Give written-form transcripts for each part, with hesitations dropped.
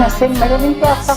Na send mai le link pe ata.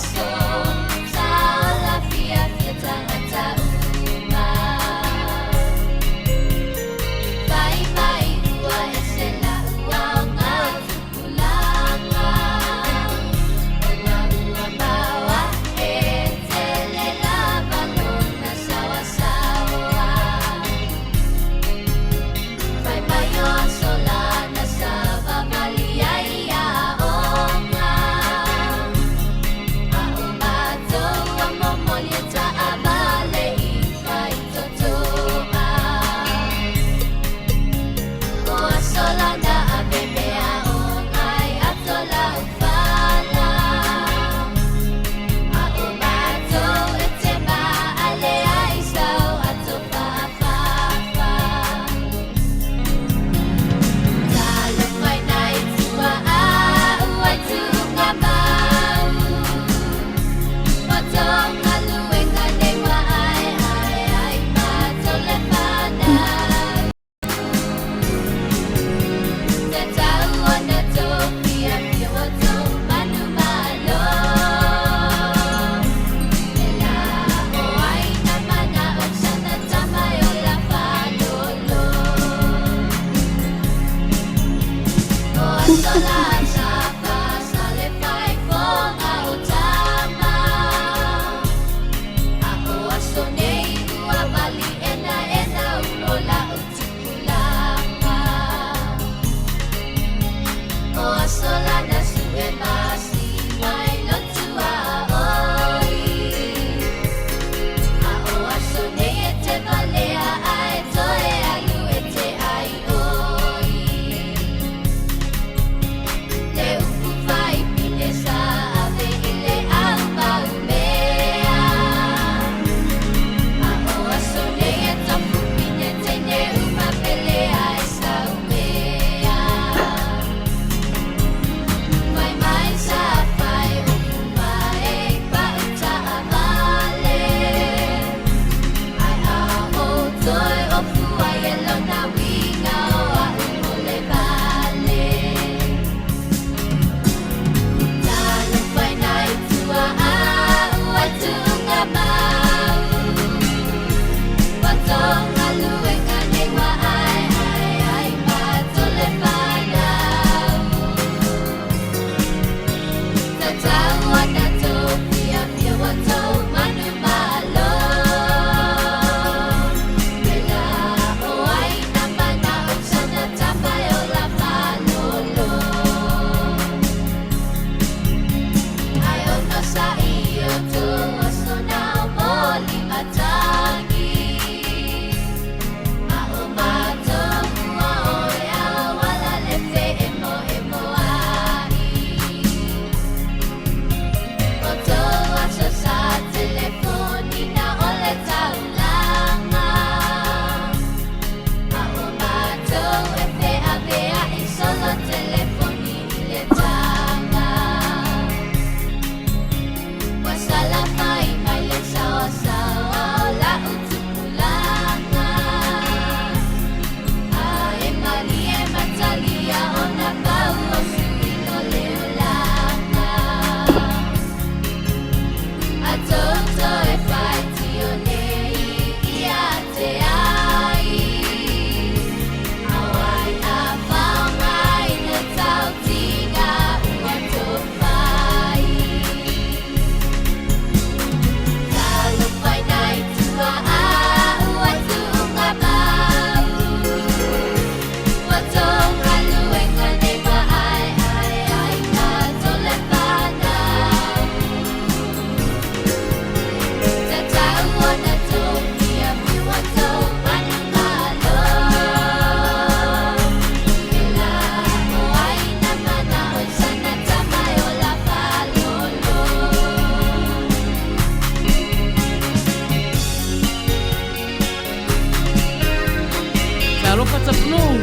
Talofa Tapunuu.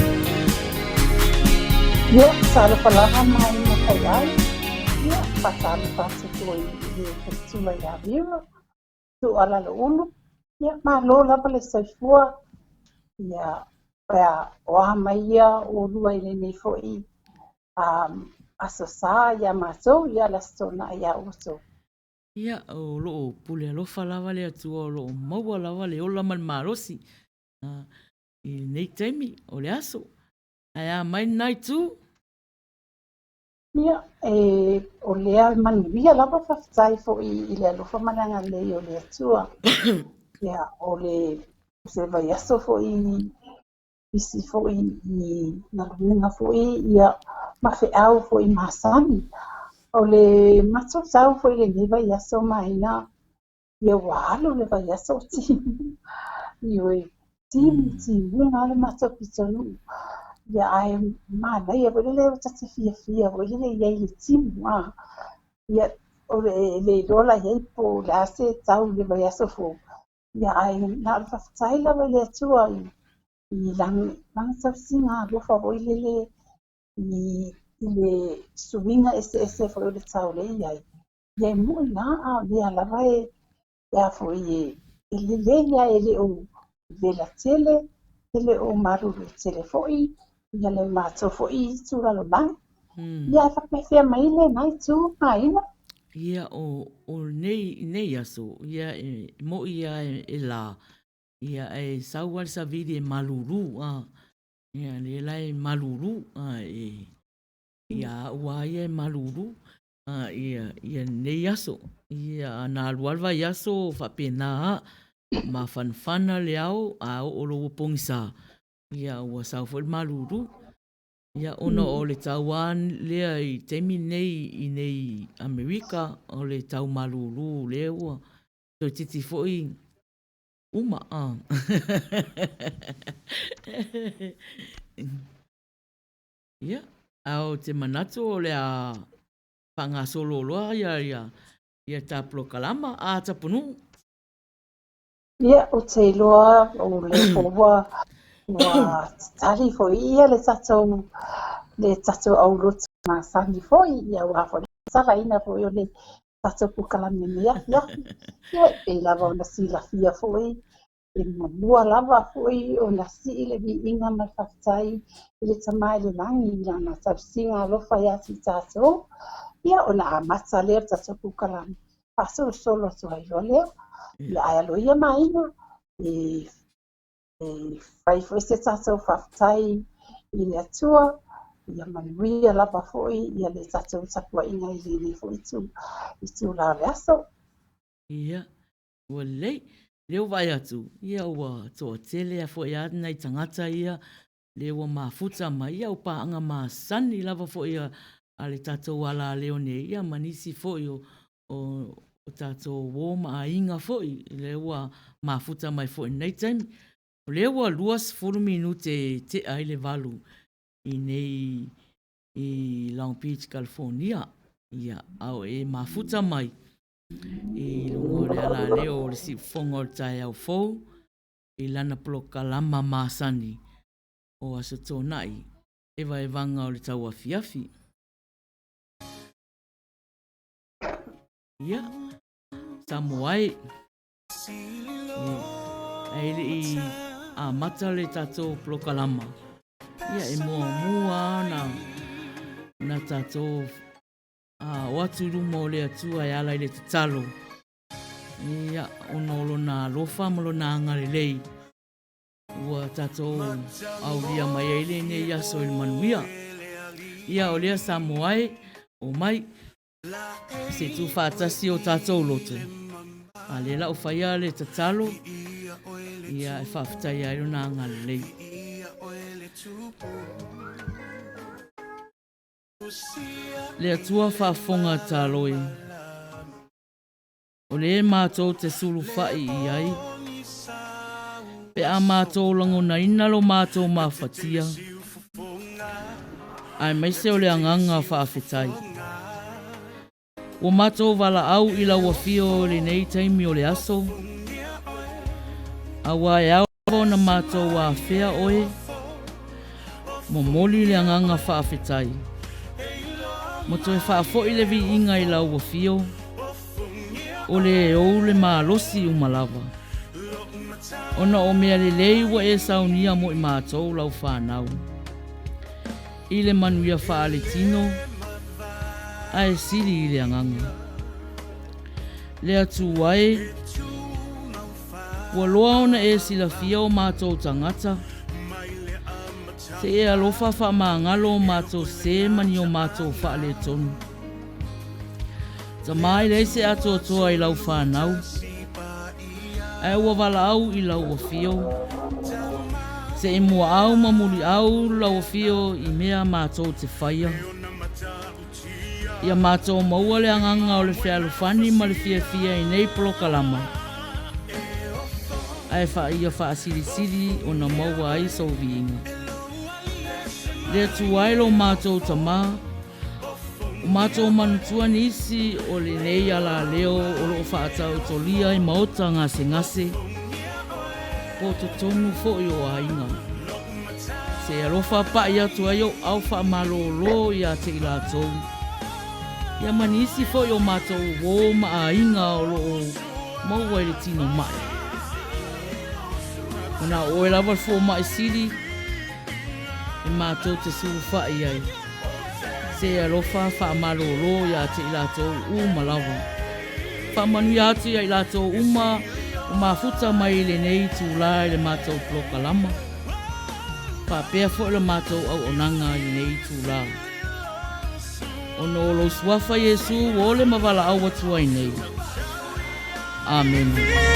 Ia, talofa lava mai ma fai ai. Ia, faatalofa atu foi i le faletua ia Vera, Tuualalo Ulu. Ia, malo lava le soifua. Ia, o a mai ia oulua i lenei foi. Um, Aso Sa iā matou, ia le Aso Toonai iā outou. Ia, o lo o pule alofa lava le Atua o lo o maua lava le ola ma le malosi i lenei taimi o le aso. Ae a mai lena itu? Ia, e, o lea manuia lava faafetai foi i le alofa ma le agalelei o le Atua. Ia, o le se vaiaso foi pisi foi i galuega foi ia ma feau foi masani. O le matou tau foi i lenei vaiaso Maina, ia ua alu le vaiaso o timu. Ioe, timu, timuga lava le matou pitonuu. Ia ae manaia foi lele ta te fiafia foi lele i ai i le timu a. Ia o le le iloa la i ai po o le a se tau i le vaiaso fou. Ia ae na o le faafetai lava i le Atua i lana tausiga alofa foi lele i le suiga eseese foi o le tau lea e i ai. Ia e moni lava, a o lea lava e a foi e lelei lava, e le o vela tele, e le o malulu tele foi ia le matou foi itu lalolagi. Ia ae faapefea mai lena itu, Maina? Ia, o, o nei, nei aso, ia, e mo'i lava e lā, ia, e sau lava le savili e malulu, a, ia, lea la e malulu, a, e, ia au lava ia e malulu, a, ia, ia nei aso. Ia, a na alu lava le vaiaso faapena lava, mafanafana le ao, a oo loa ua pogisa, ia, ua sau foi le malulu. Ia, ona o le tau lava lea i taimi nei i nei Amerika, o le tau malūlū lea ua toeitiiti foi uma. Ia, a ou te manatu o le a faagasolo loa ia ta polokalama a Tapunuu. Ia, ou te iloa o lea foi ua ua tatali foi ia le tatou le tatou aulotu masani foi, ia aua foi le tatalaina foi o le tatou polokalame i lenei afiafi. Ia, e pei lava ona silafia foi, e muamua lava foi ona sii le viiga ma le faafetai i le Tama i le Lagi i lana tausiga alofa ia te i tatou, ia ona amata lea o le tatou polokalame faasolosolo atu ai loa lea. Ia ae aloaia Maina e e fai foi se tatou faafetai i le Atua, ia manuia lava foi ia le tatou tapuaiga i lenei foi itu itula o le aso. Ia, ua lelei. Lea ua vaai atu, ia ua toatele a foi a nai tagata ia lea ua mafuta mai, ia o paaga masani lava foi a, a le tatou alaleo nei, ia ma nisi foi o, o, o tatou uo ma aiga foi, lea ua mafuta mai foi i lenei taimi. O lea ua 20 minute e tea ai le 8 i nei i Long Beach, California. Ia, a o e mafuta mai i luga o le alaleo o le siufofoga o le taeao fou, i lana polokalama masani o Aso Toonai, Evaevaga o le Tauafiafi. Ia, Samoa e, ae le i amata le tatou polokalama, ia e muamua lava ona tatou o atu i luma o le Atua e ala i le tatalo. Ia, ona o lona alofa ma lona agalelei, ua tatou aulia mai ai lenei aso i le manuia. Ia, o lea Samoa e, omai, se i tuufaatasi o tatou loto, a lea la ua faia le tatalo, ia, e faafetaia ai lona agalelei. Le Atua faafofoga talo e. O lē matou te sulufai i ai, pe a matou lagonaina lo matou mafatia, aemaise o le agaga faafetai. Ua matou valaau i lau Afio i lenei taimi o le aso, aua e ao lava ona matou afea oe, Momoli le agaga faafetai ma toe faafoi le viiga i lau Afio, o le e ou le malosi uma lava, ona o mea lelei ua e saunia mo i matou lau fanau, i le manuia faaletino, Ae sili i le agaga. Le Atua e, ua loa ona e silafia o matou tagata, se i e alofa faamagalo o matou sē ma ni o matou faaletonu. Tama e leai se atoatoa i lau fanau, ae ua valaau i lau afio, se i muaau ma muliau lau afio i mea matou te faia. Ia matou maua le agaga o le fealofani ma le fiafia i nei polokalama, ae ia faasilisili ona maua ai sou viiga. Le Atua e lo matou Tama, o matou manatua nisi o lenei alaleo o lo o faataotolia i maota gasegase, po o totonu foi o aiga. Se alofa paʻi atu ai ou ao faamalōlō ia te i latou, ia ma nisi foi o matou uō ma aiga o lo o maua i le tino maʻi. Ua na o oe lava le fomaʻi sili e matou te sulufai ai. Se alofa faamalōlō ia te i latou uma lava. Faamanuia atu ia i latou uma o mafuta mai i lenei itulā i le matou polokalama, faapea foi le matou auaunaga i lenei itulā. Ona o lou Suafa Iesu ua ole ma valaau atu ai nei. Amene.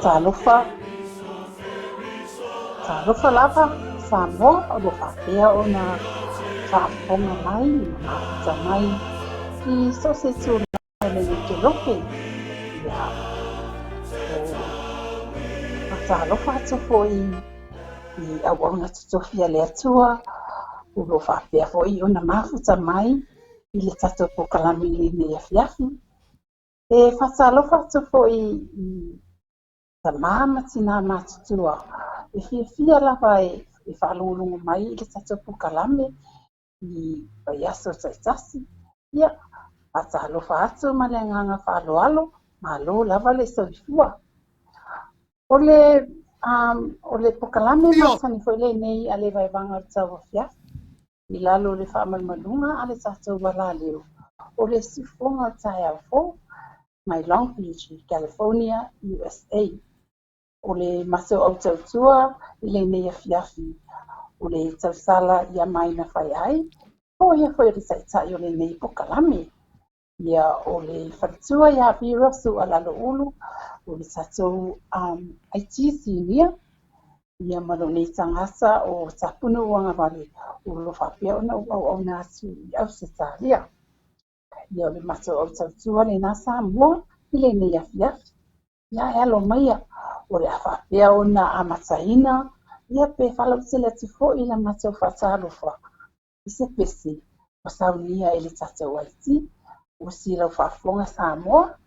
Faatalofa, talofa lava Samoa o lo o faapea ona faafofoga mai ma mafuta mai i so o se tulaga o lenei kelope. Ia, o faatalofa atu foi i auauna totofi a le Atua o lo o faapea foi ona mafuta mai i le tatou polokalame i lenei afiafi. E faatalofa atu foi i tama ma tina matutua e fiafia lava e faalogologo mai i le tatou polokalame i vaiaso taitasi. Ia, faatalofa atu ma le agaga faaaloalo, malo lava le soifua. O le o le polokalame masani foi lenei a le Vaevaga o le Tauafiafi i lalo o le faamalumaluga a le tatou alaleo o le siufofoga o le taeao fou mai Long Beach, California, USA. O le matou autautua i lenei afiafi o le tausala ia Maina Faiai, o ia foi o le taitai o lenei polokalame. Ia, o le faletua ia Vera Sualaloulu, o le tatou IT Senior, ia ma lou nei tagata o Tapunu Uagavale, o lo o faapea ona ou auauna atu i Ausetalia. Ia, o le matou autautua lena Samoa i lenei afiafi. Ia, e alo maia, o le a faapea ona amataina, ia pe faalautele atu foi la matou faatalofa i se pese ua saunia e le tatou IT. Ua silau faafofoga Samoa.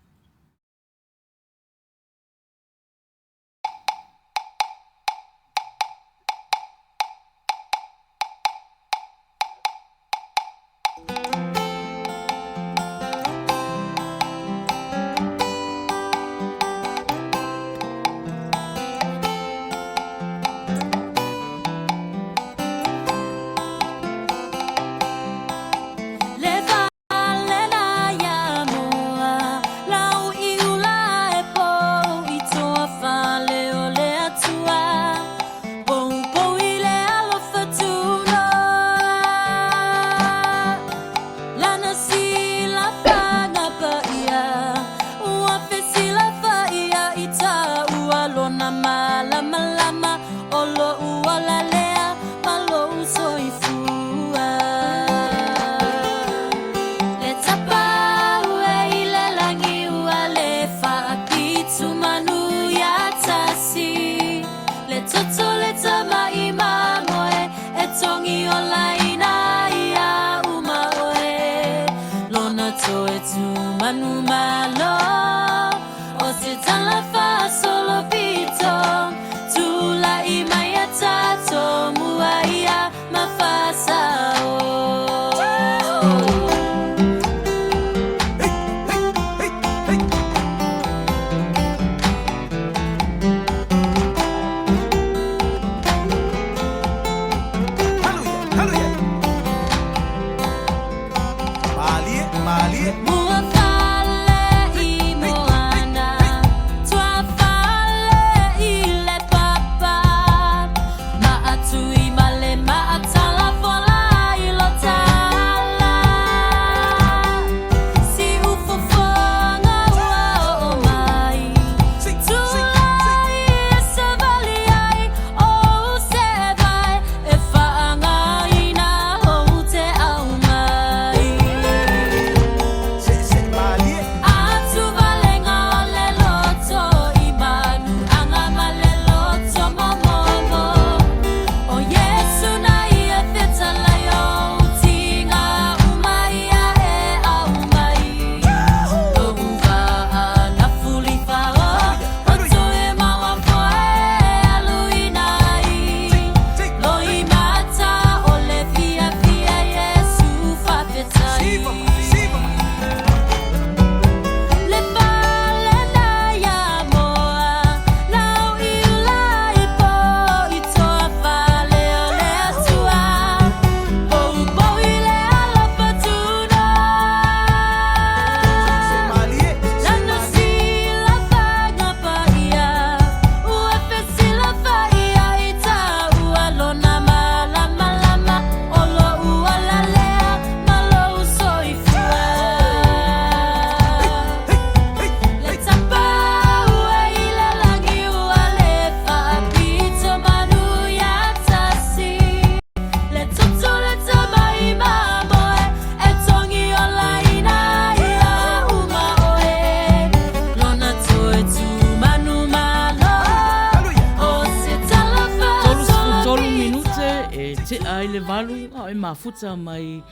mamalu a o e mafuta mai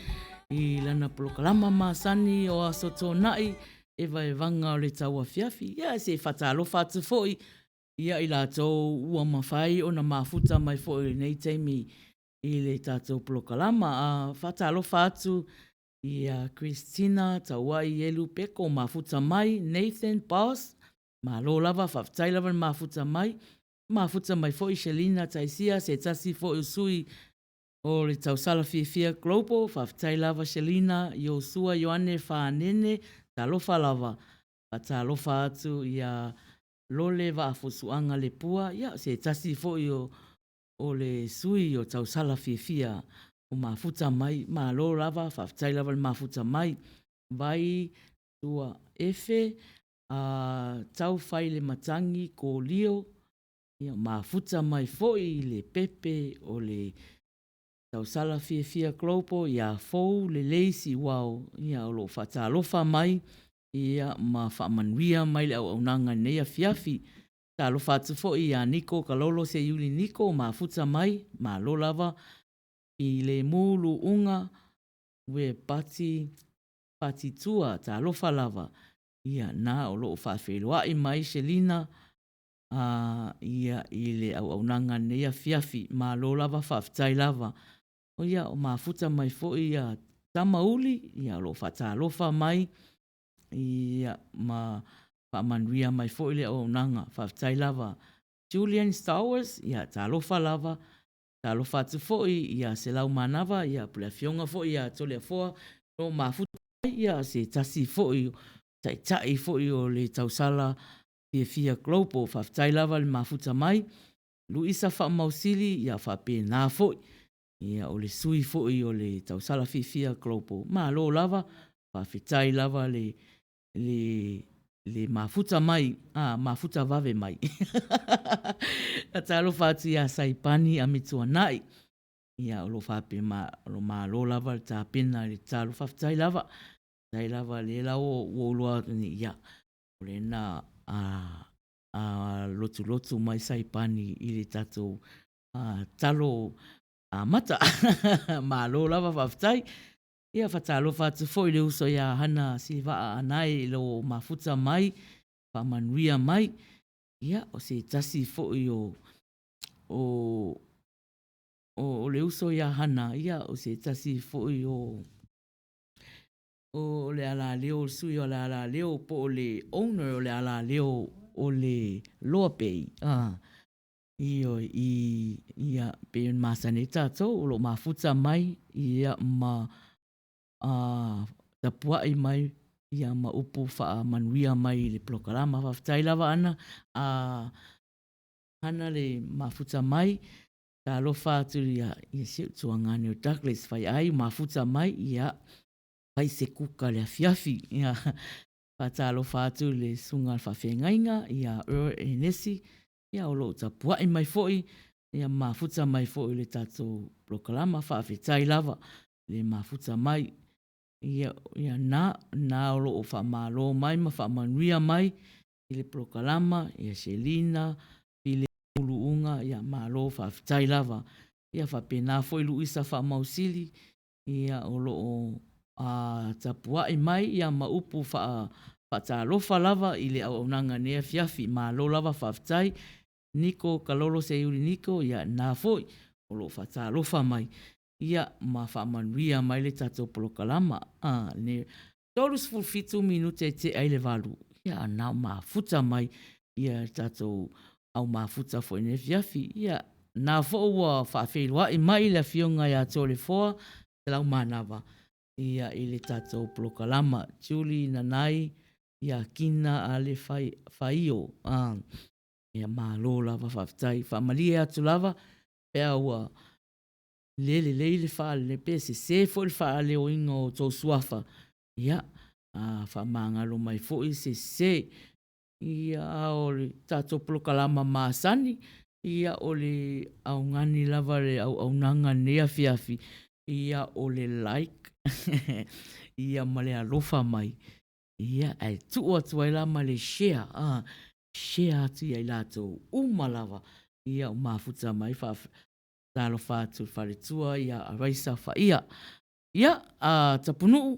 i lana polokalama masani o Aso Toonai e vaevaga o le tauafiafi. Ia, se i faatalofa atu foi ia i latou ua mafai ona mafuta mai foi i lenei taimi i le tatou polokalama. A faatalofa atu ia Christina Tauai Elu Peko mafuta mai, Nathan Boss, malo lava, faafetai lava le mafuta mai. Mafuta mai foi Shelina Taisia, se tasi foi o sui o le Tausala Fiafia Global, faafetai lava Shelina, Iosua Ioane Fanene, talofa lava. Faatalofa atu ia Lole Vaafusuaga Lepua, ia se tasi foi o o le sui o Tausala Fiafia o mafuta mai, malo lava, faafetai lava le mafuta mai. Vai Tua Efe, a tau fai le matagi Kolio, ia mafuta mai foi le pepe o le Tausala Fiafia Global ia Fou Lelei Siuao, ia o lo o faatalofa mai ia ma faamanuia mai le auaunaga i lenei afiafi. Talofa atu foi ia Niko Kalolo Seiuli Niko mafuta mai, malo lava i le mu luuga ue pati pati tua talofa lava ia na o loo faafeiloai mai Selina a ia i le auaunaga nei afiafi malo lava faafetai lava o ia o mafuta mai foi ia Tamauli ia o loo faatalofa mai Ia, ma faamanuia mai foi le auaunaga. Faafetai lava. Julian Stowers, ia, talofa lava. Talofa atu foi ia Selau Manava, ia, po le afioga foi ia Toleafoa no mafuta mai, ia, se tasi foi taitai foi o le tausala fiafia global. Faafetai lava le mafuta mai. Luisa Faamausili, ia, faapena foi. Ia, o le sui foi o le tausala fiafia global. Malo lava, faafetai lava le, le, le mafuta mai, a, mafuta vave mai. Talofa atu ia Saipani Amituanai. Ia, o lo faapea ma, o lo malo lava le tapena i le talo. Faafetai lava. Faafetai lava le la ua ou iloa atu nei, ia, o lena a, a lotulotu mai Saipani i le tatou a, talo amata. Malo lava faafetai. Ia faatalofa atu foi i le uso ia Hana Sivaa Anae i lo mafuta mai, faamanuia mai. Ia, o se tasi foi o, o, o, o le uso ia Hana, ia, o se tasi foi o, o le alaleo, o le sui o le alaleo, po o le owner o le alaleo o le Loa Bay. Ah, Ioe, i, ia, pei ona masani ai tatou, o lo o mafuta mai, ia, ma a, tapuai mai, ia, ma upu faamanuia mai i le polokalama. Faafetai lava Ana, a, Hana le mafuta mai, talofa atu ia, ia si ou tuagane o Douglas Faiai, mafuta mai, ia, fai se kuka le afiafi, ia, Faatalofa atu i le susuga i le faafeagaiga ia Earl Enesi, ia o lo o tapuai mai foi, ia mafuta mai foi i le tatou polokalama. Faafetai lava le mafuta mai. Ia, ia na, na o lo o faamalo mai ma faamanuia mai i le polokalama, ia Selina, File Uluuga, ia malo faafetai lava. Ia faapena foi Luisa Faamausili, ia o lo o a tapuai mai ia ma upu faa faatalofa lava i le auaunaga i lenei afiafi. Malo lava faafetai Niko Kalolo Seiuli Niko, ia na foi o lo o faatalofa mai ia ma faamanuia mai le tatou polokalama. A ne 37 minute e tea i le 8, ia na o mafuta mai ia le tatou au mafuta foi i lenei afiafi. Ia na foi ua faafeiloai mai le afioga ia Toleafoa Selaumanava ia i le tatou polokalama. Julie Nanai ia Kina Ale Faio. Ah, ia malo lava faafetai. Faamalie atu lava pe a ua le lelei le faalele pe sese foi le faaleoina o tou suafa. Ia, a faamagalo mai foi se sese. Ia, a o le tatou polokalama masani, ia o le augani lava le auaunaga i lenei afiafi, ia o le like, ia ma le alofa mai, ia ae tuu atu ai la ma le share, a, share atu ia i latou uma lava, ia o mafuta mai. Talofa atu i le faletua ia Raisa Faia. Ia, a Tapunuu,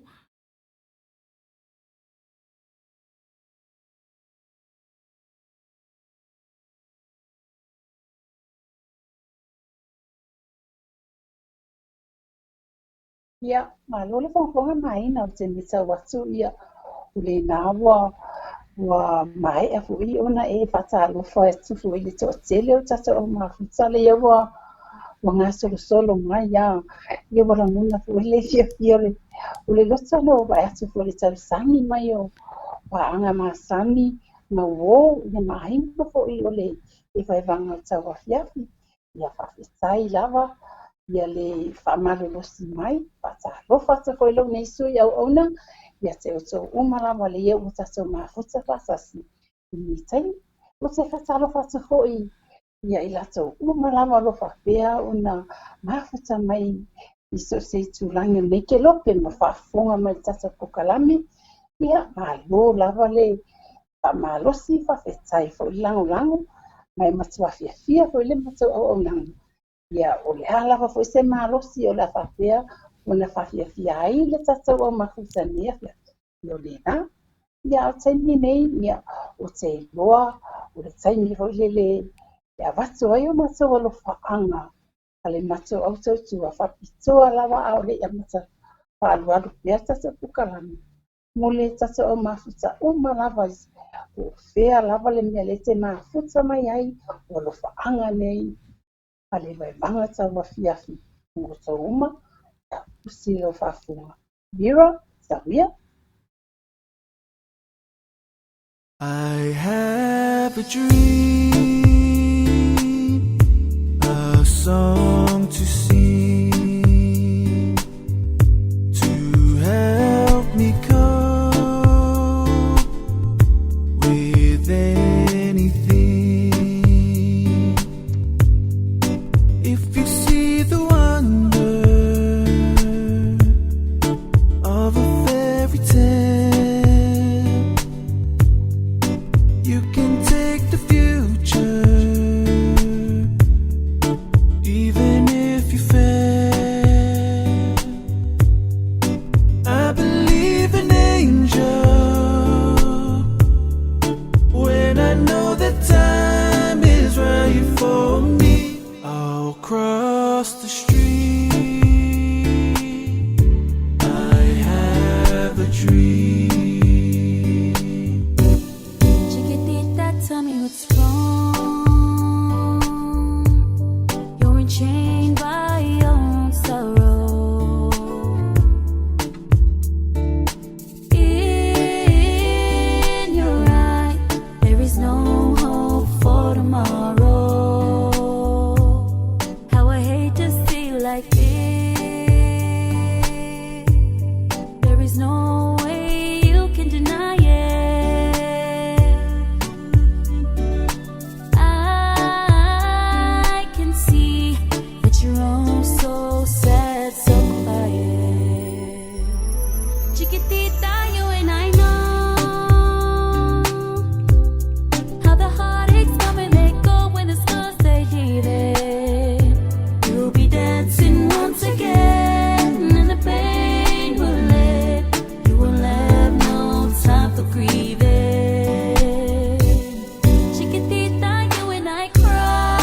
Ia, malo le fogafoga ma aiga ou te matau atu ia o lena ua ua maea foi ona e faatalofa atu foi i le toatele o tatou au mafuta lea ua ua gasolosolo mai a ia ua lagona foi le fiafia o le o le loto ona ua vaai atu foi i le tausami mai o paaga masani ma uo ia ma aiga foi o le vaevaega o le tauafiafi. Ia faafetai lava ia le faamalolosi mai, faatalofa atu foi lou nei sui auauna ia te outou uma lava lea ua tatou mafuta faatasi i lenei taimi. Ou te faatalofa atu foi ia i latou uma lava o lo o faapea ona mafuta mai i so o se itulagi o lenei kelope ma faafofoga mai i le tatou polokalame. Ia, malo lava le faamalosi, faafetai foi le lagolago, ma e matua fiafia foi le matou auaunaga. Ia, o le a lava foi se malosi o le a faapea ona faafiafia ai le tatou au mafuta i lenei afiafi, ia o lena. Ia, a o le taimi lenei, ia, ou te iloa o le taimi foi lele e avatu ai o matou alofaaga a le matou au tautua faapitoa lava a o le i amata faaalualu pea le tatou polokalame mo le tatou au mafuta uma lava po o fea lava le mea lea e te mafuta mai ai o alofaaga nei a le vaevaga tauafiafi mo outou uma. Ia usi lau faafofoga. Mira, Sawia. I have a dream, a song to sing, to help me cope with anything. If you see the wonder of a fairy tale, you can take the future, even if you fail. I believe in angels when I know that time is right for me. I'll cross the street. I have a dream. Chiquitita, tell me what's wrong. You're enchained by your own sorrow. In your eye, there is no hope for tomorrow. How I hate to see you like this. There is no way you can deny it. I can see that you're oh so sad, so quiet. Chiquitita, you and I know how the heartaches come and they go when the scars they leave. You'll be dancing once again, and the pain will end. You will have no time for grieving. Chiquitita, you and I cry,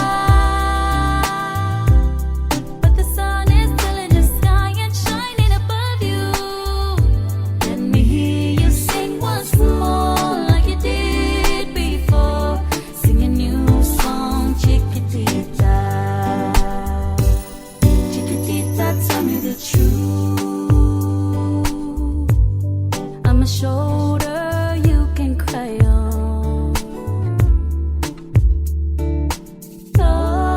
but the sun is still in the sky and shining above you. Let me hear you sing once more, like you did before. Sing a new song, Chiquitita. Chiquitita, tell me the truth. I'm a shoulder you can cry on. Your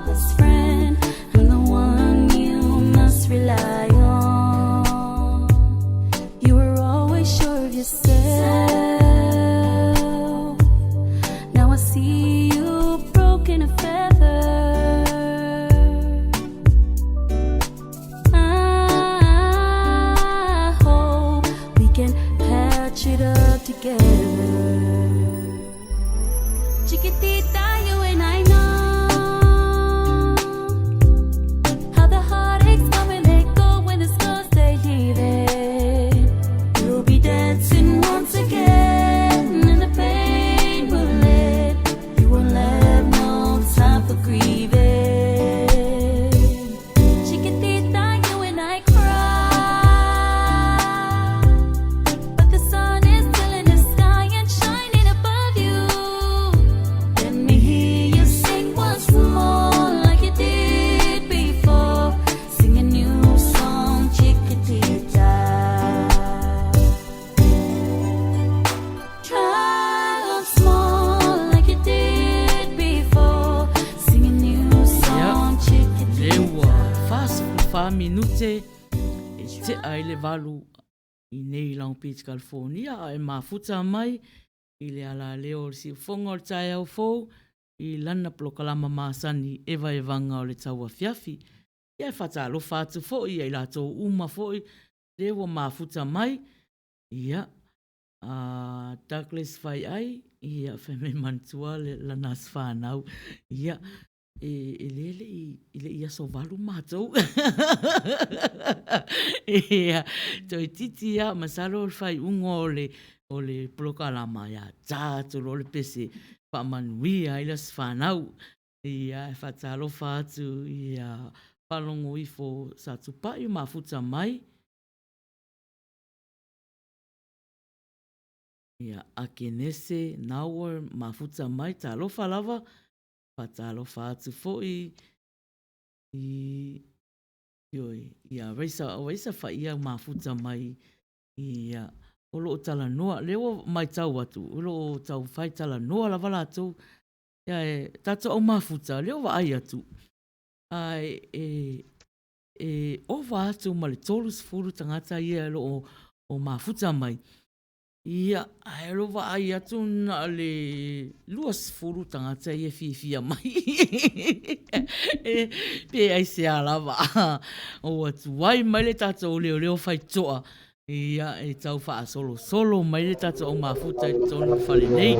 best friend, I'm the one you must rely on. You were always sure of yourself. Now I see you broken a feather. I hope minute e tea ai le 8 i nei i Long Beach, California, a e mafuta mai i le alaleo o le siufofoga o le taeao fou i lana polokalama masani Evaevaga o le Tauafiafi. Ia e faatalofa atu foi ia i latou uma foi lea ua mafuta mai, ia, a Douglas Faiai, ia, fai mai manatua lana aso fanau, ia, e le le i, e le i aso 8 matou. Ia, toeitiiti lava, masalo o le faaiuga o le, o le polokalama ia ta atu loa le pese faamanuia ai le aso fanau. Ia, e faatalofa atu ia faalogo ifo sa tupai mafuta mai. Ia, Akenese Nauer mafuta mai, talofa lava. Faatalofa atu foi i, ioe, ia Raisa, o Raisa Faia mafuta mai, ia, o lo o talanoa, lea ua matau atu, o lo o taumafai talanoa lava latou, ia e tatou au mafuta, lea ua vaai atu, a e, e ova atu ma le 30 tagata ia o lo o mafuta mai, Ia, ae o lou vaai atu na o le 20 tagata ia e fiafia mai. Pe aisea lava. Ua tuai mai le tatou leoleo faitoa, ia, e tau faasolosolo mai le tatou au mafuta i totonu o le fale nei.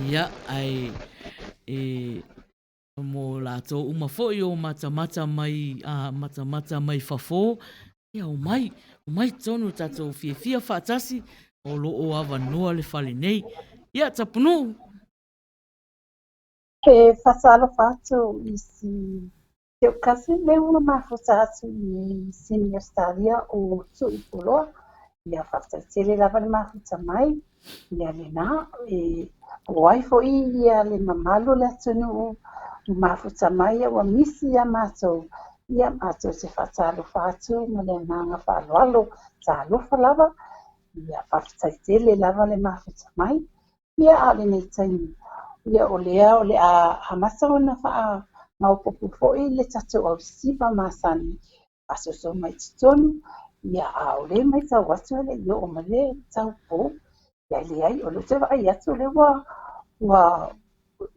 Ia, ae e mo latou uma foi o matamata mai, a matamata mai fafo, Ia, omai, omai tonu tatou fiafia faatasi, o lo o avanoa le fale nei. Ia, Tapunuu! E faatalofa atu i si ou cousin lea ua mafuta atu i Sydney, Australia, o Tu'i Poloa. Ia, faafetai tele lava le mafuta mai. Ia lena, e o ai foi ia le mamalu o le atunuu ua mafuta mai ua misi ia matou, ia matou te faatalofa atu ma le agaga faaaloalo, talofa lava, ia faafetai tele lava le mafuta mai. Ia a o lenei taimi, ia o lea o le a amata ona faamaopoopo foi le tatou ausiva masani faasoaso mai totonu, ia a o lea e matau atu e le i oo mai le taupou. Ia leai, o lea ou te vaai atu o lea ua ua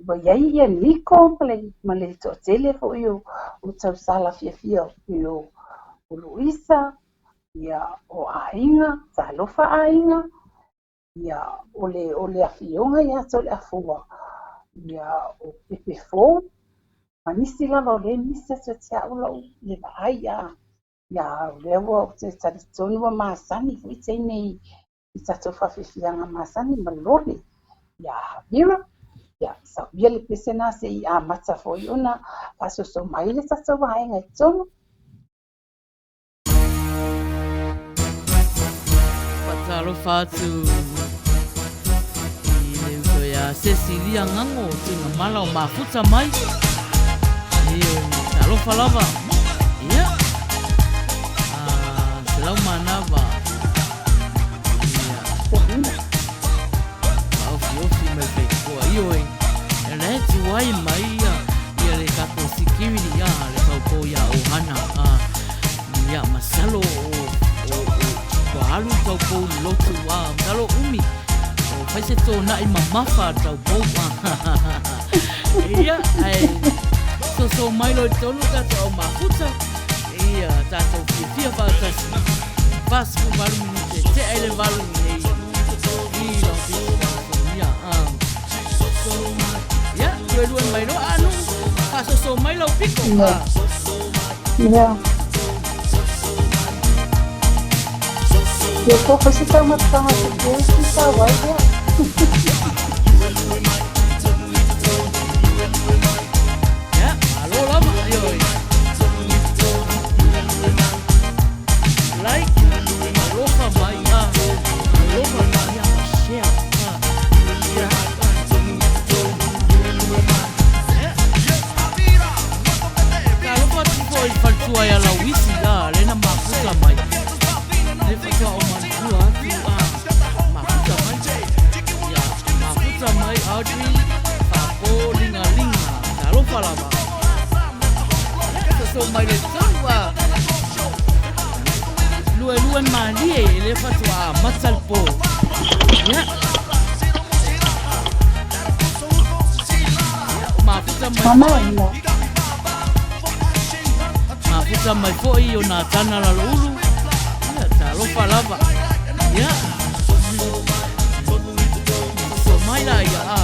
ua i ai ia Niko ma le ma le toatele foi o o tausala fiafia o o Luisa, ia o aiga, talofa aiga, ia o le o le afioga ia Toleafoa, ia o Pepe Fou, ma nisi lava o lea e misi atu ia te au lou le vaai a ia o lea ua ou te talitonu ua masani foi teine i i tatou faafiafiaga masani ma lole ia Mira ia sauia le pese na se i amata foi ona faasoso mai le tatou vaega i totonu. Faatalofa atu i le uso ia Cecilia Gago o Tuigamala o mafuta mai. Ioe, talofa lava. Ia. Ah, selau manava. Ia. Faaofiofi mai faitotoa. Ioe, e la e tuai mai ia ia le tatou security ia le taupou ia Ohana. Ah, ia masalo o o o ua alu le taupou i le lotu ah, masalo umi. O fai se tona'i mamafa a le taupou. Ia, ae soso mai loa i totonu tatou au mafuta. Ia, tatou fiafia faatasi. 48 minute, tea i le 8 i nei i Long Beach, California. Ah. Ia, luelue mai loa a nuu, faasoso mai lau pito. Ah. Ia. Ia po foi se taumafataga security sa wai lea. Ia, malo lava, ioe. Like, alofa mai, ah, alofa mai, ah, ma share, ah, ia. Ia. Talofa atu foi i le faletua ia Lauisi, ah, lea na mafuta mai. Le faatoa ou manatua atu, ah, mafuta mai. Ia, mafuta. toe malie e le faatoa amata le po. Ia. Ia, o mafuta mai Mama foi. ina. Mafuta mai foi o Natana Laloulu. Ia, talofa lava. Ia. So mai la ia a.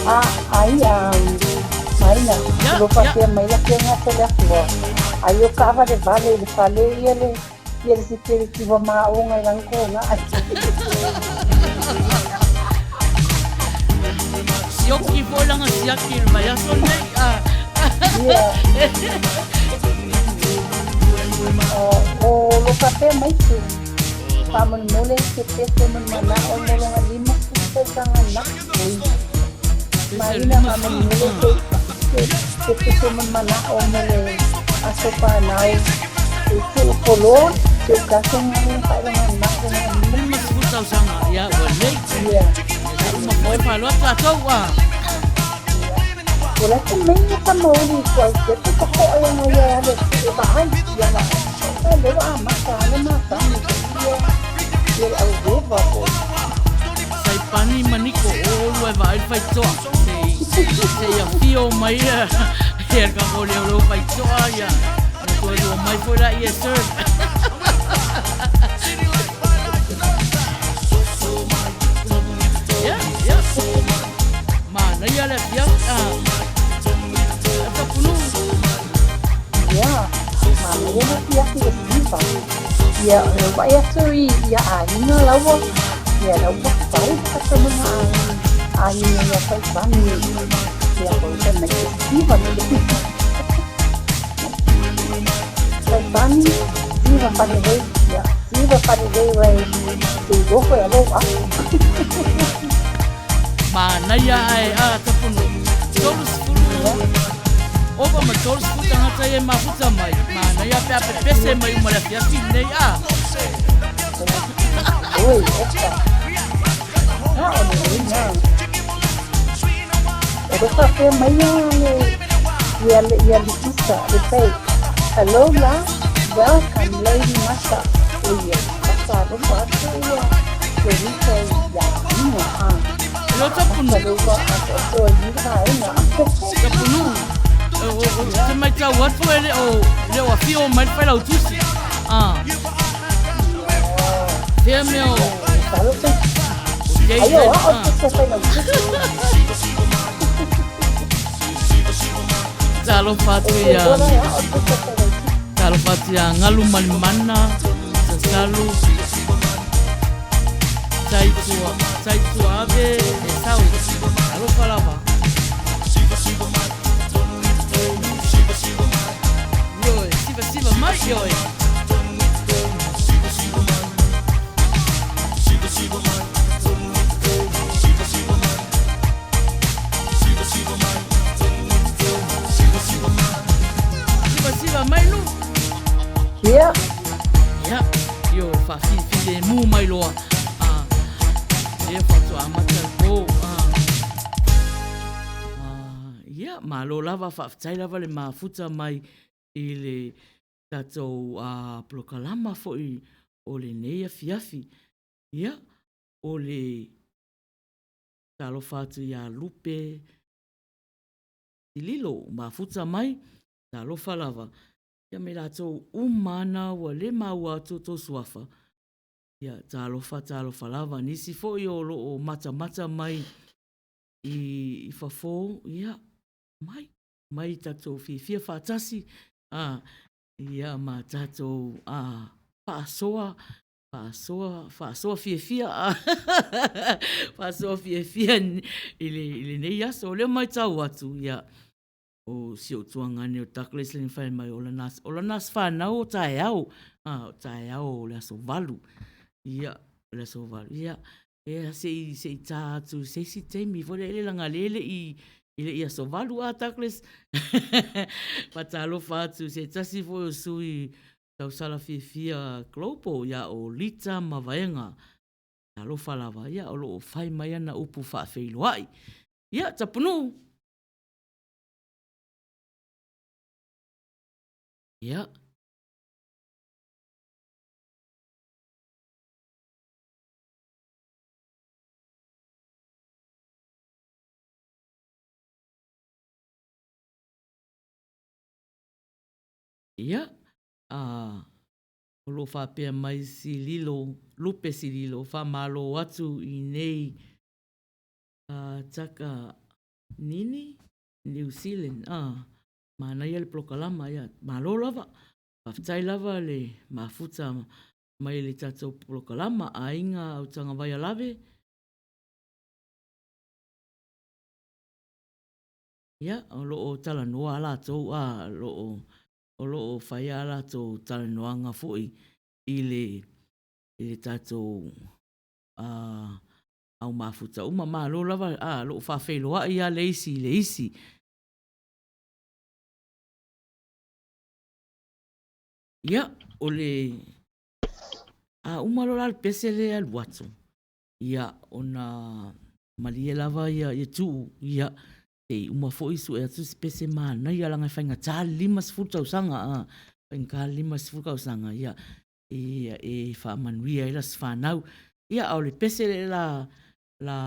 A ai a maina Ia, lo ia. faapea mai le Afioga a le Atua, ai o kaavalevale i le fale ia le ia le sipeleti ua maoga i lagi koga ai. Sioki foi langa siaki i le vaiaso lenei. Ah. Ia, o lo faapea mai tu, faamolemole se pese mo le manao mo loga 50 tausaga na oi. Pese le Maina 50. faamolemole se se se pese mo le manao mo le aso fanau e tuupolo se ukase galuega faailoga na loga 50 50. tausaga. Ia, ua lelei. Ia. Ia uma foi faaloa tatou. Ah. Ia. O la te mai e tamauli i kuai te te ko e ana ia ale e vaai ia la. E le wa amata ale masani te ia ia le au weva po. Saipani ma Niko, o olua e vaai le faitoa. Sei, sei afio mai ia, ia le kako leoleo faitoa, ia. Ona toe lua mai foi laia e serve. Ia, ia. Manaia le afiafi, ah. Tapunuu. Ia, manaia le afiafi le siva. Ia, e vaai atu i ia aiga laua, ia la ua fau le tatou aiga ia Saipani. Ia foi fai mai ke siva le Saipani, siva falelei, ia, siva falelei uai te iloa foi a lou afu. Manaia ae a Tapunuu. 30 Ia. ova ma 30 tagata ia e mafuta mai. Manaia pe a pepese mai uma le afiafi lenei a. Oi, oka. Na o lelei na. O le faapea mai a le ia le ia Lisa le fei. Hello la, welcome Lady Masa. Oi, faatalofa atu ia le Lisa ia Ina a. E le o Tapunuu. Faatalofa atoatoa i le vaega. Tapunuu. Ou te matau atu e le o le o afio mai le Failautusi. Ah. Fea mea o Masalo se o ai o Jason. ao Ah. te se Failautusi. Talofa O atu te ia ora e ao te se Failautusi. talofa atu ia Ngalu Malimana, Sasalu, Taitua, Taitua Ave, e sau. Alofa lava. Ioe, siva siva mai, ioe. Siva siva mai nu. Ia. Ia, ioe, faafilemu mai loa. Ah, ia faatoa amata le po. Ah. Ah, ia, malo lava, faafetai lava le mafuta mai i le tatou ah, polokalama foi o lenei afiafi. Ia, o le talofa atu ia Lupe Tililo, mafuta mai, talofa lava. Ia me latou uma ana ua le maua atu o tou suafa. Ia, talofa, talofa lava. Nisi foi o lo o matamata mai i, i fafo, ia, mai, mai tatou fiafia faatasi, a, ia ma tatou a, faasoa, faasoa, faasoa fiafia, a, faasoa fiafia i le, i lenei aso. O lea matau atu, ia, o si ou tuagane o Douglas le fai mai o lana, o lana aso fanau o taeao, a, o taeao o le aso 8. Ia, o le aso 8. Ia, ea se i, se i tā atu i se isi taimi foi lele leaga lea e le i, i le i aso 8 a Douglas. Faatalofa atu i se tasi foi o sui tausala fiafia Global ia o Lita Mavaega. Talofa lava, ia, o lo o fai mai ana upu faafeiloai. Ia, Tapunuu! Ia. Ia, a, o lo o faapea mai Sililo, Lupe Sililo, faamalo atu i nei a, Taka Nini, New Zealand, a, manaia le polokalama, ia, malo lava. Faafetai lava le mafuta mai le tatou polokalama Aiga Autagavaialave. Ia, o lo o talanoa a latou, a, o lo o, o lo o fai a latou talanoaga foi i le, i le tatou a, au mafuta uma. Malo lava, a, o lo o faafeiloai lava le isi i le isi. Ia, o le, a uma loa la le pese lea e alu atu, ia, ona malie lava ia, ia Tuuu, ia, se i uma foi sue atu se pese manaia leaga e faigata le 50 tausaga, a, faigata le 50 tausaga, ia, ia e faamanuia ai lasi fanau. Ia, a o le pese lea la, la,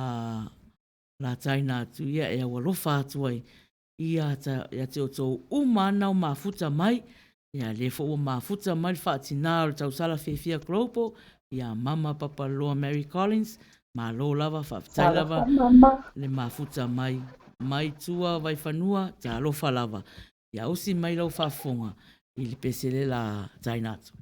la taina atu, ia, e aualofa atu ai ia te outou uma lava na o mafuta mai, ia lea foi ua mafuta mai le faatina o le tausala fiafia global, ia Mama Papaloloa Mary Collins, malo lava, faafetai lava le mafuta mai, mai tua Vaifanua, talofa lava. Ia osi mai lau faafofoga i le pese lea la taina atu.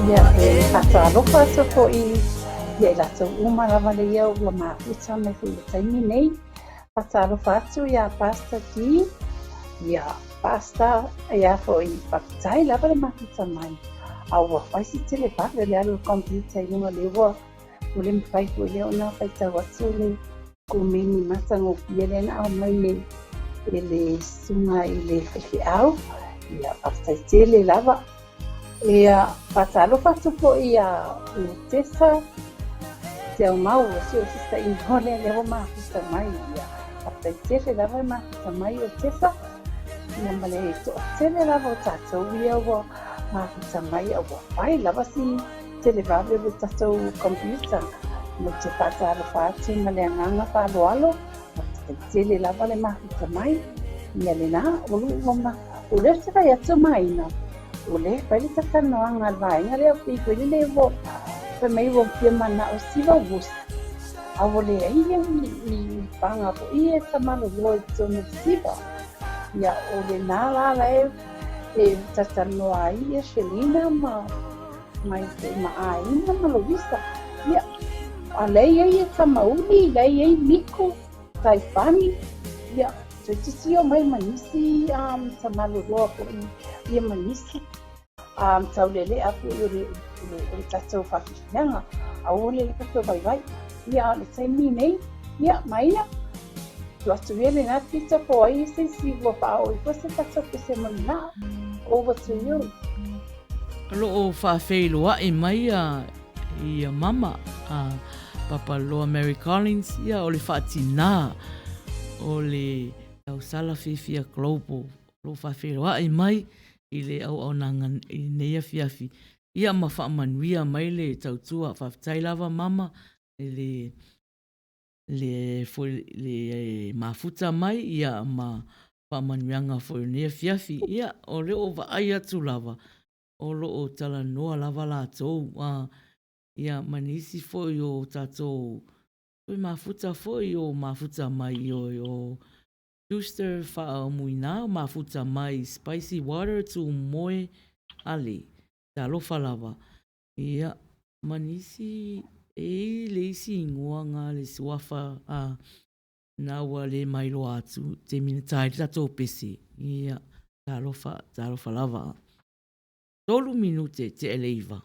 Ia, e faatalofa atu foi ia i latou uma lava lea ua mafuta mai foi i le taimi nei. Faatalofa atu ia Pastor G, ia Pastor, ia foi faafetai lava le mafuta mai. A ua fai si televave o le alu o le computer i luga lea ua ua le mafai foi lea ona faitau atu le komeni matagofie lea na aumai nei e le susuga i le faifeau. Ia, faafetai tele lava. Ia, faatalofa atu foi ia Tessa Te Aumau, o si ou sista inoa lea, lea ua mafuta mai. Ia, faafetai tele lava e mafuta mai o Tessa. Ia, ma le toatele lava o tatou ia ua mafuta mai, a ua fai lava si televave o le tatou computer. Ou te faatalofa atu ma le agaga faaaloalo, faafetai tele lava le mafuta mai. Ia lena, o lou ua o lea ou te fai atu Maina, o lea e fai le talatalanoaga a le vaega lea pei foi lele ua fai mai ua fia manao siva usi, a ua leai ni ni paga foi e tamaloloa i totonu o le siva. Ia o lena la la e e talatalanoa ai ia Shelina ma mai foi ma Aina ma Lovisa. Ia, a lea e i ai e Tamauli, lea e i ai Miko, Taifani, ia, toeitiiti omai ma nisi um, tamaloloa foi, ia ma nisi um, taulelea foi o le, o le, o le tatou faafiafiaga, aua le le tatou vaivai. Ia, a o le taimi nei, ia, Maina, tuu atu ia lena pito po o ai se isi ua faaoo ifo se tatou pese mo lena. Over to you. O lo o faafeiloai mai ia ia mama a Papaloa Mary Collins, ia o le faatinā o le tausala fiafia global. O lo o faafeiloai mai i le auaunaga i lenei afiafi. Ia ma faamanuia mai le tautua. Faafetai lava mama i le le foi le mafuta mai ia ma faamanuiaga foi o lenei afiafi. Ia, o lea ua vaai atu lava, o lo o talanoa lava latou, a, ia ma nisi foi o tatou toe mafuta foi o mafuta mai i o, o Schuster Faumuina, o mafuta mai Spicy Water Tumoe Ale. Talofa lava. Ia, ma nisi, e i ai le isi igoa na le suafa a na ua le mailoa atu, taimi na ta ai le tatou pese. Ia, talofa, talofa lava. 3 minute tea le 9.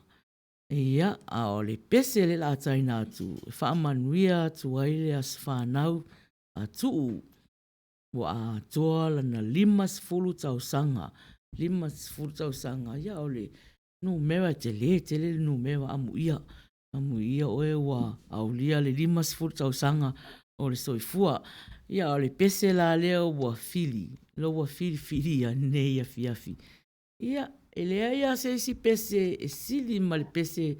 Ia, a o le pese le la taina atu, e faamanuia atu ai le aso fanau a Tuu ua atoa lana 50 tausaga, 50 tausaga, ia o le numera e tele tele le numera amuia, amuia oe ua aulia le 50 tausaga o le soifua. Ia, o le pese la lea ua fili, lea ua filifilia nei afiafi. Ia, e leai lava se isi pese e sili ma le pese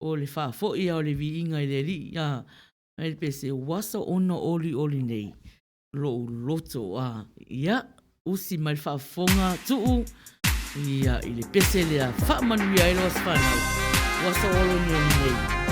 o le faafoi lava o le viiga i le Alii, a, le pese ua soona olioli nei lou loto a ia usi mai le faafofoga Tuu ia i le pese lea faamanuia ai lou aso fanau ua soolioli nei.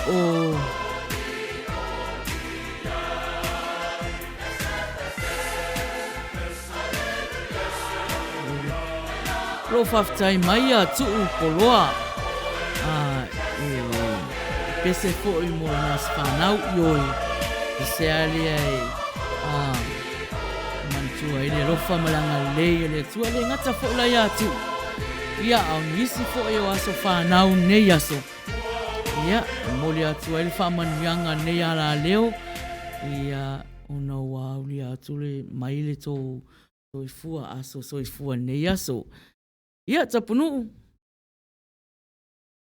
O Lo faafetai mai a Tuu Poloa a e pese foi mo lana aso fanau ioe e se a lea e a manatua ai le alofa ma le agalelei a le Atua le gata foi la ia Tuu ia a o nisi foi o aso fanau nei aso ia e momoli atu ai le faamanuiaga nei alaleo ia ona ua aulia atu le mai le tou soifua aso soifua nei aso. Ia, Tapunuu.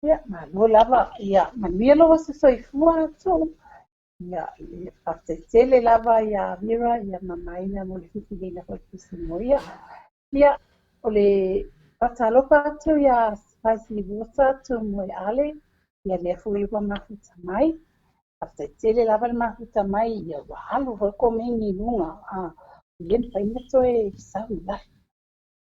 Ia, malo lava. Ia, manuia lou aso soifua, Tuu. Ia, faafetai tele lava ia Vera, ia Mamaina mo le filifiliina foi o le tusi mo ia. Ia, o le faatalofa atu ia Spicy Water Tumueale, ia lea foi ua mafuta mai. Faafetai tele lava le mafuta mai, ia ua alu foi komeni i luga, a le mafai ona toe sau i lalo.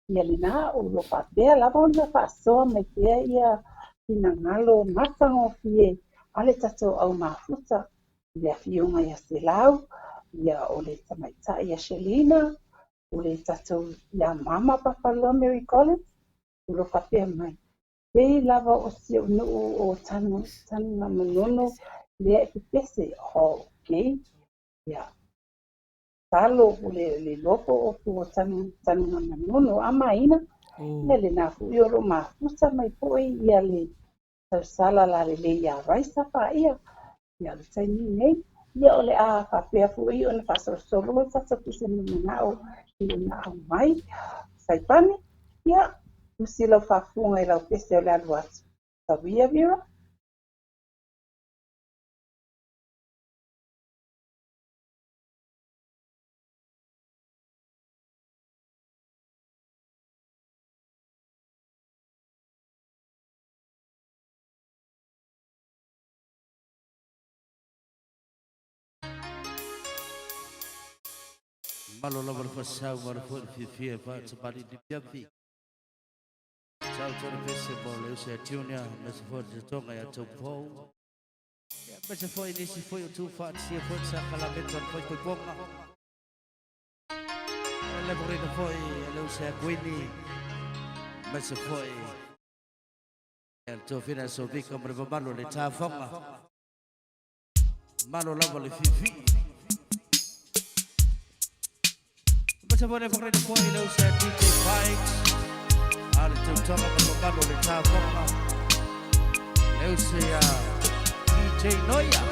Ia lena o lo o faapea lava ona faasoa mai pea ia finagalo matagofie a le tatou au mafuta i le afioga ia Selau, ia o le tamaitai ia Shelina, o le tatou ia Mama Papaloa Mary Collins, o lo o faapea mai. Pei lava o si ou nuu o Tanugamanono lea e pepese, okay, ia, talo o le iloa po o po o Tanugamanono a maina, ia lena foi o lo o mafuta mai foi ia le tausala lalelei ia Raisa Paia, ia o le taimi lenei, ia o le a faapea foi ona faasolosolo le tatou pese mananao i lona aumai. Saipane, ia, Tusi lau faafofoga i lau pese o le alu atu. Tauia, Vera. Malo lava le faasau ma le foi le fiafia e faatamali ni Tau tau pese mo le uso ia Junior, aemaise foi le totoga ia Taupou. Ia, aemaise foi nisi foi o tu faatasia foi le sakalamento o le faikoikoga. E le morina foi e le uso ia Kuini, aemaise foi ia le tofina ia Sovika ma le mamalu o le tafoga. Malo lava le fifi. Aemaise foi le morina foi le uso ia DJ Bikes, a le tautoga ma le mamalu o le tafoga. Le uso ia DJ Noia.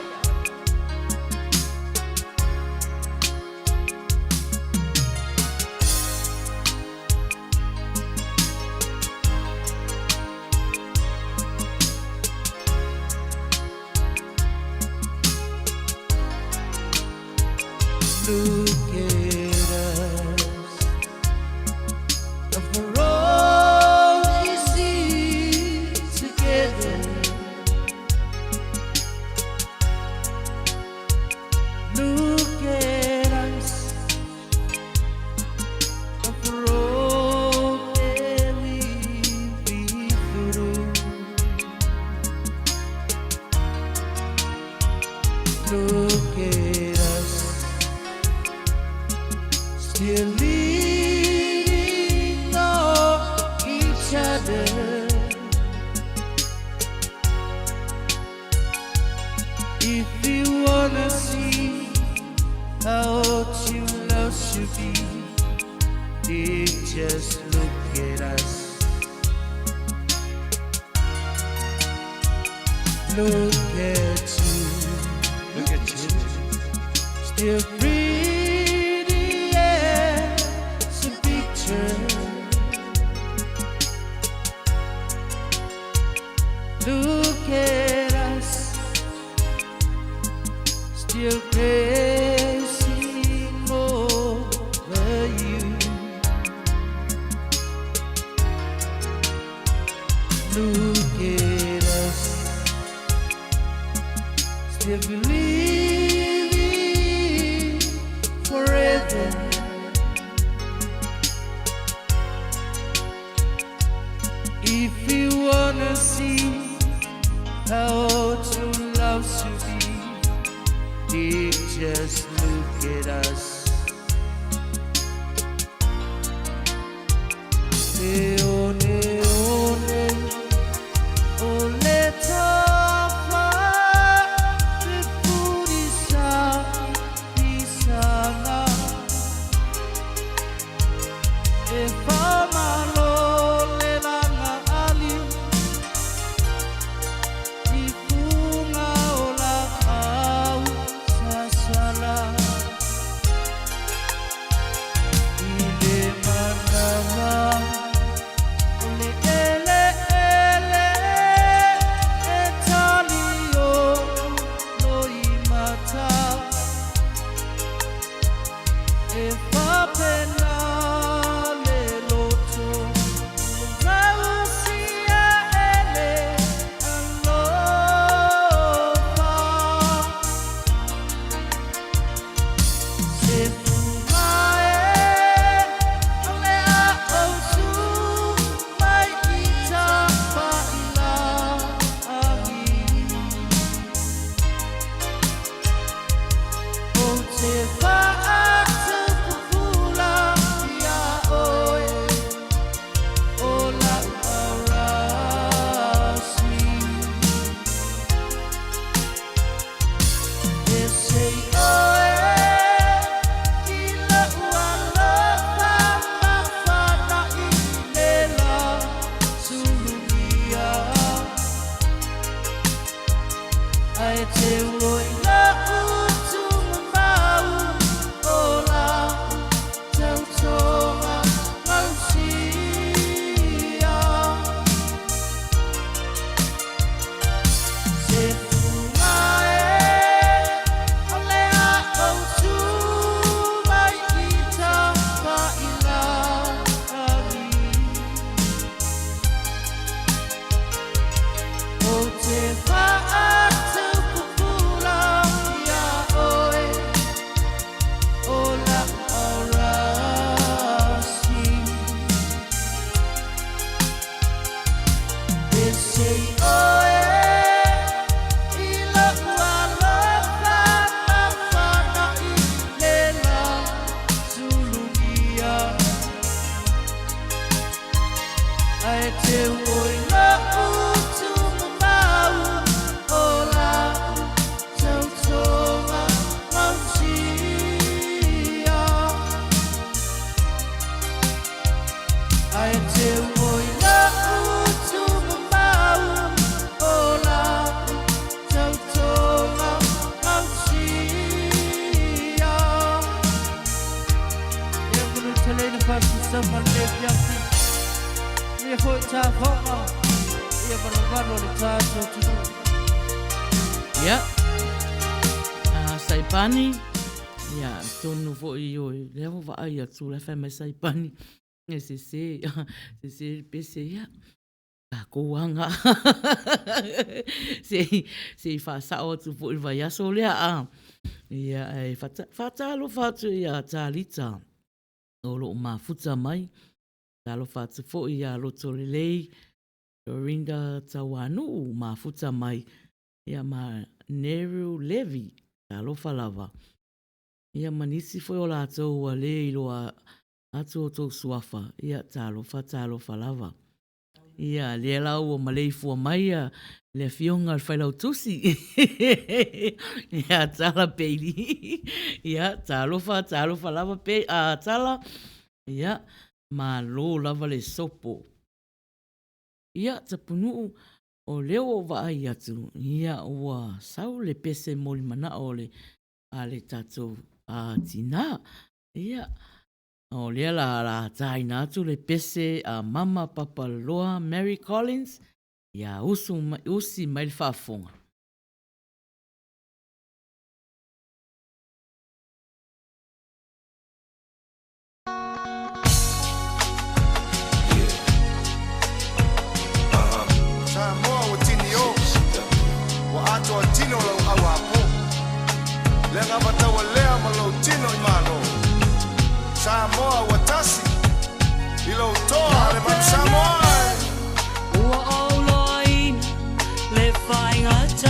Look at us After all we see together Look at us After all that we've been through Look at us Still leaning on each other If you wanna see how true love should be Then just look at us Look at you Look at you Still pretty as a picture Look at us Still crazy over you Look at us Still believing forever If you wanna see how true love Just look at us. E one one o le tafa pupurisa pisaga E whamalo le langa ali I funga o la au sasala I le manawa o le ele ele E tali o loi mata E whapena le loto Rausia ele alofa Se fumae o le a ausu mai i tapaila agi O te whaatupupula ia oe o lau arasi E sei oe i lau alofa mafana i le la sulugia Ae te oi lau tumamau o la tautoga mausia Se fumae o le a autu mai i tapaila agi O te whaatupupula ia oe o lau arasi E sei oe i lau alofa mafana i le la sulugia Ae te oi lau tumamau o la tautoga mausia Ae te oi lau tumamau o la tautoga mausia Ia manu tele na whakasama le piafi Ia hoi tā whaonga Ia marumano le tātou tunu. Ia, a Saipani, ia, atonu foi o lea ua vaai atu la e fai mai Saipani, e sese, sese le pese, ia, takou aga. Se i, se i faasao atu foi i le vaiaso lea, a. Ia, ae faatalofa atu ia Talita o lo o mafuta mai. Talofa atu foi ia Lotolelei, Dorinda Tauanuu mafuta mai, ia ma Neru Levy, talofa lava. Ia ma nisi foi o latou ua le iloa atu o tou suafa, ia talofa, talofa lava. Ia, lea la ua maleifua mai ia le afioga i le Failautusi ia Tala Bailey. Ia, talofa, talofa lava pe, a Tala. Ia, malo lava le sopo. Ia, Tapunuu, o lea ua ou vaai atu, ia, ua sau le pese moli manao o le, a le tatou a, tinā. Ia, o lea la, la tāina atu le pese a Mama Papaloa Mary Collins, ia usu mai, usi mai le faafofoga. Samoa ua tini o, ua atoa tino lau auapo. Le agavataua lea ma lou tino i Malo. Samoa ua tasi, i lou toa le Manu Samoa e! Ua ou loaina le faigata.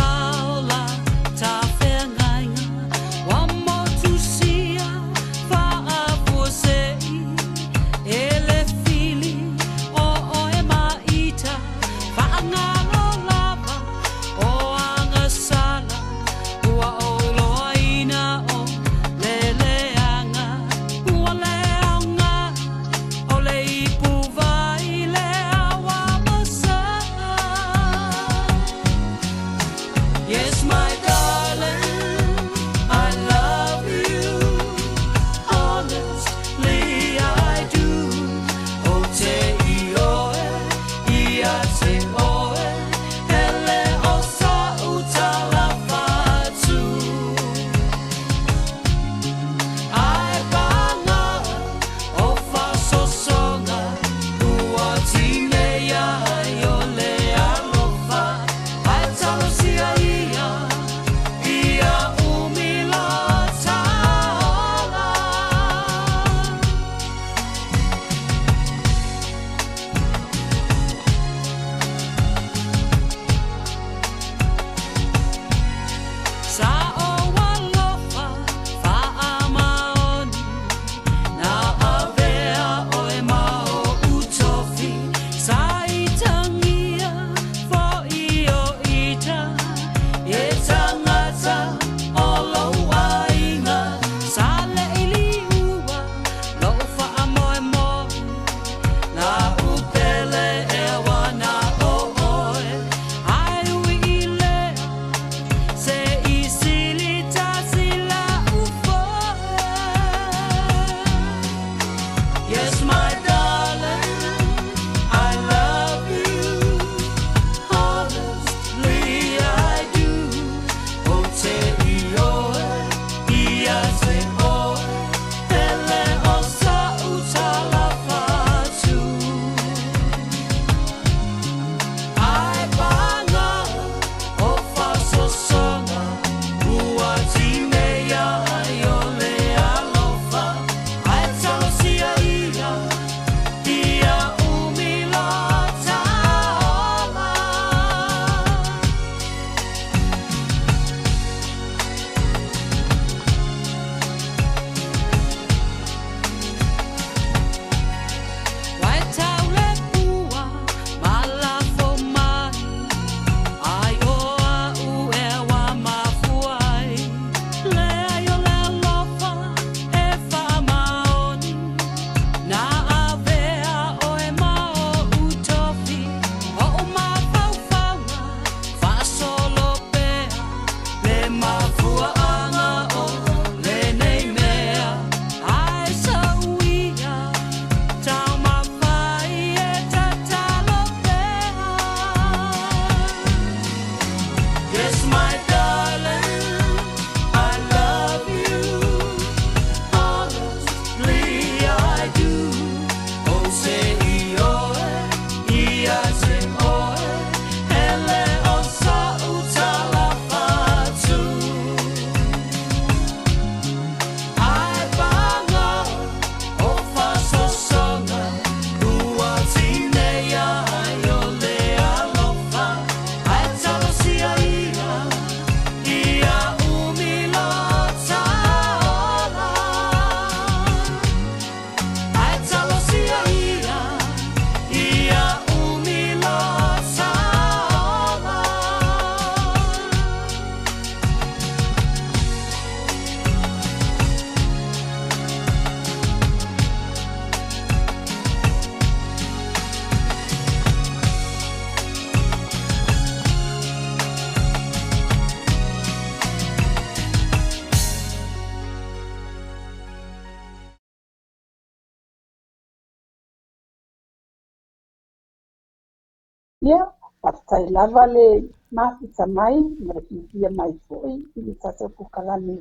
Ia, faafetai lava le mafuta mai ma le fiafia mai foi i le tatou polokalame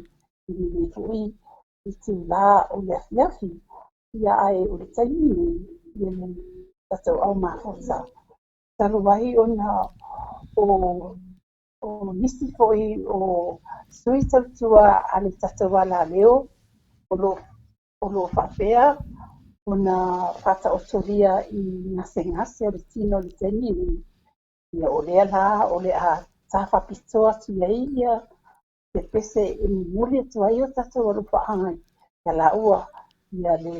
i lenei foi itulā o le afiafi. Ia, ae o le taimi lenei i le tatou au mafuta, talu ai ona o nisi foi o sui tautua a le tatou alaleo o lo o faapea ona faataotolia i gasegase o le tino i le taimi lenei. Ia, o lea la o le a tafaapitoa atu ai ia se pese e momoli atu ai o tatou alofaaga ia laua, ia le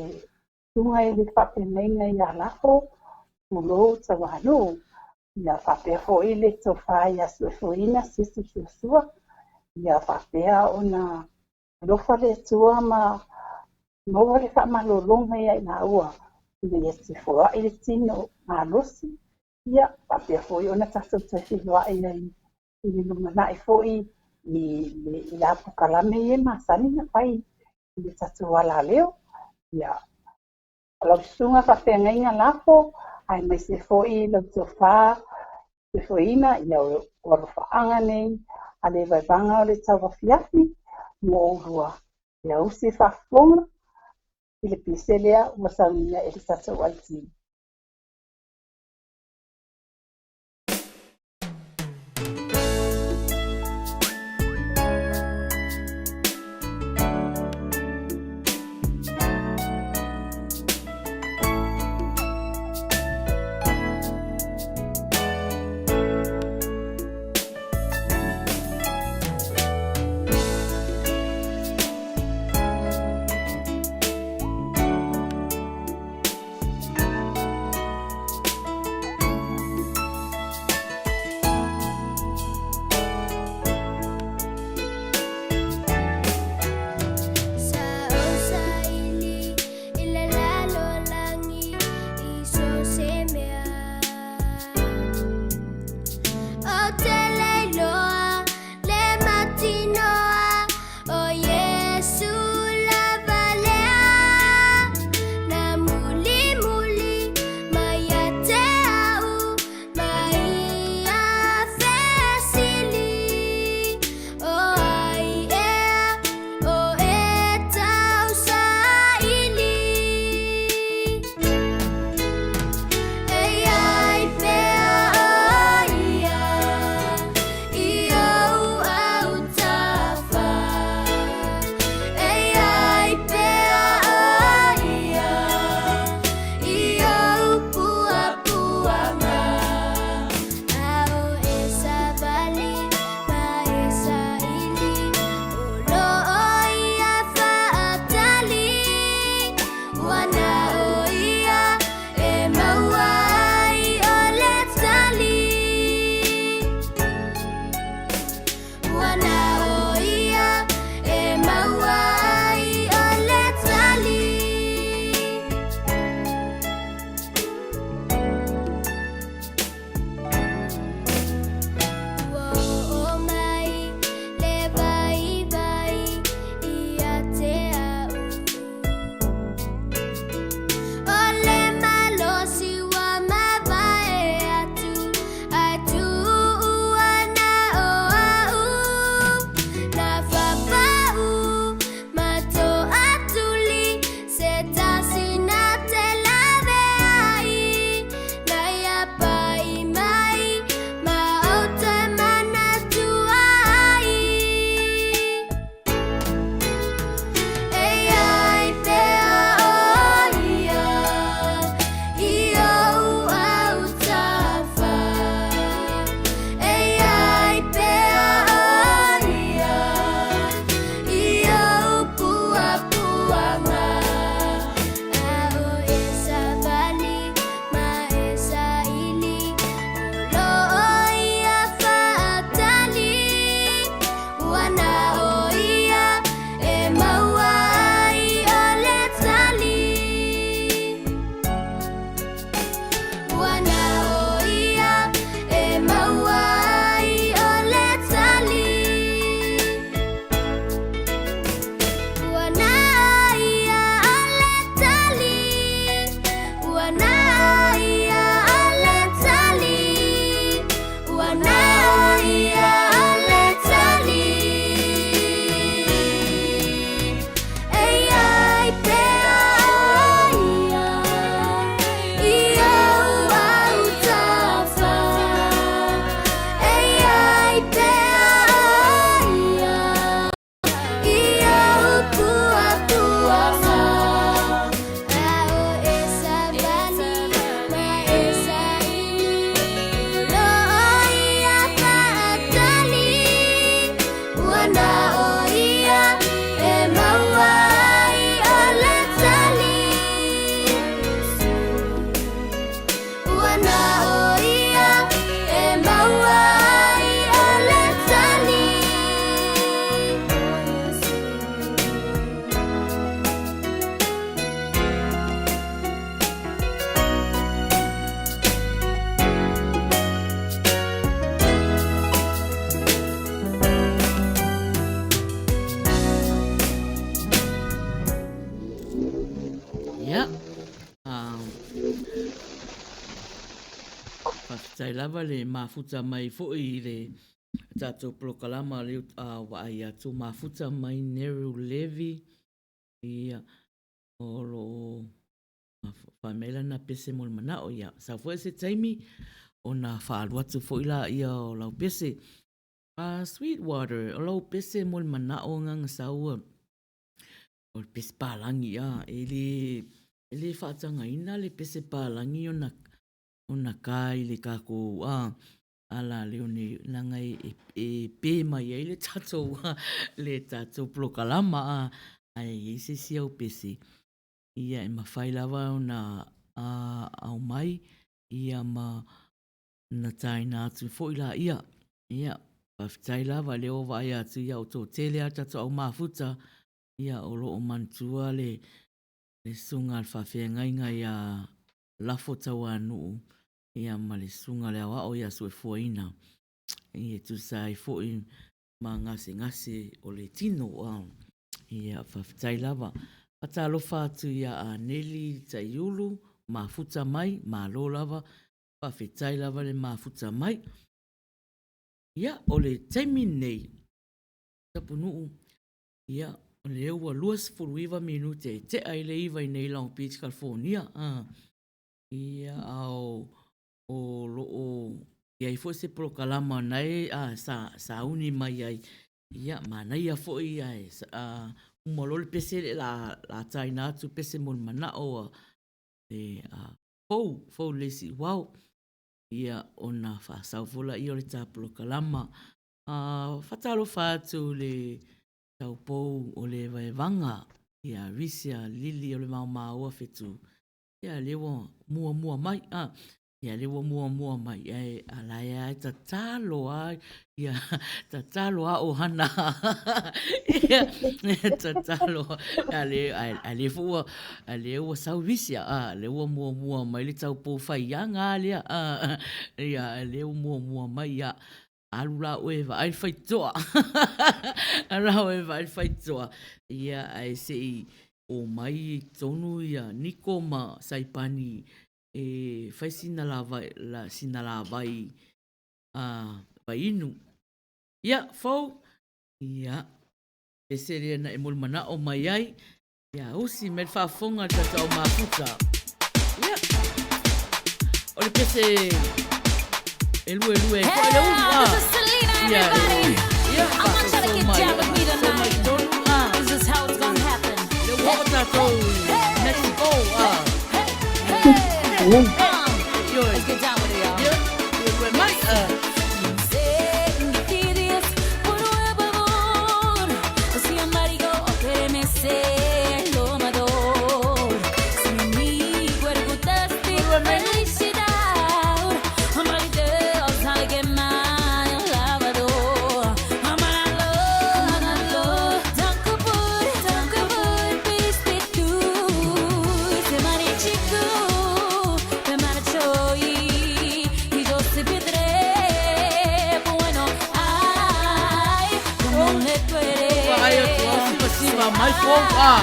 susuga i le faafeagaiga ia Lafo Tulou Tauanuu, ia faapea foi le tofa ia Suefuina Sisi Suasua, ia faapea ona alofa le Atua ma maua le faamalologa ia i laua ina ia sefoai le tino malosi, ia faapea foi ona tatou toe feiloai ai i le lumanai foi i le a polokalame ia e masani ona fai i le tatou alaleo. Ia, lau susuga faafeagaiga Lafo, aemaise foi lau tofa Suefueina, ia o alofaaga nei a le vaevaga o le tauafiafi mo oulua. Ia usi faafofoga i le pese lea ua saunia e le tatou IT. Ia, faafetai lava le mafuta mai foi i le tatou polokalama lea ua vaai atu mafuta mai Neru Levy, ia, o lo o fai mai lana pese mo le manao. Ia, sau foi se taimi ona faaalu atu foi laia o lau pese. Sweetwater, o lau pese mo le manao agaga sau o le pese palagi a e le e le faatagaina le pese palagi ona ona ka i le tatou a ala leo nei leaga e e pe mai ai le tatou le tatou polokalama a ae i ai se isi au pese ia e mafai lava ona a aumai ia ma na taina atu foi laia. Ia, faafetai lava lea ua vaai atu ia o toatele lava tatou au mafuta, ia o lo o manatua le le susuga a le faafeagaiga ia Lafo Tauanuu ia ma le susuga a le aoao ia Suefuaina e tusa ai foi ma gasegase o le tino. Ia, faafetai lava. Faatalofa atu ia Aneli Taiulu, mafuta mai, malo lava. Faafetai lava le mafuta mai. Ia, o le taimi lenei, Tapunuu, ia, o lea ua 29 minute e tea i le 9 i nei Long Beach, California. Ia, a o o lo o i ai foi se polokalama na e sa sauni mai ai, ia, manaia foi ae uma loa le pese lea la taina atu pese mo le manao a le fou, fou le isi uau, ia, ona faasau foi lea o le ta polokalama. Faatalofa atu i le taupou o le Vaevaga, ia Risia Lili o le Maomaoa Fetu, ia lea ua muamua mai, a, ia lea ua muamua mai, ae a la e lava e tatalo lava, ia tatalo lava ʻohana, ia tatalo, a lea foi ua, a lea ua sau Risia, a lea ua muamua mai le taupou faiaga lava lea, a, ia lea ua muamua mai, ia alu la oe e vaai le faitotoa. Alu la oe e vaai le faitotoa, ia ae se i omai i totonu ia Niko ma Saipani e fai sina lava, sina lavai vaiinu. Ia, Fou, ia, ese lea na e molimanaʻo mai ai, Ia usi mai le faafofoga a le tatou au mafuta. Ia. O le pese e lue lue ai foi le ulu. Ah. This is Selena, Ia. everybody. Ia, I want y'all to get faasoso down with me mai. So mai tonight. tonu. Ah. This is how it's gonna happen. Le ua oo tatou i Mexico. Ah. Hey, hey, hey. Ioe. Let's get down with it, y'all. Ia, lue lue mai. Ah. Vaai atu au sivasiva mai fou. Ah.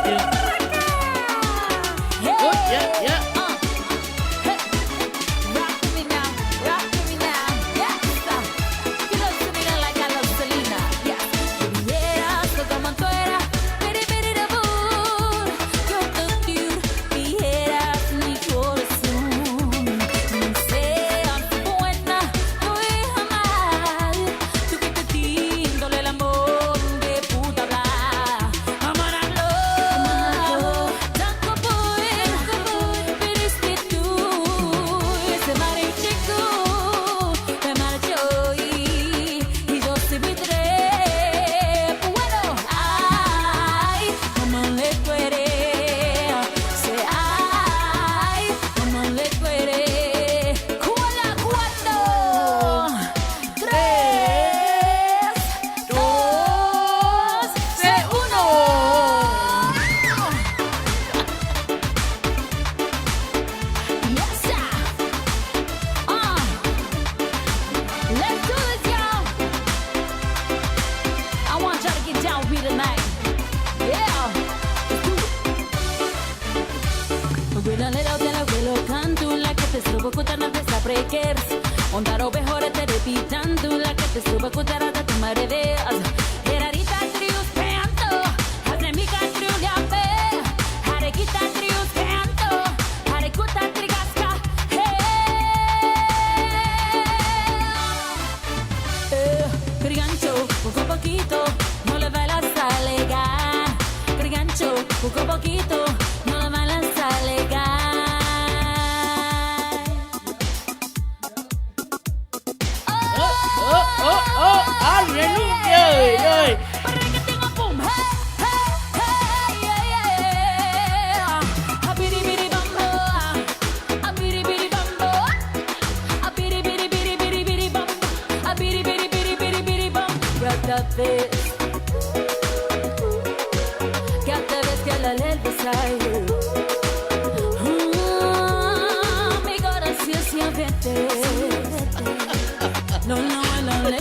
Ia. Oh, ia, ia. be tonight. Yeah, let's do it. Poco a poquito, no le bailas a alegar. Crigancho, poco a poquito, no le bailas a alegar. Oh, oh, oh, aleluia! Oi, oi. No, no, no, le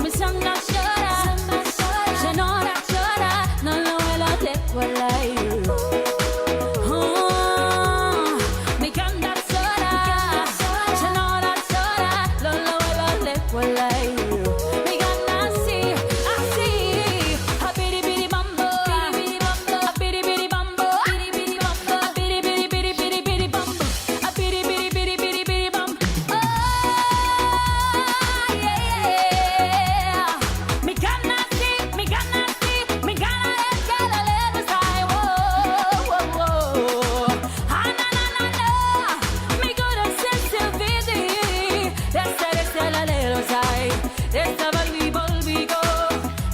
mi sanga chora, chora, chora, no lo te Mi canta chora, chora, chora, lo lo lo Mi gana así, así, a biri biri bambo, a biri biri bambo, a biri biri biri biri biri bambo, a biri biri biri biri biri bambo. Oh yeah, mi gana así, mi gana así, mi gana es que la le sai, oh oh oh, ah na na na na, mi corazón se vidi, esta esta la le lo sai, esta volvi volvigo,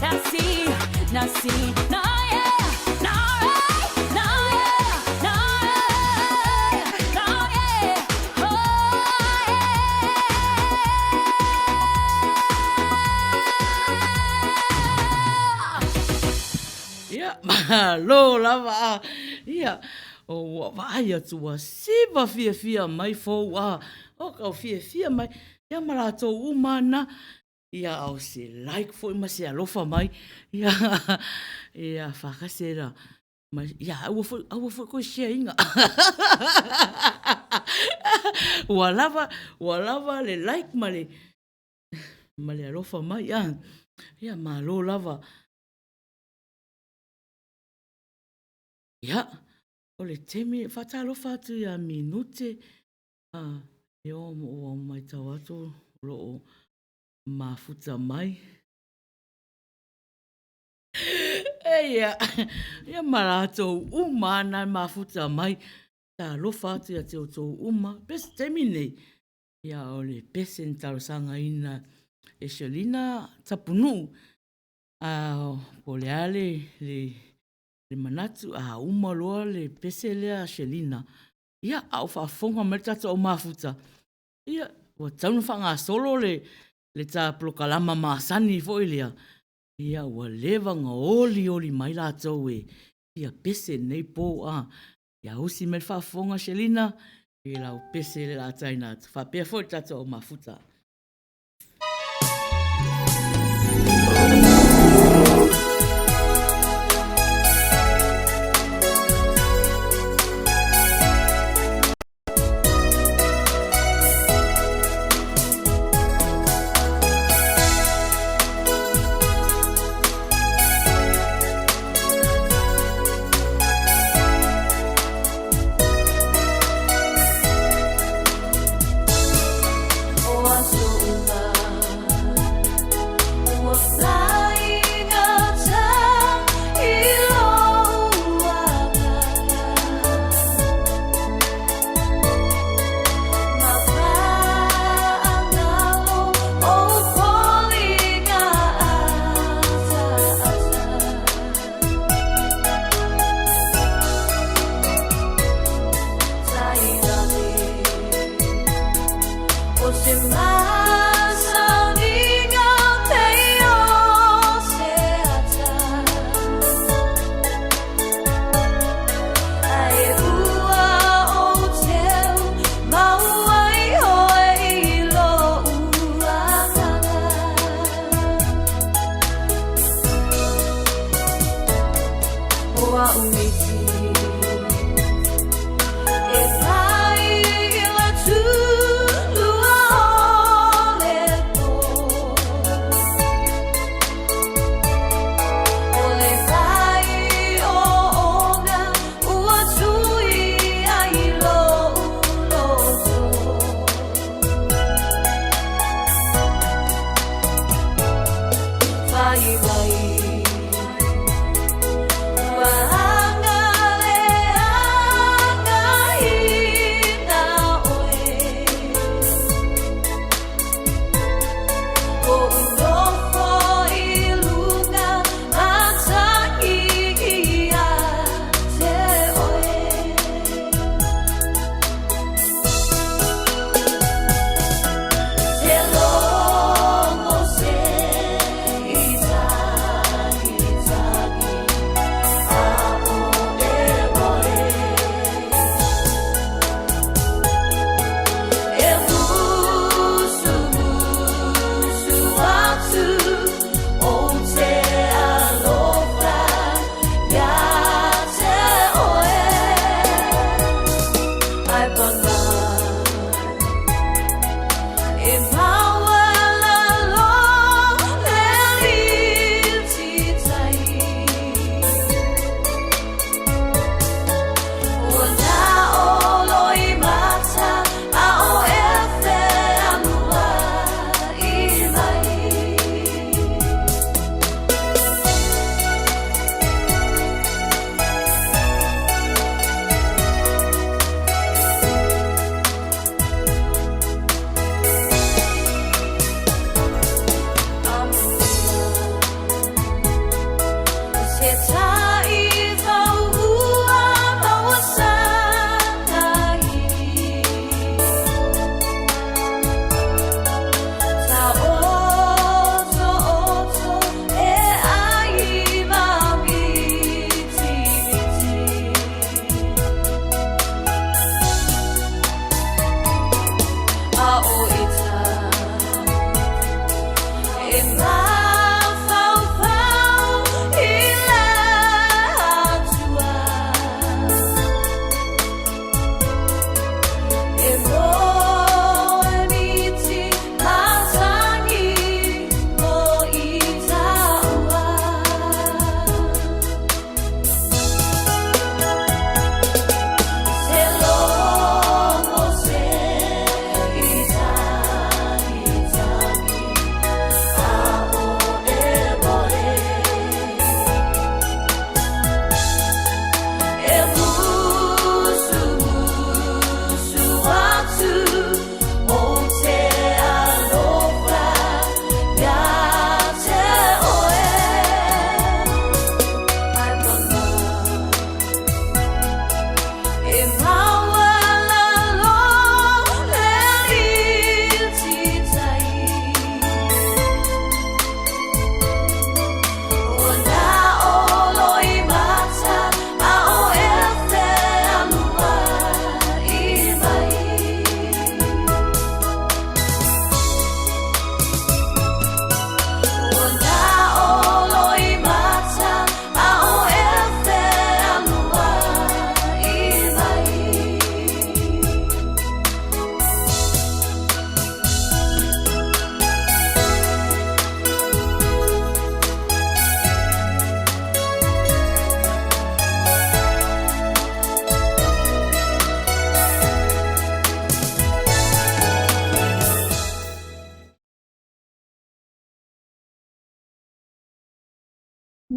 nací, nací, no yeah, no right, no yeah, no yeah, no yeah, oh yeah. Ia, malo lava a. Ia, o ua vaai atu ua siva fiafia mai fou a. O kau fiafia mai, ia ma latou uma na. Ia, a o se like foi ma se alofa mai. Ia, ia, whakase era. Ma, ia, aua foi, aua foi koe share inga. Ua lava, ua lava le like ma le, ma le alofa mai. Ia, ia, malo lava. Ia, o le taimi, faatalofa atu ia Minute, a, e o ua matau atu o lo o mafuta mai. Eia, ia ma latou uma ana e mafuta mai, talofa atu ia te outou uma, pe se taimi nei, ia o le pese na talosagaina e Shelina Tapunuu, a po o le a le, le, le manatu, a uma loa le pese lea a Shelina, ia, a o faafofoga mai le tatou au mafuta, ia, ua tatau ona faagasolo le, le ta polokalama masani foi lea, ia, ua leva ona olioli mai latou e fia pese i lenei po, a. Ia usi mai le faafofoga Shelina i lau pese lea o le a taina atu. Faapea foi le tatou au mafuta.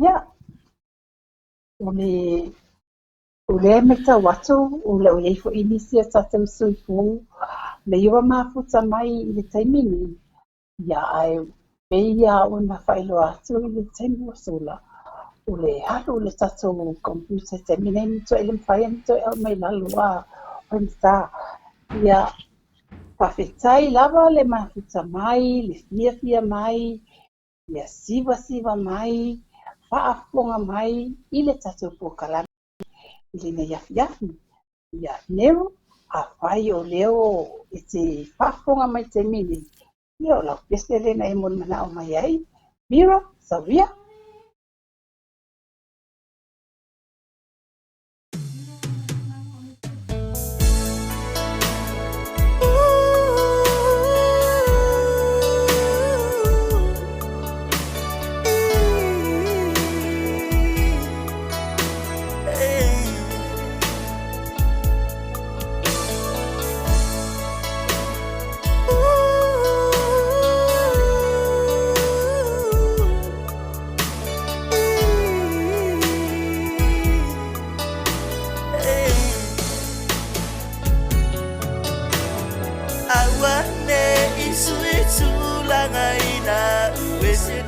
Ia, o le, o lea e matau atu, o le o i ai foi nisi o tatou sui fou, lea ua mafuta mai i le taimi nei, ia ae pei lava ona faailoa atu i le taimi ua sola, o le alu o le tatou computer i le taimi nei, e le mafai ona toe aumai i lalo a faigata. Ia, faafetai lava le mafuta mai, le fiafia mai, ia sivasiva mai, faafofoga mai i le tatou polokalame i lenei afiafi. Ia Nero, afai o lea e te faafofoga mai i le taimi nei, ia o lau pese lena e molimanaʻo mai ai. Mira, sauia.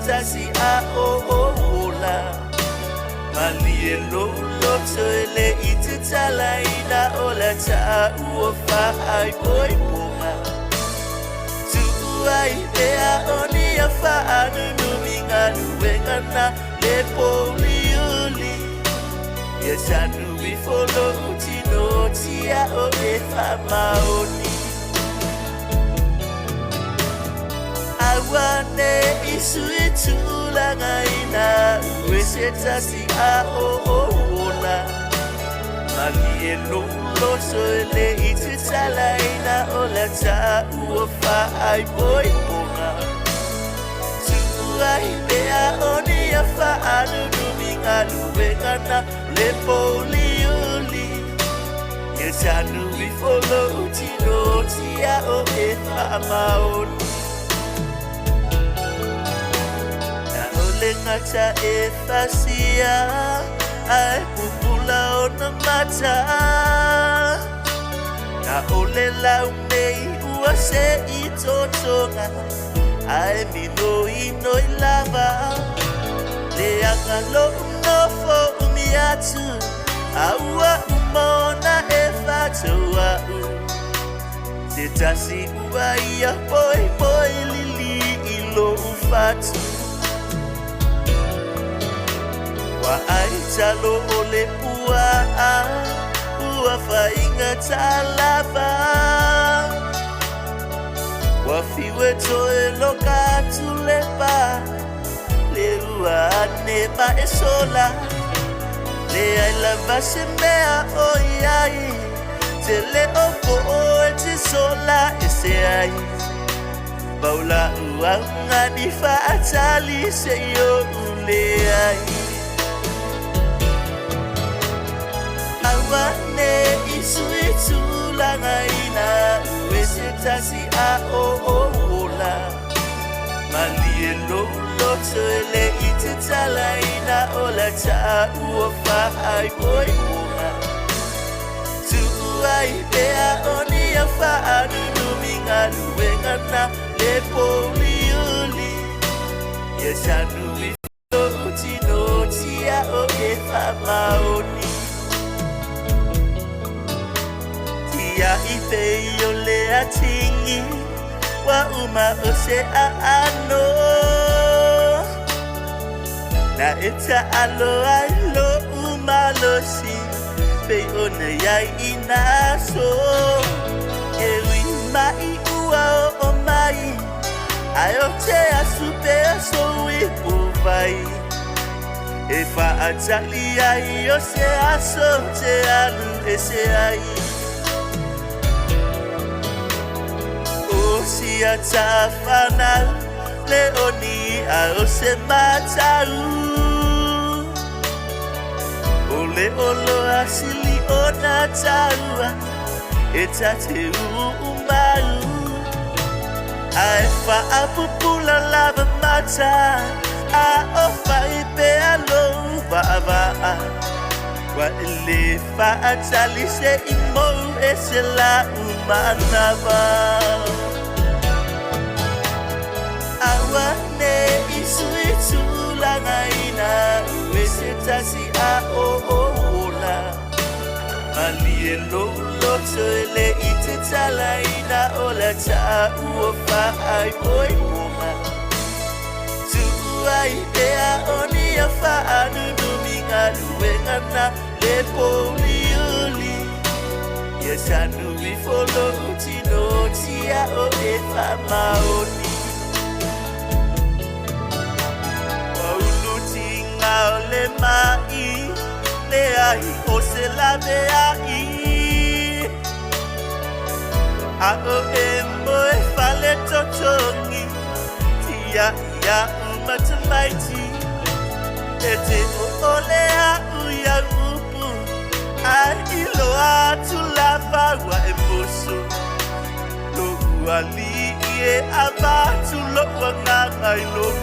tasi a o o ola. Malie lou loto e le i tatalaina o le taua faaipoipoga. Tuua ai pea o ni a faanunumi galuega na le pouliuli. Ia tanu ifo lou tino tia o e faamaoni. Aua ne i sui tulagaina ue se tasi a o o ola. Malie lou loto e le i tatalaina o le taua faaipoipoga. Tuua ai pea o ni a faanunumi galuega na le pouliuli. Ia tanu ifo lou tino tia o e faamaoni. Na o le gata e fasia ae pupula ona mata. Na o le laumei ua se i totoga ae minoinoi lava. Leaga lou nofo umi atu a ua uma ona e fataua'u. Se tasi ua ia poipoi lili i lou fatu. Ua ai talo o le pua'a ua faigata lava. Ua fiu e toe loka atu le pa le ua ane ma e sola. Leai lava se mea o i ai tele o po'o e te sola ese ai. Pau la'u augani fa'atali se'i o'u leai. Aua ne i sui tulagaina ue se tasi a o o ola. Malie lou loto e le i tatalaina o le taua faaipoipoga. Tuua ai pea o ni a faanunumi galuega na le pouliuli. Ia tanu ifo lou tino tia o e faamaoni. Tia i pei o le atigi ua uma o se aano. Na e taalo ai lo'u malosi pei ona iai i nā aso. E ui mai ua oo mai ae ou te asu pea sou ipuvai. E faatali ai o se aso ou te alu ese ai. O si ata fanau le oni a o se matau. O le oloa sili ona taua e ta te uumau. Ae faapupula lava mata a o fai pea lou vaavaa. Ua e lē faatali se'i mou e se la'u manava. Aua ne i sui tulagaina ue se tasi a o o ola. Malie lou loto e le i tatalaina o le taua faaipoipoga. Tuua ai pea o ni a faanunumi galuega na le pouliuli. Ia tanu ifo lou tino tia o e faamaoni. Ua ulu tiga o le ma'i le ahi o se lavea'i. A o e moe fale totogi tia'i a'u ma tamaiti. E te o'ole a'u i au upu ae iloa atu lava ua e musu. Lo'u alii e avatu lo'u agaga i lou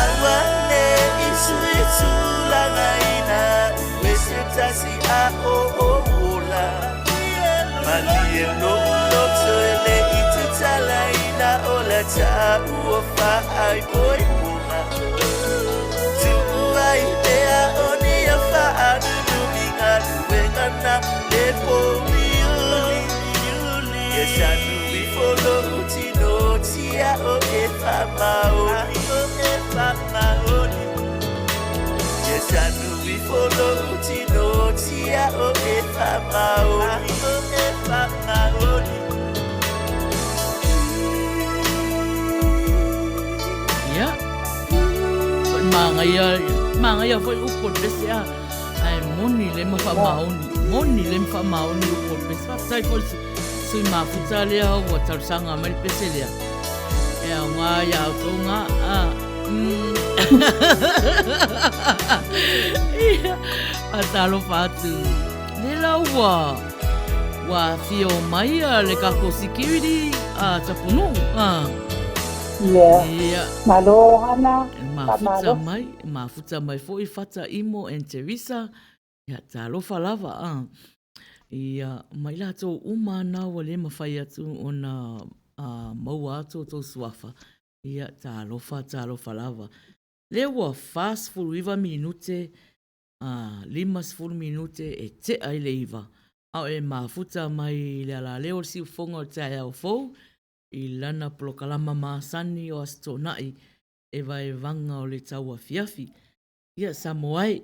Aua ne i sui tulagaina ue se tasi a o o ola. Malie lou loto e le i tatalaina Faaimoimoga Tuua i mea o ni a faanunumi galuega na le pouliuli Ia sanu ifo lou tino tia o e faamaoni Ia sanu ifo lou tino tia o e faamaoni. Ia. Foi māngaia, māngaia foi upu o le pese a. Ae moni le ma faamaoni. Moni le ma faamaoni upu o le pese. Faafetai foi le sui mafuta lea ua talosaga mai le pese lea. E aoga ia outou ngā. A. Mm. Ia, faatalofa atu. Le la ua ua afio mai le tatou security a Tapunuu. A. Ia. Ia. Malo Hana. Mafuta mai, mafuta mai foi Fata Imo and Teresa. Ia, talofa lava a. Ia, mai latou uma na ua le mafai atu ona a, maua atu o tou suafa. Ia, talofa, talofa lava. Lea ua 49 minute a 50 minute e tea i le 9, a o e mafuta mai i le alaleo o le siufofoga o le taeao fou i lana polokalama masani o Aso Toonai e vaevaga o le tauafiafi. Ia, Samoa e,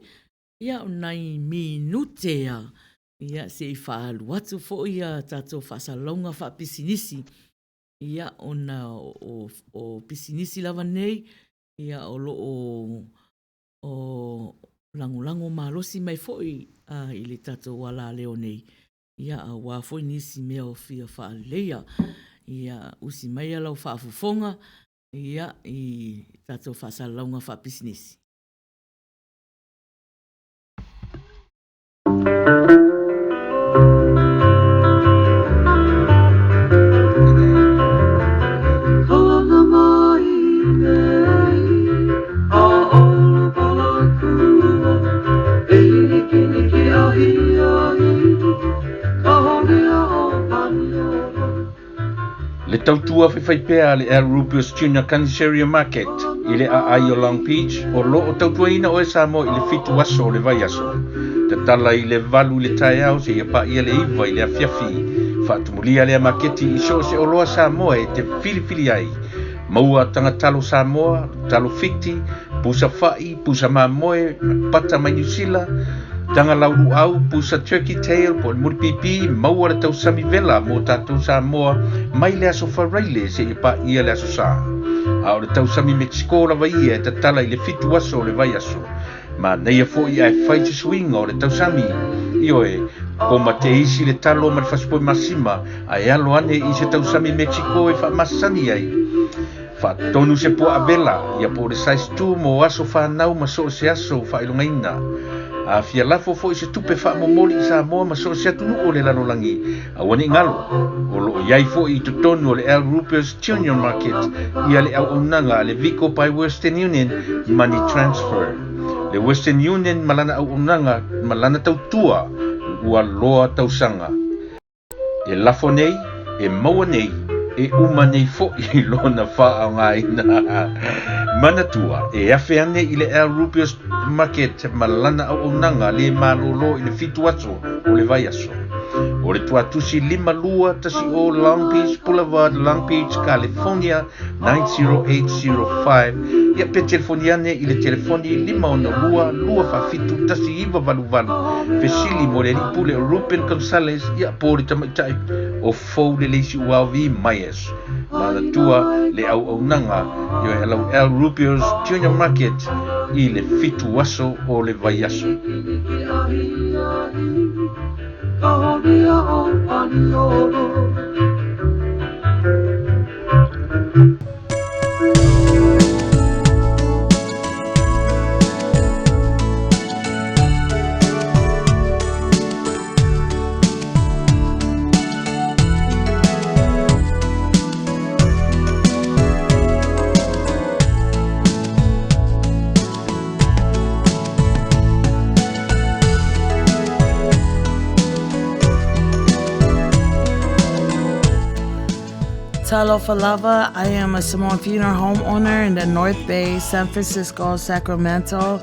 ia o nai minute a, ia se i faaalu atu foi a tatou faasalalauga faapisinisi, ia ona o pisinisi lava nei, ia o lo o o lagolago malosi mai foi i le tatou alaleo nei, ia aua foi nisi mea o fia faaleleia. Ia usi mai lau faafofoga ia i tatou faasalalauga faapisinisi. Le tautua faifaipea a le Al Rubius Junior Caniceria Market i le aai o Long Beach o lo o tautuaina oe Samoa i le 7 aso o le vaiaso. Tatala i le 8 i le taeao seia paia le 9 i le afiafi. Faatumulia lea maketi i so o se oloa Samoa e te filifili ai. Maua taga talo Samoa, talo Fiti, pusa fa'i, pusa mamoe, pata mai Niu Sila, taga laulu'au, pusa turkey tail po o le mulipipi, maua le tausami vela mo tatou Samoa mai le aso Faraile seia paia le aso Sa. A o le tausami Mexico lava ia e tatala i le 7 aso o le vaiaso. Manaia foi ae fai se suiga o le tausami. Ioe, koma te isi le talo ma le fasipoe masima ae alo ane i se tausami Mexico e faamasani ai. Faatonu se puaa vela, ia po o le size 2 mo aso fanau ma so o se aso faailogaina. A fia lafo foi se tupe faamomoli i Samoa ma so o se atunuu o le lalolagi, aua ne i galo, o lo o i ai foi i totonu o le Al Rupert's Junior Market ia le auaunaga a le Vico by Western Union Money Transfer. Le Western Union ma lana auaunaga ma lana tautua ua loa tausaga. E lafo nei, e maua nei, e uma nei foi lona faaaogaina. Manatua, e afe ane i le Al Rubius Market ma lana auaunaga le malōlō i le 7 aso o le vaiaso. O le tuatusi 5210 Long Beach Boulevard, Long Beach, California 90805. Ia pe telefoni ane i le telefoni 562 247 1988. Fesili mo le alii pule o Ruben Gonzalez, ia po o le tamaitai o Fou le Leisi Uaovi Myers. Manatua le auaunaga ioe alau Al Rubio's Junior Market i le 7 aso o le vaiaso. Talofa lava, I am a Samoan funeral home owner in the North Bay, San Francisco, Sacramento,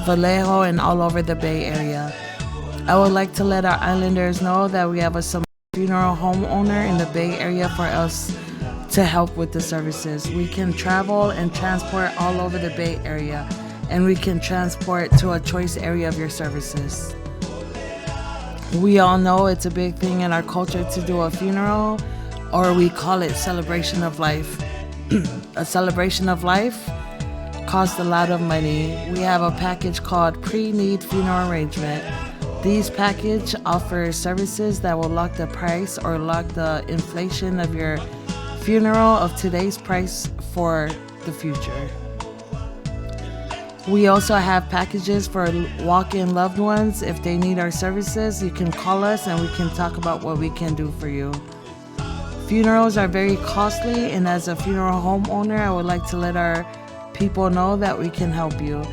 Vallejo, and all over the Bay Area. I would like to let our islanders know that we have a Samoan funeral home owner in the Bay Area for us to help with the services. We can travel and transport all over the Bay Area, and we can transport to a choice area of your services. We all know it's a big thing in our culture to do a funeral, or we call it celebration of life. A celebration of life costs a lot of money. We have a package called Preneed Funeral Arrangement. These package offers services that will lock the price or lock the inflation of your funeral of today's price for the future. We also have packages for walk-in loved ones. If they need our services, you can call us and we can talk about what we can do for you. Funerals are very costly, and as a funeral homeowner, I would like to let our people know that we can help you.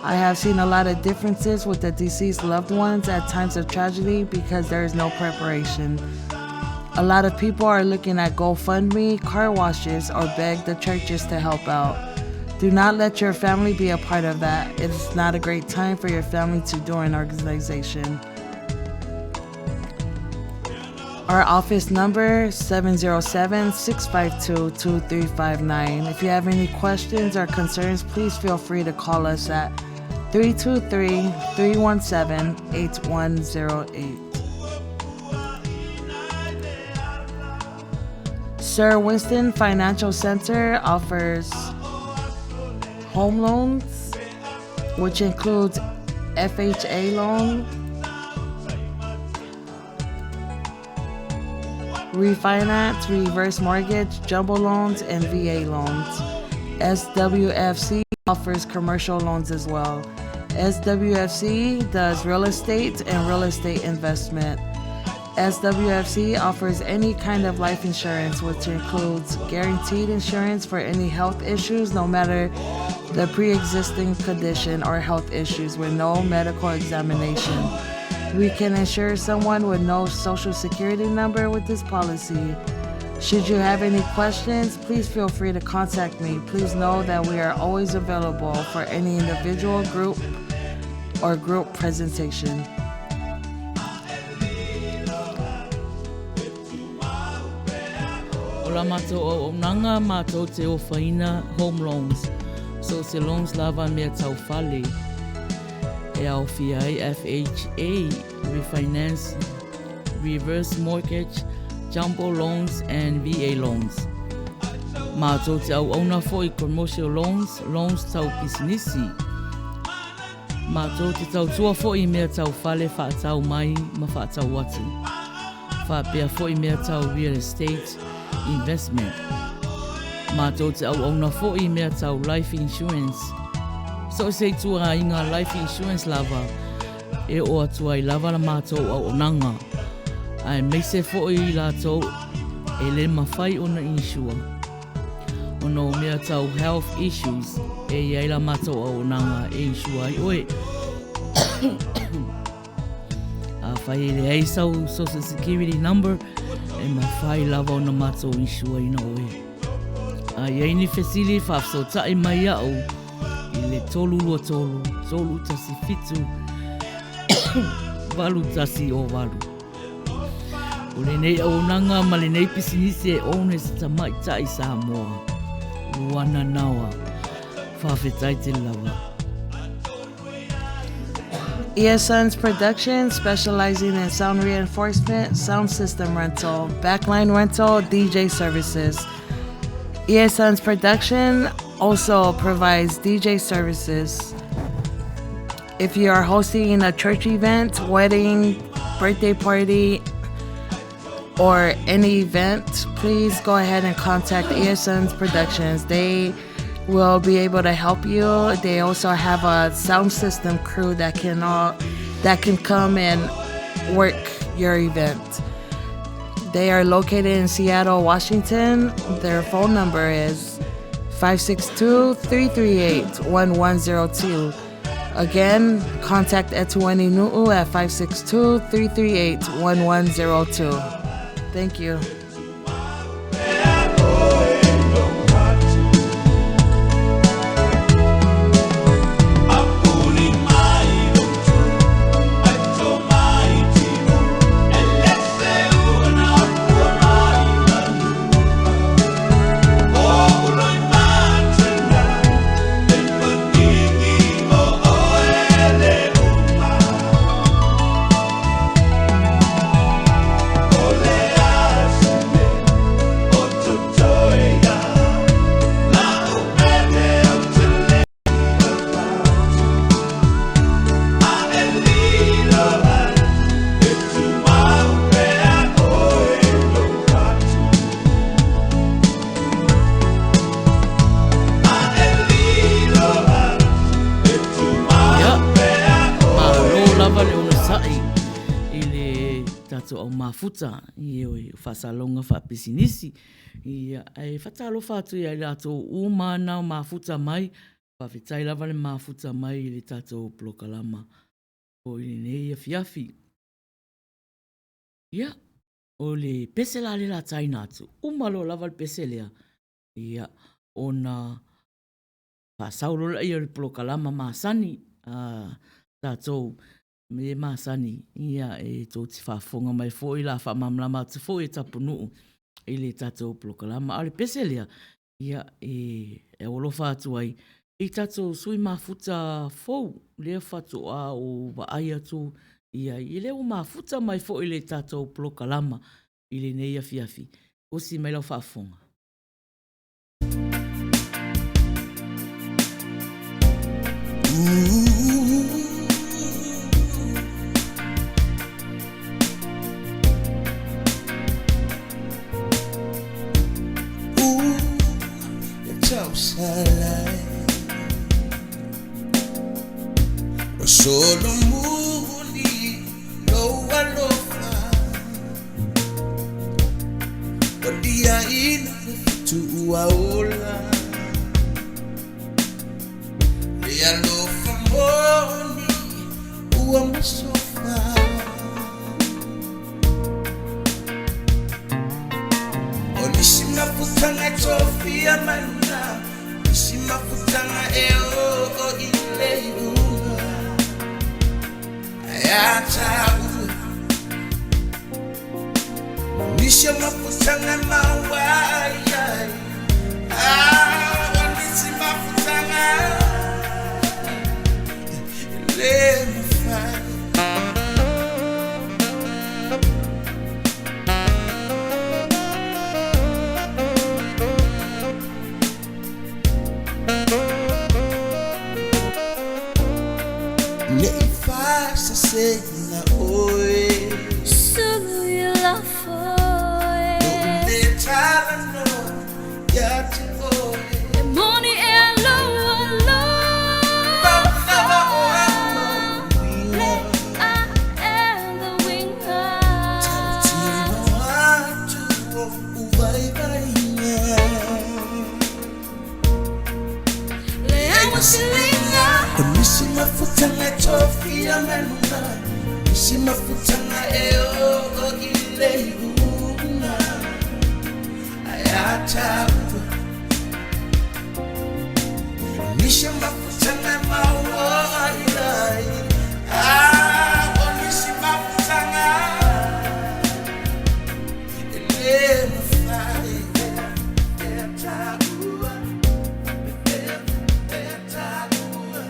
I have seen a lot of differences with the deceased loved ones at times of tragedy because there is no preparation. A lot of people are looking at GoFundMe, car washes, or beg the churches to help out. Do not let your family be a part of that. It's not a great time for your family to join an organization. Our office number 707-652-2359. If you have any questions or concerns, please feel free to call us at 323-317-8108. Sir Winston Financial Center offers home loans, which includes FHA loan, refinance, reverse mortgage, jumbo loans, and VA loans. SWFC offers commercial loans as well. SWFC does real estate and real estate investment. SWFC offers any kind of life insurance, which includes guaranteed insurance for any health issues, no matter the pre-existing condition or health issues, with no medical examination. We can insure someone with no social security number with this policy. Should you have any questions, please feel free to contact me. Please know that we are always available for any individual, group, or group presentation. O la matou auaunaga matou te ofaina home loans, so o se loans lava mea tau fale e aofia ai FHA, refinance, reverse mortgage, jumbo loans and VA loans. Matou te auauna foi commercial loans, loans tau pisinisi. Matou te tautua foi i mea tau fale whaatau mai ma whaatau atu. Faapea foi mea tau real estate investment. Matou te auauna foi i mea tau life insurance. So o se ituaiga life insurance lava e oo atu ai lava la matou auaunaga, aemaise foi i latou e le mafai ona insure ona o mea tau health issues e i ai la matou auaunaga e insure ai oe. Afai e leai sau social security number, e mafai lava ona matou insure ina oe. A i ai ni fesili, faafesootai mai iaʻu i le 323 317 8108. O lenei auaunaga ma lenei pisinisi e own e se tamaitai Samoa. Luana Nawa. Faafetai tele lava. ESN's production, specializing in sound reinforcement, sound system rental, backline rental, DJ services. ESN's production also provides DJ services. If you are hosting a church event, wedding, birthday party, or any event, please go ahead and contact ESN's Productions. They will be able to help you. They also have a sound system crew that can come and work your event. They are located in Seattle, Washington. Their phone number is 562-338-1102. Again, contact Etueni Nu'u at 562-338-1102. Thank you. tatou au mafuta, ioe, o faasalalauga faapisinisi. Ia, ae faatalofa atu ia i latou uma na mafuta mai, faafetai lava le mafuta mai i le tatou polokalama o i lenei afiafi. Ia, o le pese la lea o le a taina atu, uma loa lava le pese lea, ia, ona faasau loa lea o le polokalama masani a tatou me masani, ia, e tou te faafofoga mai foi la faamalamalama atu foi e Tapunuu i le tatou polokalama. A o le pese lea, ia, e alofa atu ai i tatou sui mafuta fou lea faatoa ou vaai atu i ai, i lea ua mafuta mai foi i le tatou polokalama i lenei afiafi. Osi mai lau faafofoga. Solomuli lou alofa Ua liaina le fetu ua ola Le alofa moni ua masofa O nisi mafutaga e tofia mai luga Nisi mafutaga e oo i le iuga Ae a taua Nisi o mafutaga e maua ai ai Ah, o nisi mafutaga e le mafai Ne i faasaseina oe Sulu lafo e. Lou le talanoa ia te oe E moni e lou alofa. Uiga Le a e le uiga. Tautino atu o uvaivaiga Le au siliga. O nisi mafutaga e tofia mai luga Nisi mafutaga e oo i le iuga Ae a taua Nisi mafutaga e maua ai ai Ah, o nisi mafutaga e le mafai E taua, e taua,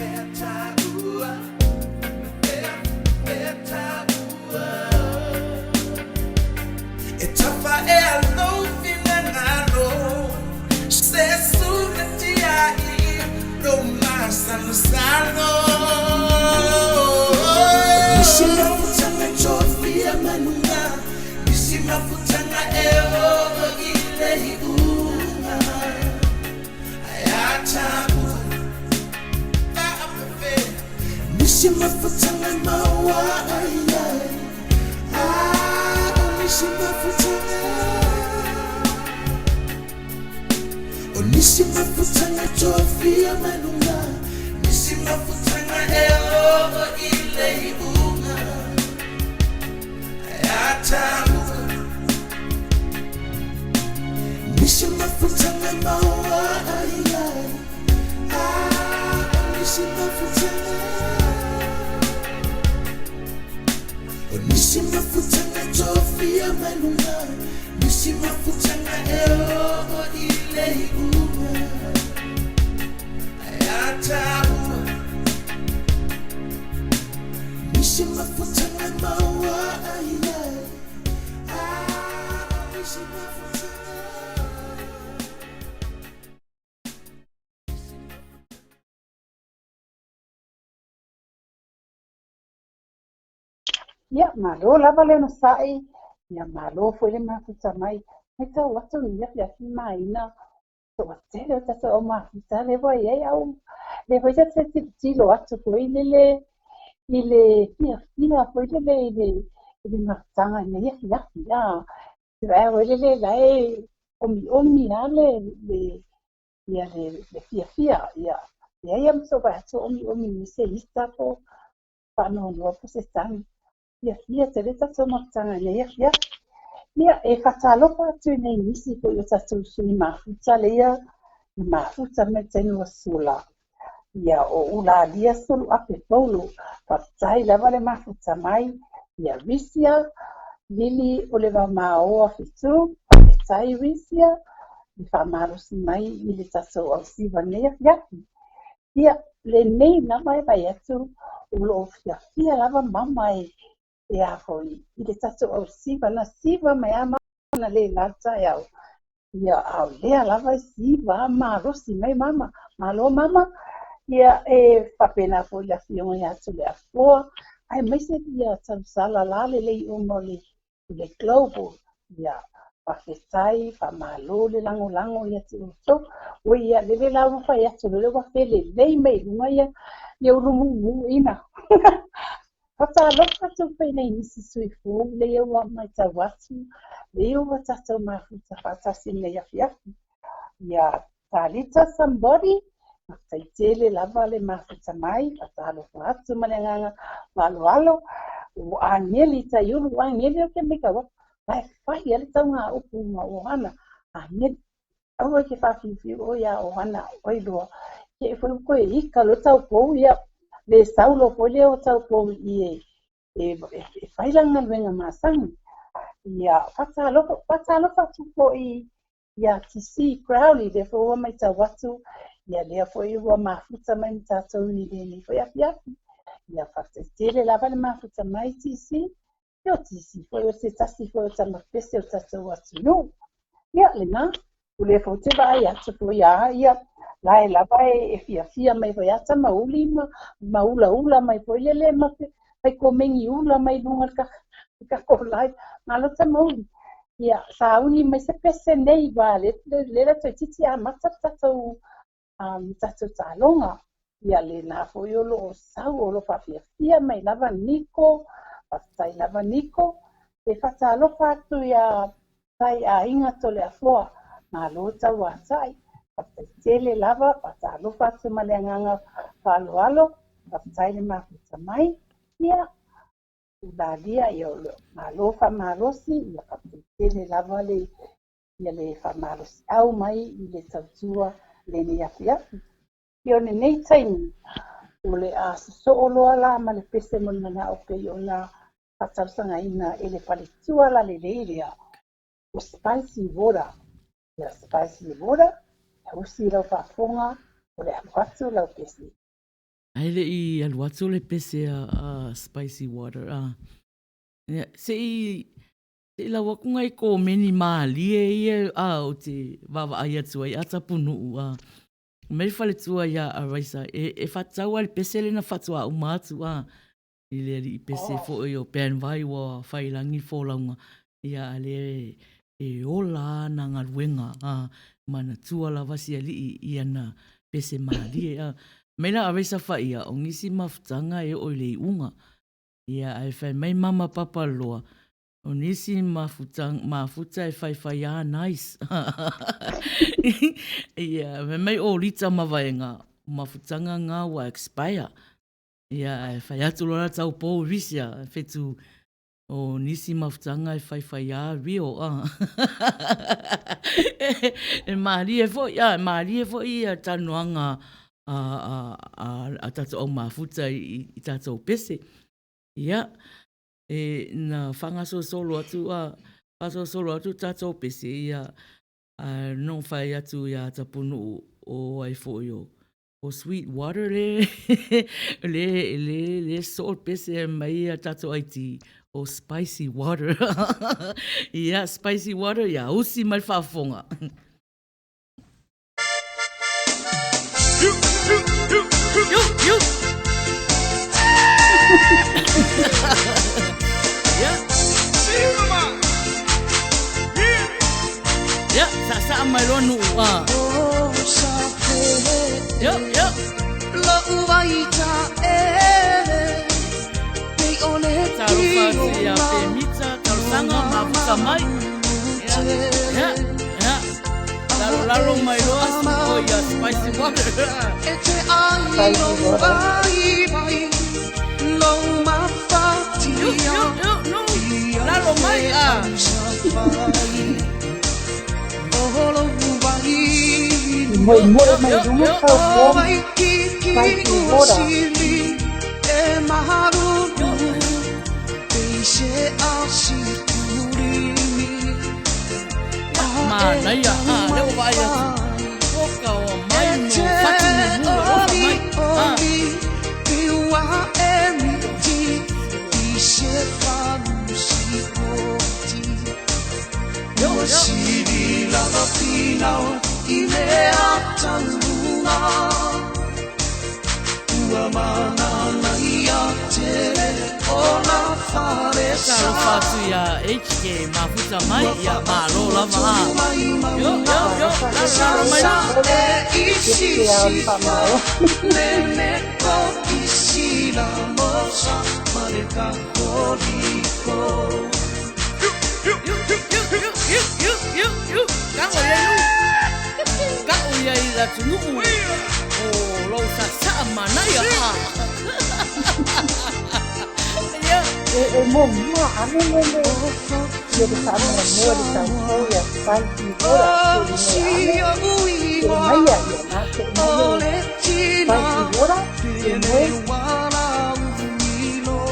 e taua, e taua E tafa e lou finagalo Se suka tiai Lou masalosalo Nisi mafutaga e tofia mai luga Nisi mafutaga e oo i le iuga Ae a taua Nisi mafutaga e maua ai ai Ah, o nisi mafutaga O nisi mafutaga e tofia mai luga Nisi mafutaga e oo i le iuga Ae a taua Nisi mafutaga e maua ai ai Ah, o nisi mafutaga O nisi mafutaga e tofia mai luga Nisi mafutaga e oo i le iuga Ae a taua Nisi mafutaga e maua ai ai Ah, o nisi mafutaga Ia, malo lava le onosai, ia malo foi le mafuta mai. Matau atu i afiafi maina, toatele o tatou au mafuta lea ua i ai au, lea foi ta te tilotilo atu foi lele. I le fiafia foi lele i le i le mafutaga i nei afiafi, a. Se vaea foi lele la e omiomi lava le le ia le le fiafia, ia. Leai lava ma sou vaai atu o omiomi mai se ita po o faanoanoa po o se tagi. Fiafia tele tatou mafutaga i nei afiafi. Ia, e faatalofa atu i nai nisi foi o tatou sui mafuta lea na mafuta mai le taimi ua sola. Ia, o Ulalia Suluape Paulo, faafetai lava le mafuta mai. Ia, Risia Lili Olevamaoa Fitu, faafetai Risia le faamalosi mai i le tatou ausiva i lenei afiafi. Ia, lenei lava e vaai atu o lo o fiafia lava mama e e a foi i le tatou ausiva na siva mai a mama na le la le taeao. Ia, a o lea lava e siva a malosi mai mama. Malo mama. Ia, e faapena foi le afioga ia Toleafoa, aemaise ia tausala la lelei uma o le le Global. Ia, faafetai, faamalo le lagolago ia te outou. Oi, ia, lele la ua fai atu, lele ua felelei mai i luga ia, ia ulumuumuina. Faatalofa atu foi i nisi sui fou lea ua matau atu, lea ua tatou mafuta faatasi i lenei afiafi. Ia, Talita Somebody, faafetai tele lava le mafuta mai, faatalofa atu ma le agaga faaaloalo. Ua ageli Taiulu, ua ageli ou te matau atu, la e fai lava le tauga upu ma Ohana, ageli. Aua e te faafiufiu oe ia Ohana, oi loa. Te i foi ua toe ika loa taupou, ia, le sau loa foi lea o taupou i i e, e, e fai lana galuega masani. Ia, faatalofa, faatalofa atu foi ia TC Crowley, lea foi ua matau atu, ia lea foi ua mafuta mai ma tatou i lenei foi afiafi. Ia faafetai tele lava le mafuta mai TC. Ia o TC foi o se tasi foi o tama pese o le tatou atunuu. Ia lena, o lea foi ou te vaai atu foi ia ia, la e lava e fiafia mai foi a tama uli ma, ma ulaula mai foi lele ma fai komeni ula mai luga o le tatou live. Malo tama uli. Ia, sauni mai se pese nei, ua le, le la toeitiiti amata le tatou, um, tatou taaloga. Ia, lena foi o lo o sau, o lo o faafiafia mai lava Niko, faafetai lava Niko. E faatalofa atu ia Tai Aiga Toleafoa, malo tauatai, faafetai tele lava, faatalofa atu ma le agaga faaaloalo, faafetai le mafuta mai. Ia, Ulalia, ia malo faamalosi, ia faafetai tele lava le ia le faamalosiau mai i le tautua lenei afiafi. Ia o lenei taimi, o le a sosoo loa la ma le pese mo le manao pei ona faatausagaina e le faletua lalelei lea o Spicy Water. Ia Spicy Water, e usi lau faafofoga, o le alu atu lau pese. Ae le i alu atu le pese a Spicy Water, a. Ia, se i, se i lau atu nai komeni mālie ia a ou te vaavaai atu ai a Tapunuu, a. Mai le faletua ia Araisa, e, e faatatau lava i le pese lea na faatoa uma atu, a. I le alii pese foi o Ben Vai ua fai i lagi le folauga, ia a lea e ola ana galuega, a, manatua lava si alii i ana pese malie, a. Mai la Araisa faia, o nisi mafutaga e oo i le iuga. Ia, ae fai mai mama papa loa, o nisi mafuta e faifai a nice. Ia, fai mai o lita ma vaega, o mafutaga nga ua expire. Ia, ae fai atu loa la taupou risia, fetu o nisi mafutaga e faifai a real, a. E malie foi, a, e malie foi ia talanoaga a tatou au mafuta i tatou pese. Ia, e na faagasolosolo atu a, faasolosolo atu tatou pese, ia, a no fai atu ia Tapunuu o ai foi o o sweet water le le le le soo le pese mai a tatou IT o spicy water. Ia, spicy water, ia usi mai le faafofoga. Iu, iu. Ia. Ia, saasaa mai loa nuu. Ah. Ia, ia. Talofa atu ia Pemita, talosaga mafuta mai. Ia, ia, ia. Lalo lalo mai loa o ia spicy water. Spicy water. Yu, yu, yu, nu. Lalo mai ah. Moemoe mai luga tau warm spicy water. Manaia, ah, lea ua vaai atu. Oka o mai no fatu mumu e alofa mai. Ah. Yo, yo. Talofa atu iā HK mafuta mai, ia malo lava a. Yo, yo, yo, lalo lalo mai la. Yu, yu, yu, yu, Ka'o iai lu. Ka'o iai le atunuu o lou saasaa manaia a. Ia. E e muamua ane le le ia le faamuamua le tautau ia spicy water se moe ane se maia ia na se maia spicy water se moe.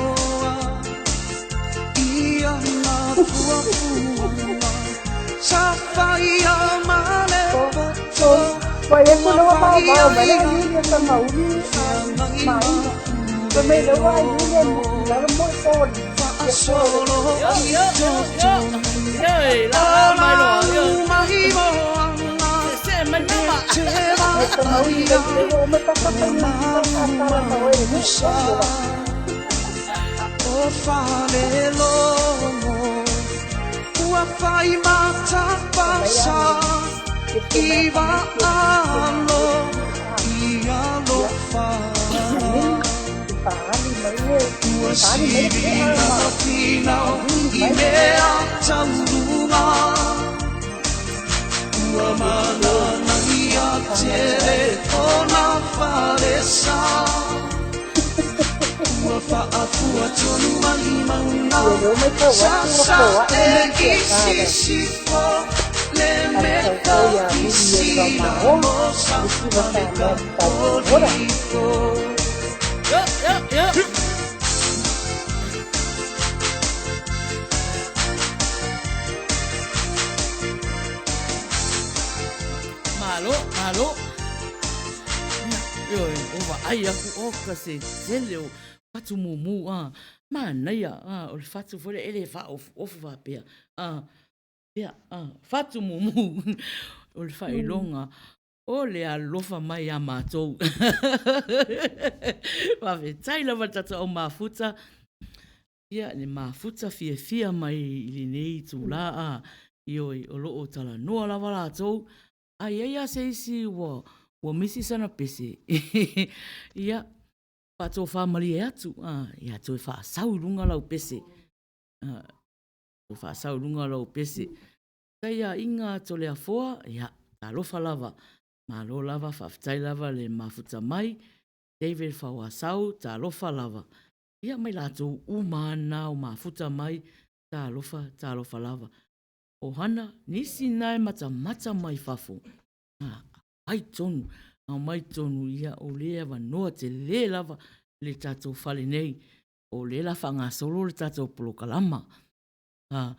Ua e aku lewa maomao mai le Julia Tamauli maina. Fai mai lewa a Julia lalo moe poli. Ia po le. Yo, yo, yo, yo. Yo, e la la mai loa. Yo. Se se mai mama. Ia Tamauli le lewa o mataka pai na tala tala e le mo. Yo, yo, yo. Malo, malo. Ioe, o vaai aku, o ka se tele o fatu mumu, a, manaia, a, o le fatu foi lea e le faaofuofu faapea, a, ia, a, fatu mumu, o le faailoga, o le alofa mai ia matou. Faafetai lava le tatou au mafuta, ia, le mafuta fiafia mai i lenei itulā, a, ioe, o lo o talanoa lava latou, A i ai lava se isi ua, ua misi sana pese, ia, faatofamalie atu, a, ia toe faasau i luga lau pese. A, toe faasau i luga lau pese. Tai aiga Toleafoa, ia, talofa lava. Malo lava, faafetai lava le mafuta mai. David Fauasau, talofa lava. Ia, mai latou uma lava na o mafuta mai, talofa, talofa lava. Ohana, nisi na e matamata mai fafo, a, aumai tonu, aumai tonu, ia o le avanoa tele lava le tatou fale nei, o lea la faagasolo le tatou polokalama. A,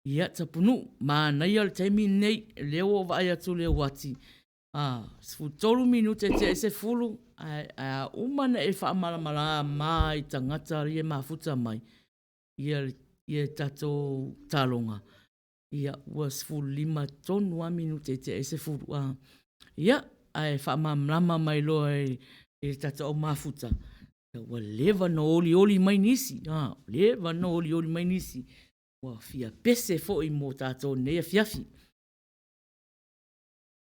ia Tapunuu, manaia le taimi lenei, lea ua ou vaai atu i le uati, a, 13 minute tea i 10, ae, ae a uma ona e faamalamalama i tagata ia e mafuta mai, ia ia tatou taloga, ia ua 15 tonu lava minute e tea ai 10 a. Ia, ae faamalamalama mai loa e le tatou au mafuta, ia ua leva ona olioli mai nisi, a, leva ona olioli mai nisi, ua fia pese foi mo tatou i lenei afiafi.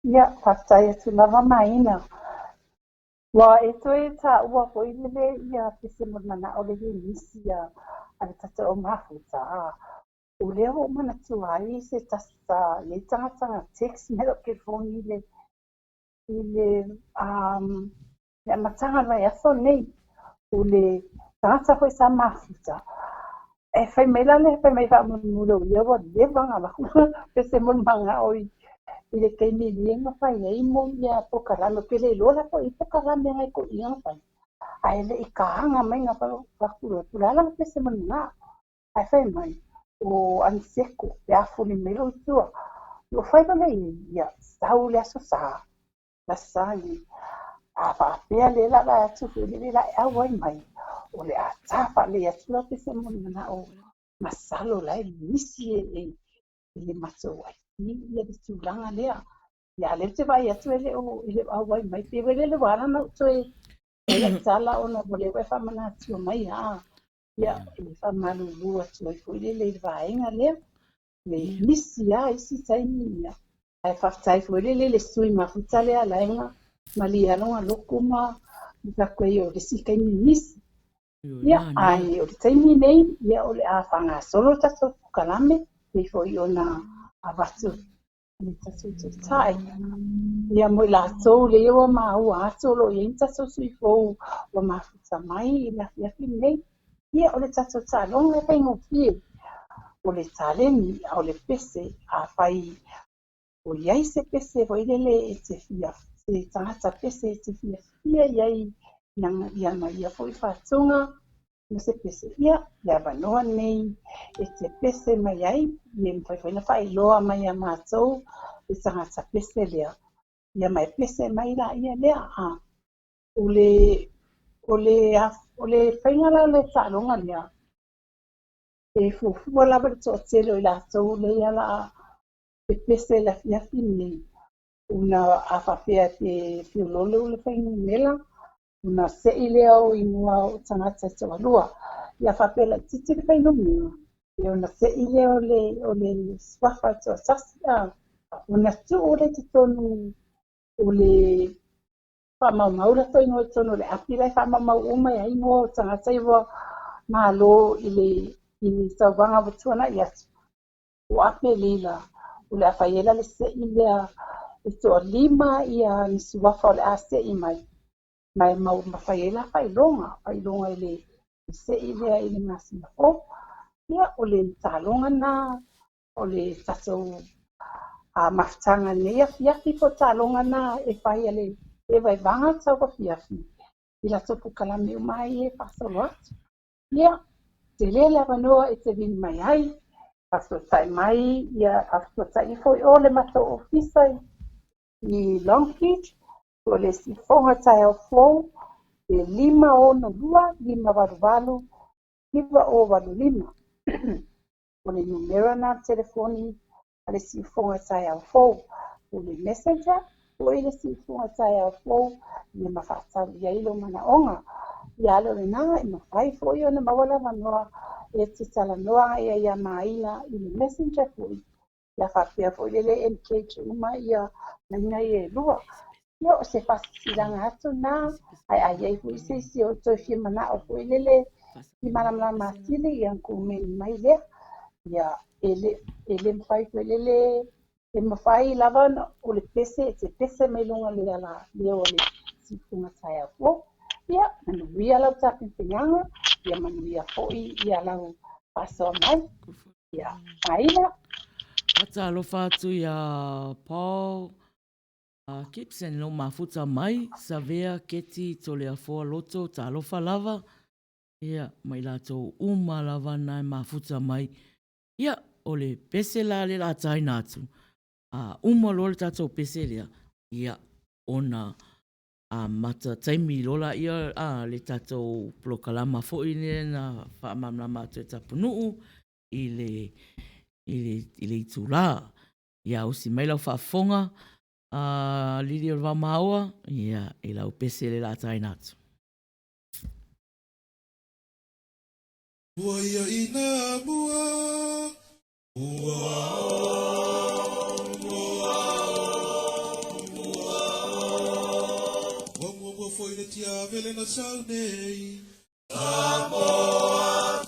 Ia, faafetai atu lava Maina. Ua e toe taua foi lele ia pese mo le manao le le misi a a le tatou au mafuta, a o lea ua ou manatua ai se tasi sa i ai tagata na text mai lau telefoni i le i le um le amataga o le vaiaso lenei, o le tagata foi sa mafuta, e fai mai la le fai mai faamolemole o ia ua leva ona avatu pese mo le manao i i le taimi e na fai ai mo ia polokalame, ou te le iloa la po o i ai polokalame a nai toeaiina na fai, ae le i taga mai na avatu loa, po o le a lana pese mo le manao. Ae fai mai, o Aniseko, pe a fuli mai lou i tua. Ua fai loa le i ai, ia, sau le Aso Sa, le Aso Sa nei. A faapea lea la vaai atu foi lele la e auai mai, o le a ta faalelei atu lau pese mo le manao, masalo la e misi e, e, i le matou ID ia le tulaga lea. Ia, a o lea ou te vaai atu e le o, e le o auai mai. Pei foi lele ua ala ona ou toe fai lau tala ona ua leva e faamanatua mai, a. Ia, e faamalulu atu ai foi lele i le vaega lea, le misi lava isi taimi, ia. Ae faafetai foi lele i le sui mafuta lea a Laega, malie lava lona loto ma fai atu ai o le isi taimi misi. Ia, ae o le taimi nei, ia o le a faagasolo le tatou polokalame, pei foi ona avatu le tatou taitai. Ia mo i latou lea ua maua atu o lo o i ai ni tatou sui fou ua mafuta mai i le afiafi lenei, ia o le tatou taaloga e faigofie. O le taleni, a o le pese, afai o i ai se pese foi lele e te fia, se tagata pese e te fiafia i ai i ana ia foi faatuga, ma se pese, ia, le avanoa lenei e te pese mai ai, ia mafai foi ona faailoa mai ia matou le tagata pese lea, ia ma e pese mai laia lea. A o le, o le, o le faiga la o le taaloga lea, e fuafua lava le toatele o i latou lea o le a pepese i le afiafi lenei, ona a faapea e te feoloolo le fuainumera, ona se'i lea o igoa o tagata e toalua. Ia faapea laitiiti le fuainumera, ia ona se'i lea o le, o le suafa e toatasi, a, ona tuu lea i totonu o le faamaumau latou igoa i totonu o le api la e faamaumau uma ai igoa o tagata ia ua malo i le, i le tauvaga ua tuanai atu. O Aperila, o le a fai ai la le se'i lea e toalima ia ni suafa o le a se'i mai, ma e mau ma fai ai la faailoga, faailoga i le se'i lea i le masina fou. Ia, o le taaloga lena o le tatou mafutaga i lenei afiafi po o taaloga na e fai a le vaevaega tau afiafi i latou polokalame uma ai e faasolo atu. Ia, tele le avanoa e te vili mai ai, faafesootai mai, ia faafesootai ifo i o le matou ofisa i Long Beach, po o le Sifoga Taeao Fou, e 562 588 9085. O le numera lena o le telefoni a le Siufoga Taeao Fou. O le messenger foi le Siufoga Taeao Fou ia ma faatatau i ai lou manaoga. Ia ale o lena e mafai foi ona maua le avanoa e te talanoa agai ai ia Maila i le messenger foi. Ia faapea foi lele engage uma ia laina ia e lua. Ia o se faasilasilaga atu lena, ae a i ai foi se isi o toe fia manao foi lele i malamalama atili, ia ona komeni mai lea. Ia e le, e le mafai foi lele, e mafai lava ona, o le pese, e te pese mai luga o le ala leo o le siufuga taeao fou. Ia, manuia lau tapenapenaga, ia manuia foi ia lau faasoa mai. Ia, Maila. Faatalofa atu iā Paul Gibson lou mafuta mai, Savea, Keti, Toleafoa, Loto, talofa lava, ia, ma i latou uma lava na e mafuta mai. Ia, o le pese la lea o le a taina atu, a uma loa le tatou pese lea, ia, ona amata taimi loa laia a le tatou polokalama foi lea na faamalamalama atu e Tapunuu i le, i le, i le itula. Ia usi mai lau faafofoga, a Lili o le Vaomaoa, ia, i lau pese le la taina atu. Ua ia ina mua, ua o, ua o, ua o. Ua muamua foi le tiavele na sau nei. Samoa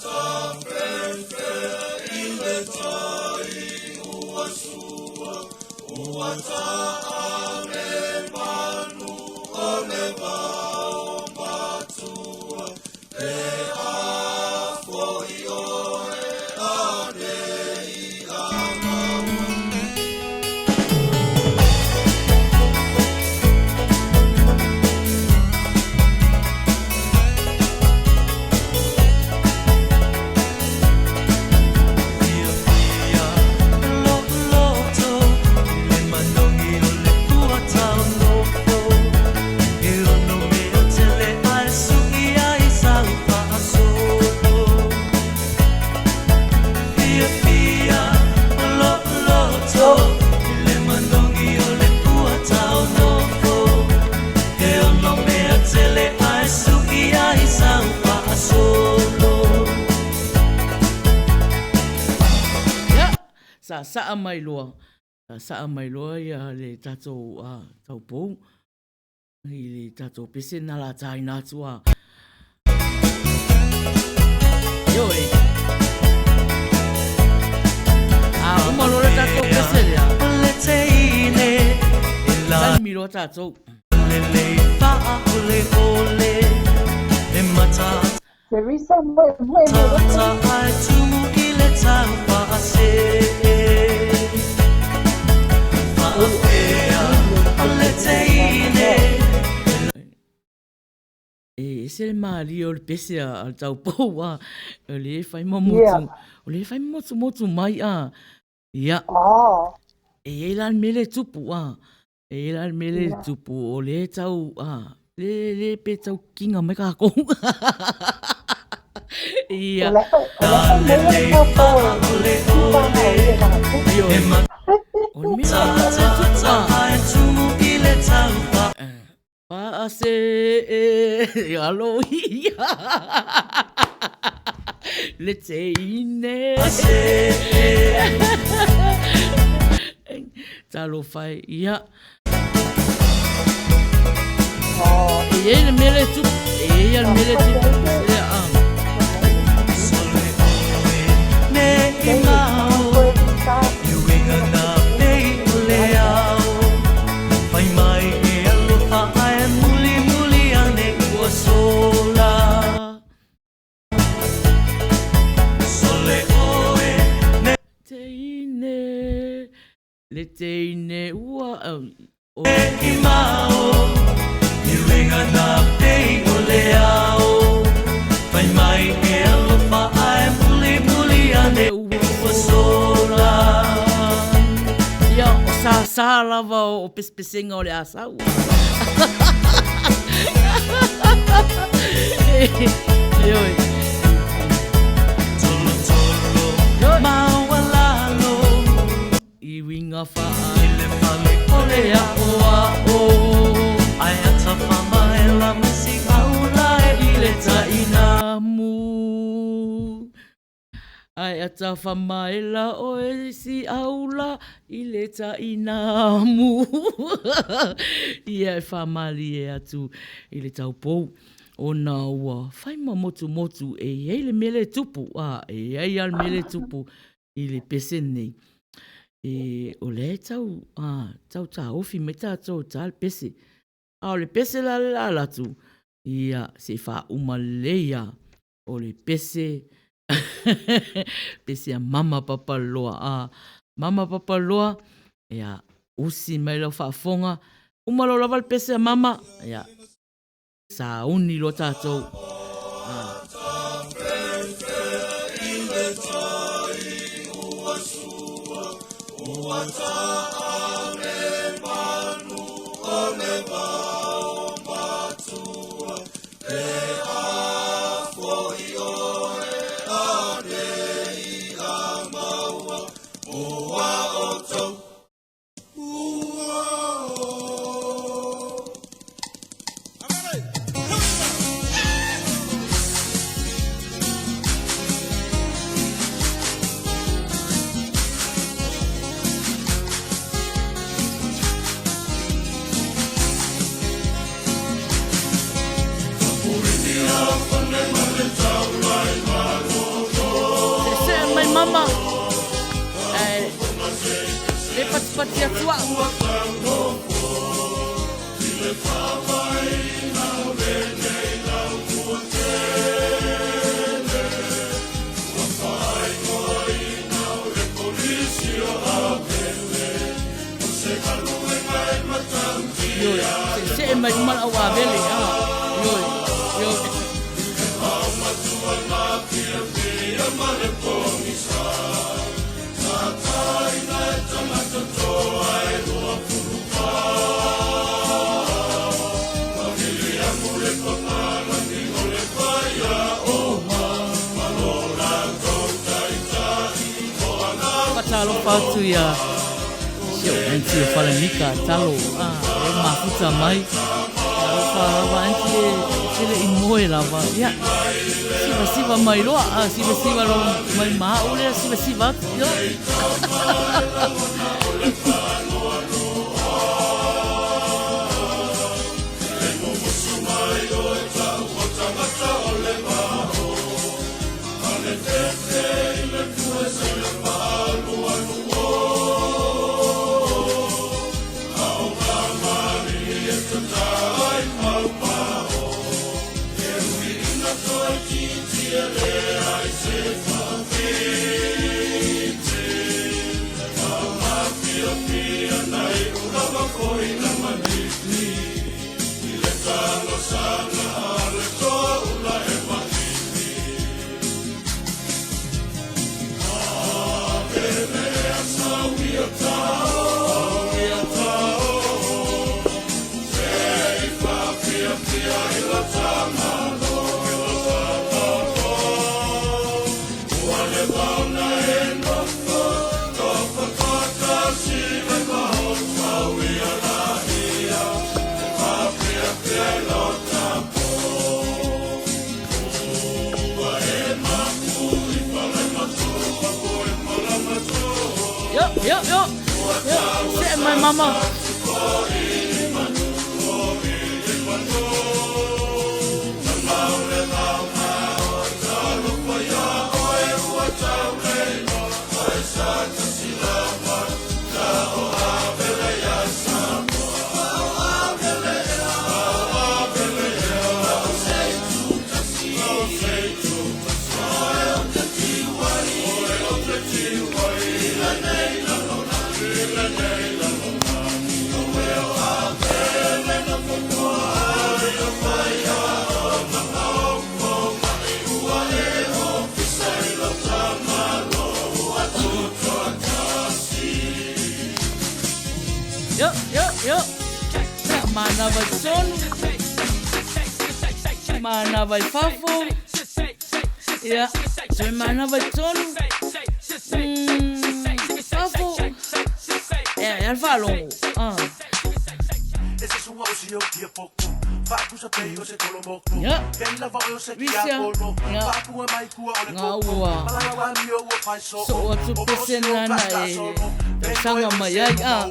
Ia, saasaa mai loa, saasaa mai loa ia le tatou taupou i le tatou pese na lataina atu a. Ioe. A uma loa le tatou pese lea. Salimi loa tatou. Teresa, mo mo mo. E ese le malie o le pese a le taupou a, o le fai ma motu, o le fai motumotu mai a. Ia. Oh. E i ai la le mea lea e tupu a. E i ai la le mea lea e tupu o lea e tau a, le le pe tau kiga mai kākou. Ia. O le o le taupou e Ioe. O le mea la e tupu a. Paase e alo ia le teine. Talofa e, ia. E i ai le mea lea e tupu, e i ai le mea lea e tupu. Ia, a. Teine, le teine ua o. Ia, o sāsā lava o pesepesega o le asau. Ioe. I uiga faa. I le fale o le aʻoaʻo. Ae ata famaela mai si aula i le tainamu. Ae ata famaela oe si aula i le tainamu. Ia e faamalie atu i le taupou ona ua fai ma motumotu e i ai le mea lea e tupu, a e i ai lava le mea lea e tupu i le pese lenei. E, o lea e tau, a, tau taofi mai tatou ta le pese. A o le pese la le la alu atu, ia, se i faauma lelei lava. O le pese, pese a Mama Papaloa. A, Mama Papaloa, ia, usi mai lau faafofoga, uma loa lava le pese a Mama, ia, sauni loa tatou. A. pati atu au. Ioe, se'ese'e mai uma le au avele, a, ioe, ioe. Faatalofa atu ia si ou aunty o Falenika, talo, a, e mafuta mai. Alofa lava aunty e tele i moe lava. Ia, siva siva mai loa, a, siva siva loa mai ma au lea, siva siva atu, ia. Yo, yo, yo. Yo, see mai mama. Yo, yo, yo. Manava i totonu. Manava i fafo. Ia, toe manava i totonu. Fafo. Ia, ia le faalogo. Ah. Ia. Visia. Ia. Ngā ua. Soo atu pese nana e tausaga mai ai. Ah.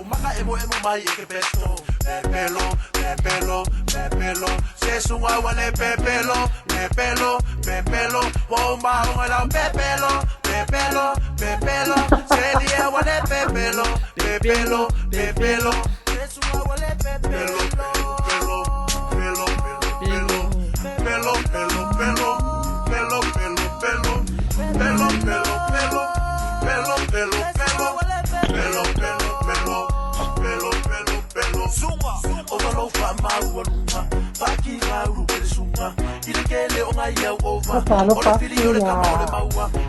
Faatalofa atu ia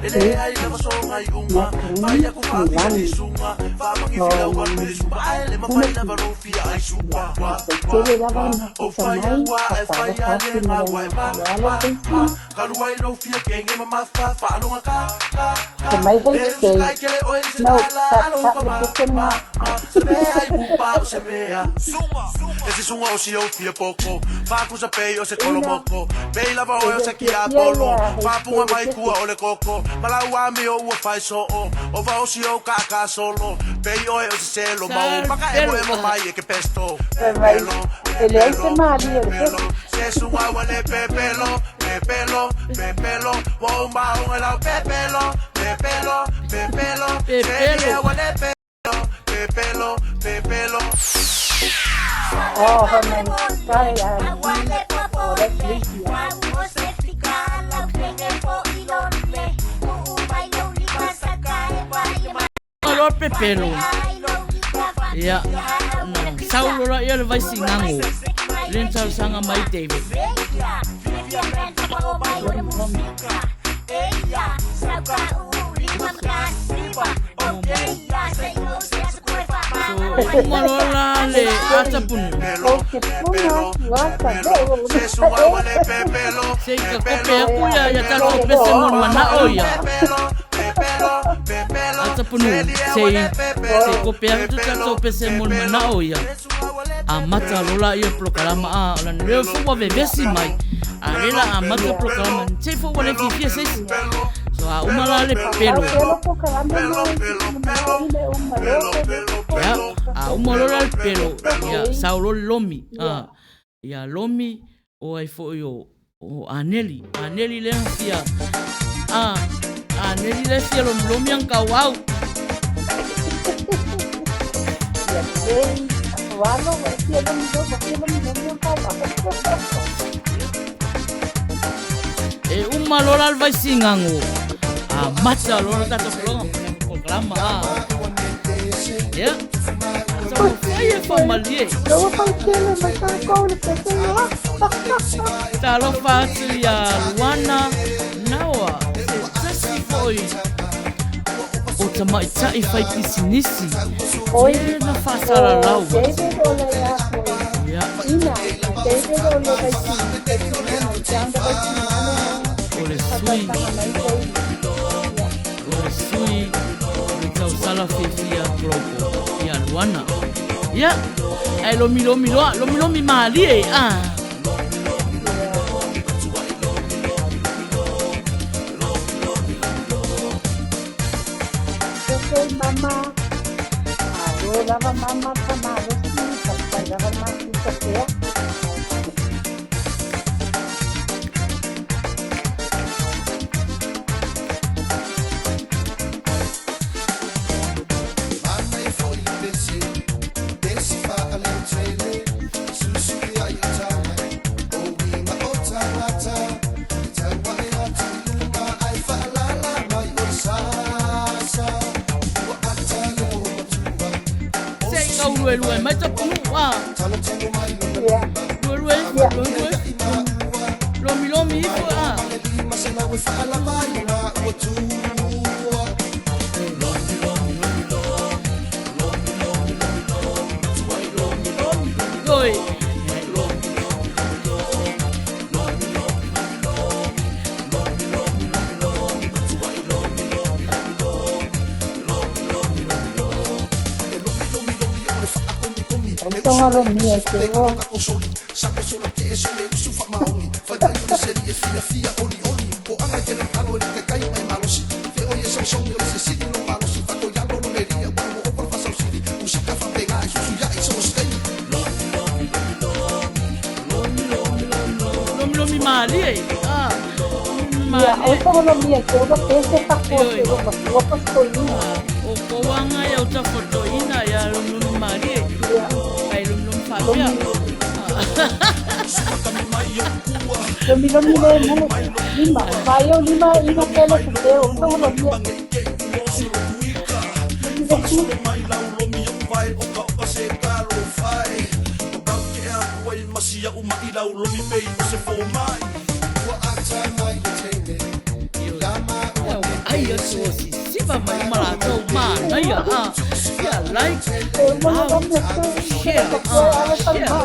Jake Macri Milani Ia, tele lava ona mafuta mai, faatalofa atu ma le agaga faaaloalo Casey. Fai mai HK, no, ta, ta, le pese lena. Ina, e le o fiafia ia HK i le pese. Sa pelu. Fai mai, e leai se malie o le pese. Pepelo. Oh, fai mai kai a o le Felicia. Alo pepelo. Ia, na saulo la ia le vaisigago le na talosaga mai David. So e uma loa la le atapunu. Se i ka kope aku ia ia tatou pese mo le mana'o ia. Atapunu se i se i kope aku te tatou pese mo le mana'o ia. Amata loa la ia polokalama a o lana lea foi ua vevesi mai. A lea la amata polokalama se i foi ua le fiafia se isi. So a uma la le pepelo. Ia, a uma loa la le pepelo, ia sau loa le lomi. A, ia lomi o ai foi o o Aneli. Aneli lea na fia a Aneli lea fia lomilomi ang kauau. Ia lelei, alo, e fia lomilomi, fia lomilomi ang kauau. E uma loa la le vaisigago, amata loa le tatou polokalama a. Ia, taumafai e faamalie. Talofa atu iā Luana Naoa, se tasi foi o tamaitai fai pisinisi lea na faasalalau atu. Ia. O le sui, o le sui o le tausala fiafia Global ia Luana. Ia, ae lomilomi loa, lomilomi malie a. Okay, mama. Alo lava mama pa malosi, pa lava mafuta pea. Se i kau luelue mai tapunu a. Luelue ifo, luelue ifo. Lomilomi ifo a. Oi. Tonga lo mia te o. Lomilomi malie. Ah. Ia, o tonga lo mia te o pese pa ko te o pa o pa stoina. O koanga ia o tafotoina ia lomilomi malie. Ai lomilomi faapea. Lomilomi le mo lima. Vai o lima ina pele te o tonga lo mia. Ai atu o sisiva mai ma latou manaia a. Ia like, share, ah, share.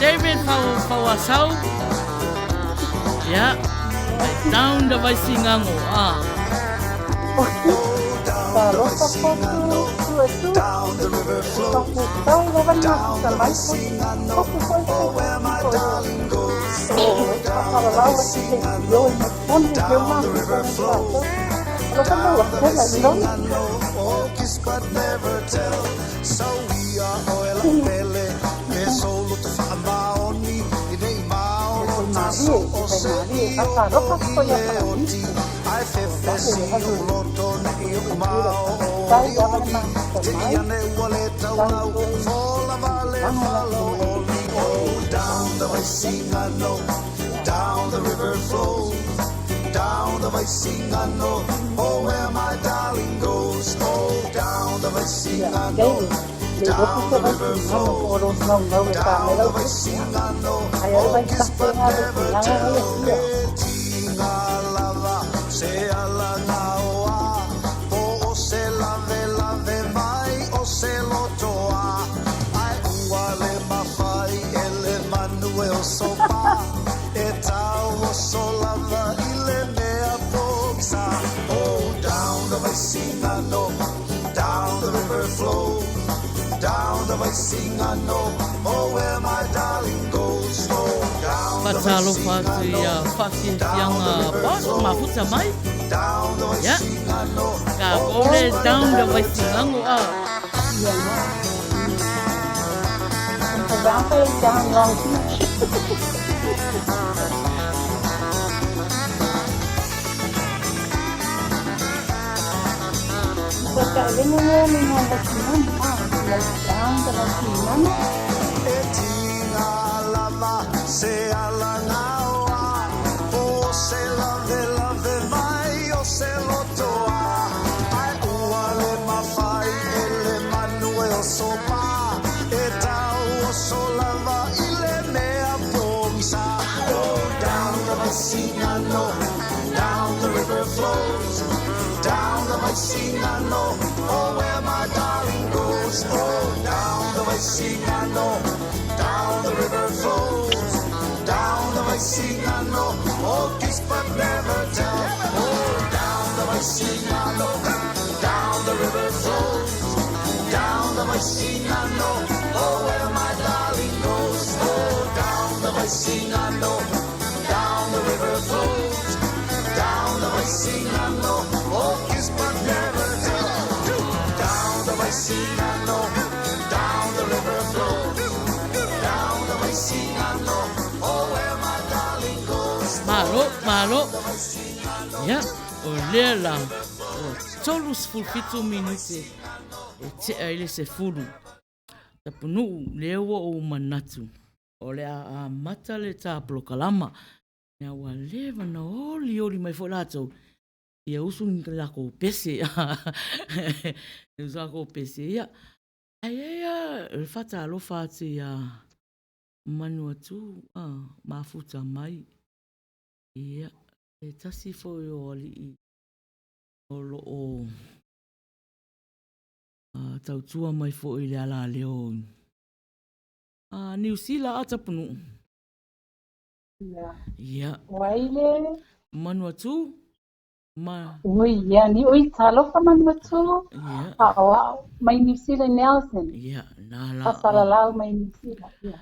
David Fauasau. Ia, down the Vaisigago a. pele Me solo te whaamaoni I nei maolo taso o se i o i le oti Ai fefe si o loto nei o mao o oli oli Te ia ne ua le taulau Fola vale falo oli Oh down the Vaisigano Down the river flows Down the Vaisigano Oh where my darling goes Oh down the Vaisigano Down the river flows Down the Vaisigano Oh kiss but never tell E tinga lava se ala gaoa Po o se lave lave mai o se lotoa Ai ua le mawhai e le manu e oso pa E tau oso lava i le mea pokisa Oh down the Vaisigano Down the river flows Down the Vaisigano Oh where my darling goes Oh down the Faatalofa atu ia Vaisigano faafiafiaga boss mafuta mai. Down the Ia. Vaisigano Ka Oh kole kiss but down the never tell Vaisigano a. Down Long Beach. E tinga lava se ala gaoa Po se lave lave mai o se lotoa Ai ua le mawhai e le manu e oso pa E tau oso lava i le mea pongisa Oh down the Vaisigano Down the river flows Down the Vaisigano Oh where my darling goes Oh down the Vaisigano Down the river flows Down the Vaisigano Oh kiss but never tell Oh down the Vaisigano Down the river flows Down the Vaisigano Oh where my darling goes Oh down the Vaisigano Down the river flows Down the Vaisigano Oh kiss but never tell Down the Vaisigano Down the river flows Down the Vaisigano Oh where my darling goes Malo, malo. Ia, o lea la, ua 37 minute e tea i le sefulu. Tapunuu, lea ua ou manatu, o le a amata le ta polokalama. Ia, ua leva ona olioli mai foi latou, ia usu ni lakou pese. Usu lakou pese, ia. Ae i ai lava le faatalofa atu ia Manuatū, a, mafuta mai. Ia, se tasi foi o alii o lo o tautua mai foi i le alaleo a Niu Sila a Tapunuu. Ia. Ia. Wai le. Manuatū, ma. Ui, ia, ni ui talofa Manuatū. Ia. A o au mai Niu Sila Nelson. Ia, nā la. Fasalalau mai Niu Sila, ia.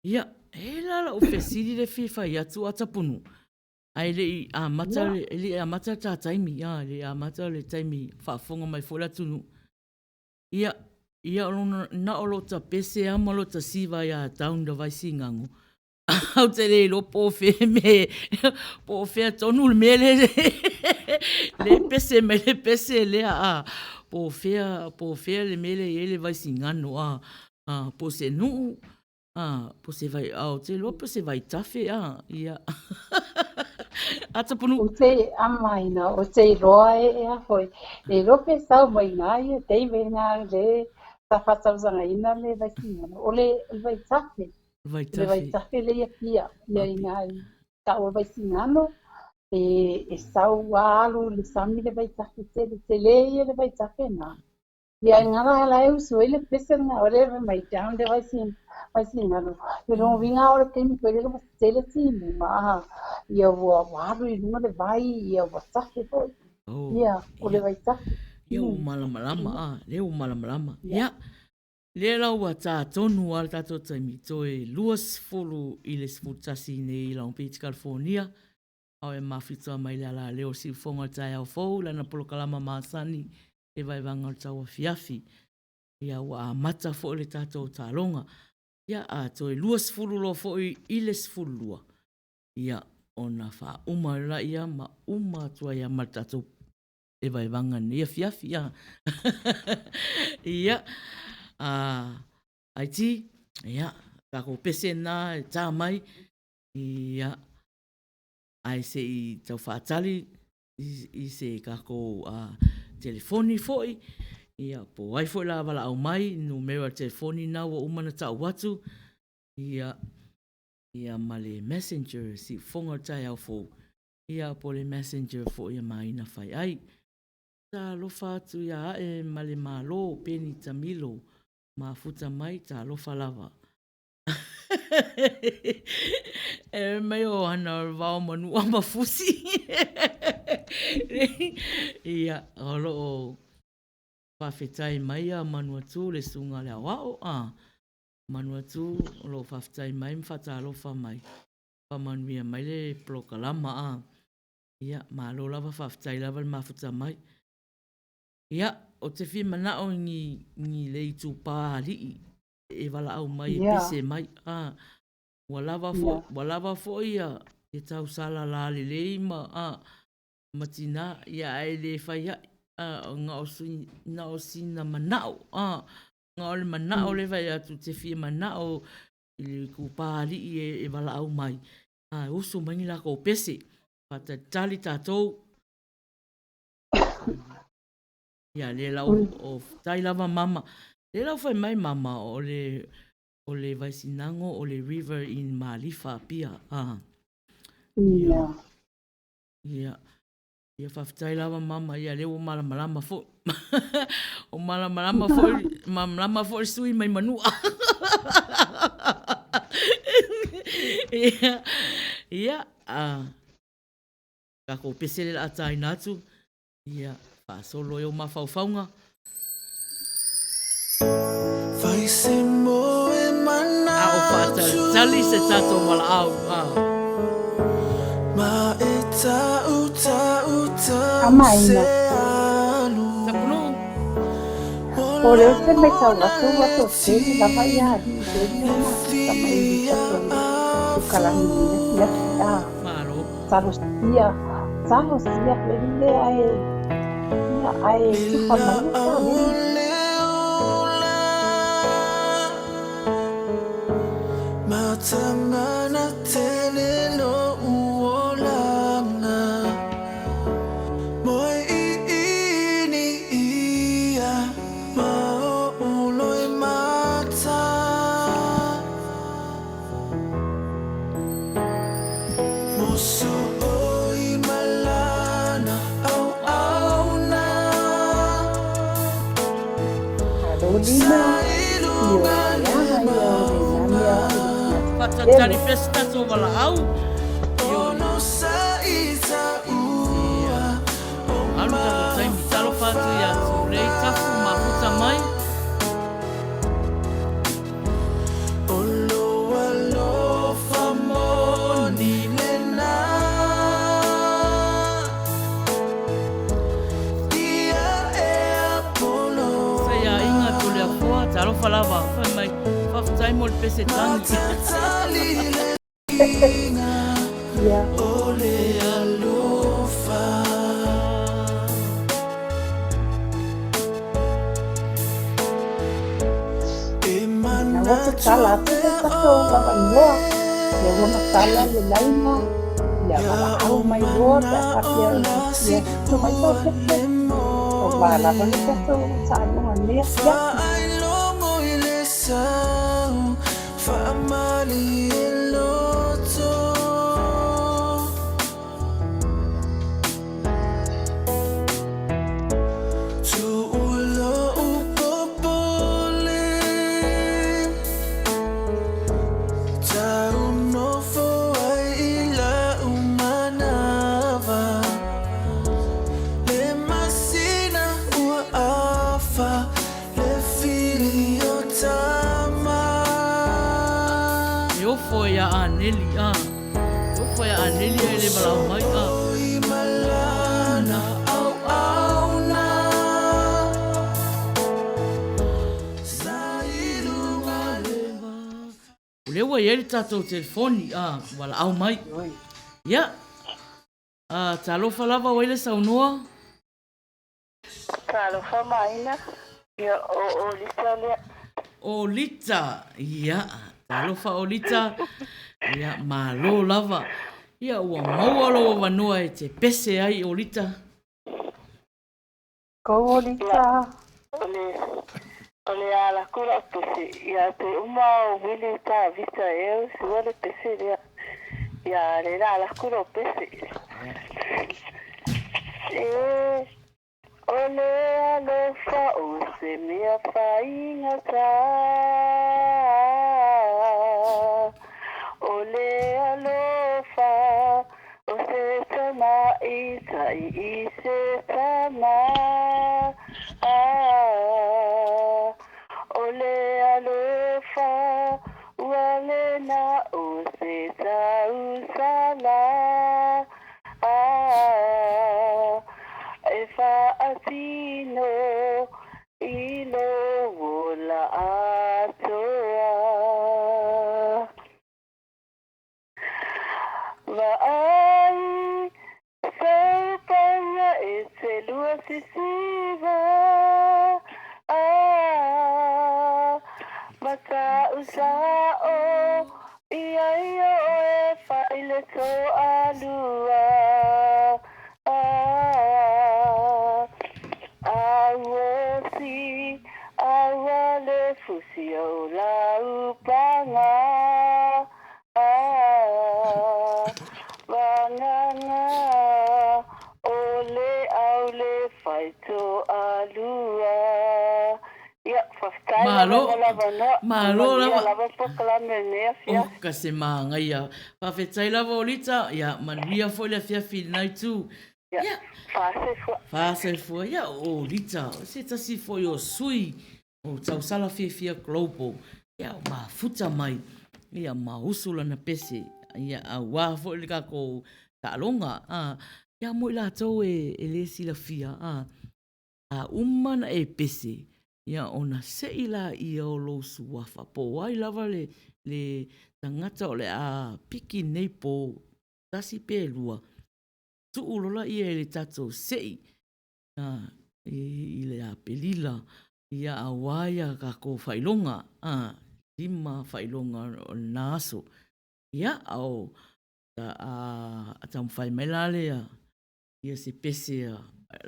Ia, e la lau fesili le fia fai atu a Tapunuu. Ae le i amata le, e le i amata le tā taimi, a, e le i amata le taimi faafofoga mai foi le atunuu. Ia, ia o lona, na o lota pese lava ma lota siva iā Down the Vaisigano. Ou te le iloa po o fea me, po o fea tonu le mea lea, le pese mai le pese lea, a, po o fea, po o fea le mea lea e i ai le Vaisigano, a, a, po o se nuu, a, po o se vai, a, ou te iloa po o se vaitafe, a, ia. A Tapunuu. Ou te amaina, ou te iloa e ea foi. Le iloa pe sau mai iina ia David nga le sa faatausagaina le Vaisigano. O le vaitafe. Vaitafe. Le vaitafe lea i Apia, ia ina i taua Vaisigano, e, e sau a alu i le sami le vaitafe tele, tele ia le vaitafe na. Ia i ngala ala e usu ai le pese nga o le mai down le Vaisigano. Le lona uiga o le taimi koe lea ua tele timuga, a, ia ua alu i luga le vai, ia ua tafe foi. Oh, Ia, o le vaitafe. Ia ua malamalama, a, lea ua malamalama. Ia, Lea la ua tā tonu a le tātou taimi, toe 20 i le 11 nei i Long Beach, California, ao e mawhitoa mai le alaleo o Siufoga o le taeao fou, lana polokalama masani e vaevaga o le tauafiafi. Ia ua amata foi le tatou taloga. Ia a toe 20 loa foi i le 12, ia ona faauma laia ma uma atu ai lava ma le tatou evaevaga i lenei afiafi. A. Ia, a, IT, ia, tatou pese lena e ta mai, ia, ae se i tau faatali i se tatou telefoni foi, ia, po o ai foi o le a valaau mai, numera o le telefoni lena ua uma ona tau atu, ia, ia ma le messenger siufofoga o le taeao fou, ia po o le messenger foi a Maina Faiai. Talofa atu ia ae ma le Malo, Peni Tamilo, mafuta mai, talofa lava. E mai o ana o le vao manua ma fusi. Ia, o lo o faafetai mai a Manuatū le susuga i le aoao, a Manuatū o lo o faafetai mai ma faatalofa mai, faamanuia mai le polokalama, a. Ia, malo lava, faafetai lava le mafuta mai. Ia, ou te fia manao i ni, ni le itupa alii e valaau mai e pese mai. A, ua lava foi, ua lava foi ia, ia tausala lalelei ma, a, ma tinā, ia ae le fai ai. A, na o si, na o sina manao, a, na o le manao lea e fai atu, ou te fia manao i le itupa alii e valaau mai, a, e usu mai ni latou pese, faatalitali tatou. Ia, lea la o tai lava mama. Lea la ua fai mai mama, o le, o le Vaisinago o le river in Malifa, Apia. Ah. Ia. Ia. Ia, faafetai lava mama, ia lea ua malamalama foi. O malamalama foi, malamalama foi le sui mai Manua. Ia, ia, ah. Tatou pese lea o le a taina atu. Ia, faasolo ai ou mafaufauga. Fai se moe A o faatalitali se tatou valaau. Ah. Ma e tau tau tau Amaina. se alu. Tapunuu. O lea ou te matau atu ua toatele lava ia alii lea ua mafuta mai i le tatou tukalani i le afiafi. Ah. Malo. Talosia, talosia lea e, ia, ae tufa mai le taleni. Malo Lina, ioe le aga ia o le nanea i le fiafi Faatalitali tele. pea se tatou valaau. Ioe. Ia. Alu tatou taimi. Talofa atu ia Tulei Tafu mafuta mai. Sa ia aiga Toleafoa, talofa lava, fai mai, faafetai mo le pese tagi. Ia. Na ua tatala atu le tatou avanoa, lea ua matala le laina, ia valaau mai loa pe a faapea o le fia tutu mai sau pese. Ua lava le tatou taaloga i lenei afiafi. E ofo ia Aneli, a. E ofo ia Aneli ae le valaau mai, a. lea ua i ai le tatou telefoni, a, valaau mai. Ia, a, talofa lava o ai le saunoa? Talofa Maina, ia o Olita lea. Olita, ia, talofa Olita, ia, malo lava. Ia, ua maua lou avanoa e te pese ai Olita. Kou Olita. O le, o le ala ku lau pese, ia te uma o Wili Tavita e sua le pese lea. Ia le la ala ku lau pese. E, o le alofa o se mea faigata. O le alofa o se tamaitai i se tama. Ah, o le alofa ua le na o se tausala. Ah, e faatino i lou ola atoa. Vaai sau paga e te lua sisiva. Ah, matausao ia i oe fai le toalua. Ah, auosi aua le fusi o laupaga. Ah, vagana o le au le fai toalua. Ia, faafetai lava Malo, mo le avanoa. malo Manuia lava. lava polokalame i lenei Oh, afiafi. ka se magaia. Faafetai lava Olita, ia manuia foi le afiafi i lena itu. Ia, Ia, faasoifua. faasoifua, ia o Olita, o se tasi foi o sui o Tausala Fiafia Global. Ia, o mafuta mai, ia ma usu lana pese, ia auā foi le tatou taaloga. A, ia mo i latou e, e lē silafia, a, a uma na e pese, ia ona se'i laia o lou suafa po o ai lava le, le tagata o le a piki nei pō, tasi pe lua, tuu loa laia i le tatou se'i a, i, i le Aperila, ia auā ia takou faailoga, a, lima faailoga o lena aso. Ia, o, a, a taumafai mai la lea ia se pese a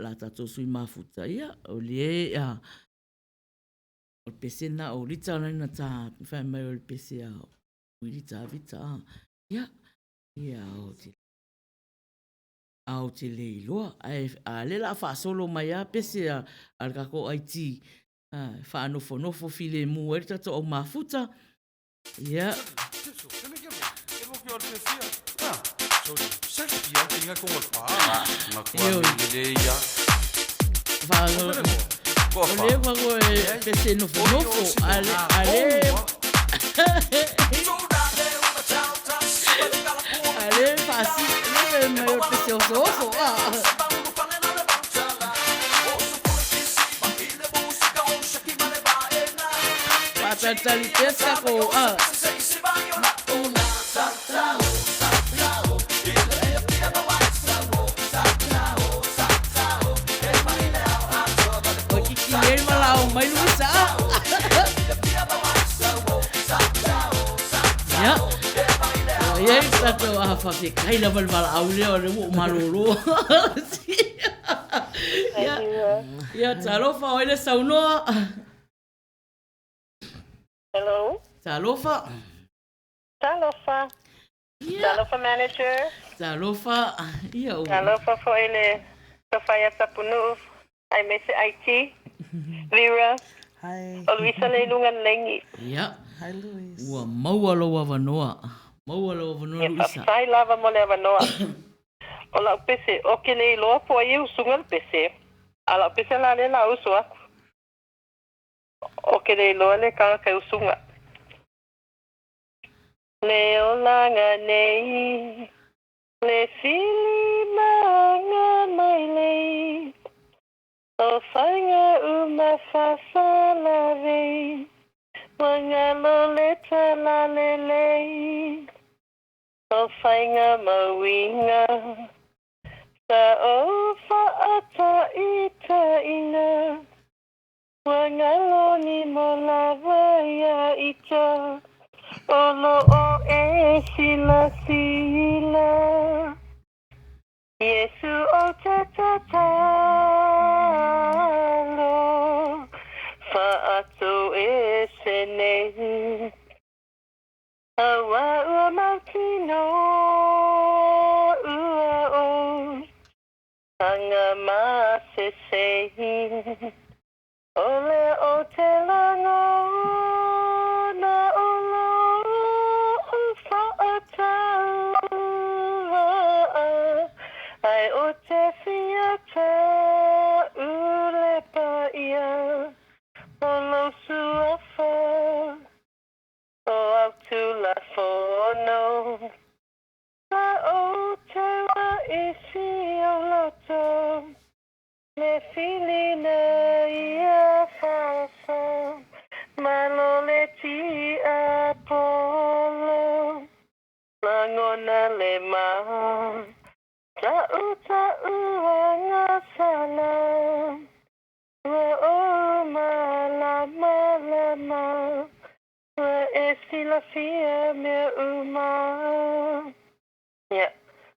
la tatou sui mafuta, ia, o le, a, o le pese na o Lita lena ta fai mai o le pese a Wili Tavita, a, ia, ia, o te, a o te le iloa, ae, a lea o le a faasolo mai lava pese a, a le tatou IT, a, faanofonofo filemu ai le tatou au mafuta, ia. Ioe. O lea ua koe pese nofonofo, a le, a le, a le faasi, le fai mai o le pese osooso, a. Faatalitali pea se tatou, a. Ua kikī ai le valaau mai Luisa. Ia, ua i ai le tatou a faafetai lava i le valaau lea o lea ua ou malolo. Ia, ia talofa o ai le saunoa. Hello. Talofa. Talofa. Ia. Talofa manager. Talofa. Ia ua. Talofa foi i le Sofaia Tapunuu aemaise IT. Vera. Hi. O Luisa le i luga le laigi. Ia. Hi Louise. Ua maua lou avanoa. Maua lou avanoa Ia, Luisa. faafetai lava mo le avanoa. O lau pese, o ke le iloa po o ai e usuga le pese, a lau pese la lea o le a usu aku. O ke le iloa le tagata e usuga. Le olaga nei, le filimaga mai lei, o faiga uma faafalavei, Ua galo le talalelei o faiga ma uiga sa ou faataitaiga. Ua galo ni mo lava ia ita o lo o e silasila. Iesu ou te tatalo, faatoese nei. Aua ua mautinoa ua ou aga masese. O lea ou te lagona o lou faatauvaa, ae ou te fia tau le paia o lou suafa, o au Tulafono. La ou te waisi o loto, le filinaia faaso, malo le tiapolo, lagona le ma, ta'uta'u agasala, ua ou malamalama, ua e silafia mea uma. Ia,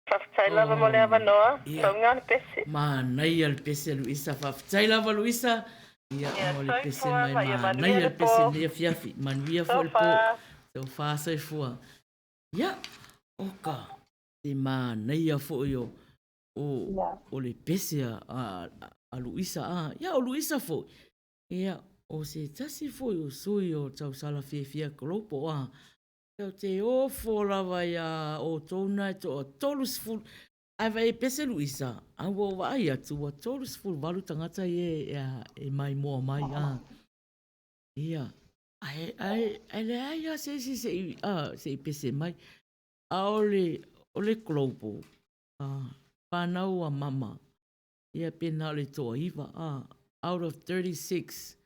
faafetai lava mo le avanoa, tauga le pese. Manaia le pese Luisa, faafetai lava Luisa. Ia, mo le pese soifua, mai ia manaia manuia le le pese po. nei afiafi. Manuia foi le po. Sofa. Sofa soifua. Ia, oka, te manaia foi o, o, o le pese a, a, a Luisa. A. Ia, o Luisa foi. Ia, o se tasi foi o sui o Tausala Fiafia Kolopo. A. Ia, te ofo lava ia outou na e toa 30. Ae vaai e pese Luisa, a ua ou vaai atu, ua 38 tagata ia e, e maimoa mai. A. Ia, ae, ae, ae leai lava se isi se i, a, se i pese mai. A o le, o le global, a, whanau a mama, ia pe na o le toaiva, a, out of 36,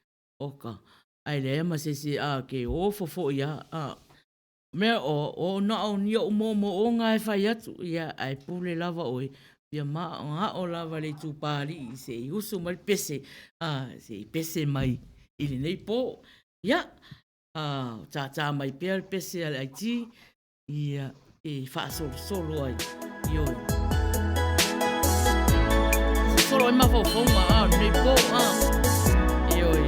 oka. Ae leai ma se isi, a, ke ofo foi a, a, mea o, o na o ni oʻu moomooga e fai atu, ia, ae pule lava oe, fia manao lava le itupa alii se i usu mai le pese, a, se i pese mai i lenei po. Ia, a, tātā mai pea le pese a le IT, ia, e faasolosolo ai, ioe. Solo ai mafaufauga, a, lenei po, a, ioe.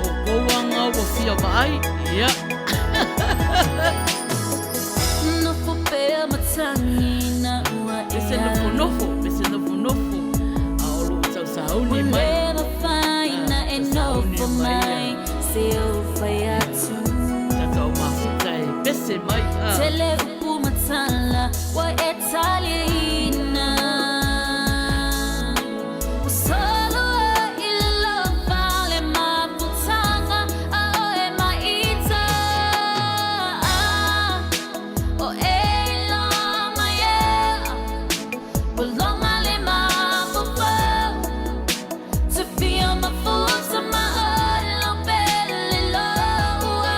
O kou aga ua fia vaai, ia. Nofo pea matagi na ua e Pese nofonofo, pese nofonofo, a o loo tausauni Ua mai. le mafai na e Tausauni nofo mai, mai se ou fai atu. Tatau mafuta e pese mai, a. Tele upu matala ua e taliaina. Ua solo ai i le lofa le mafutaga a oe maita. O e iloa mai e, ua loga le mafaufau. Te fia mafuta ma olo pele loa.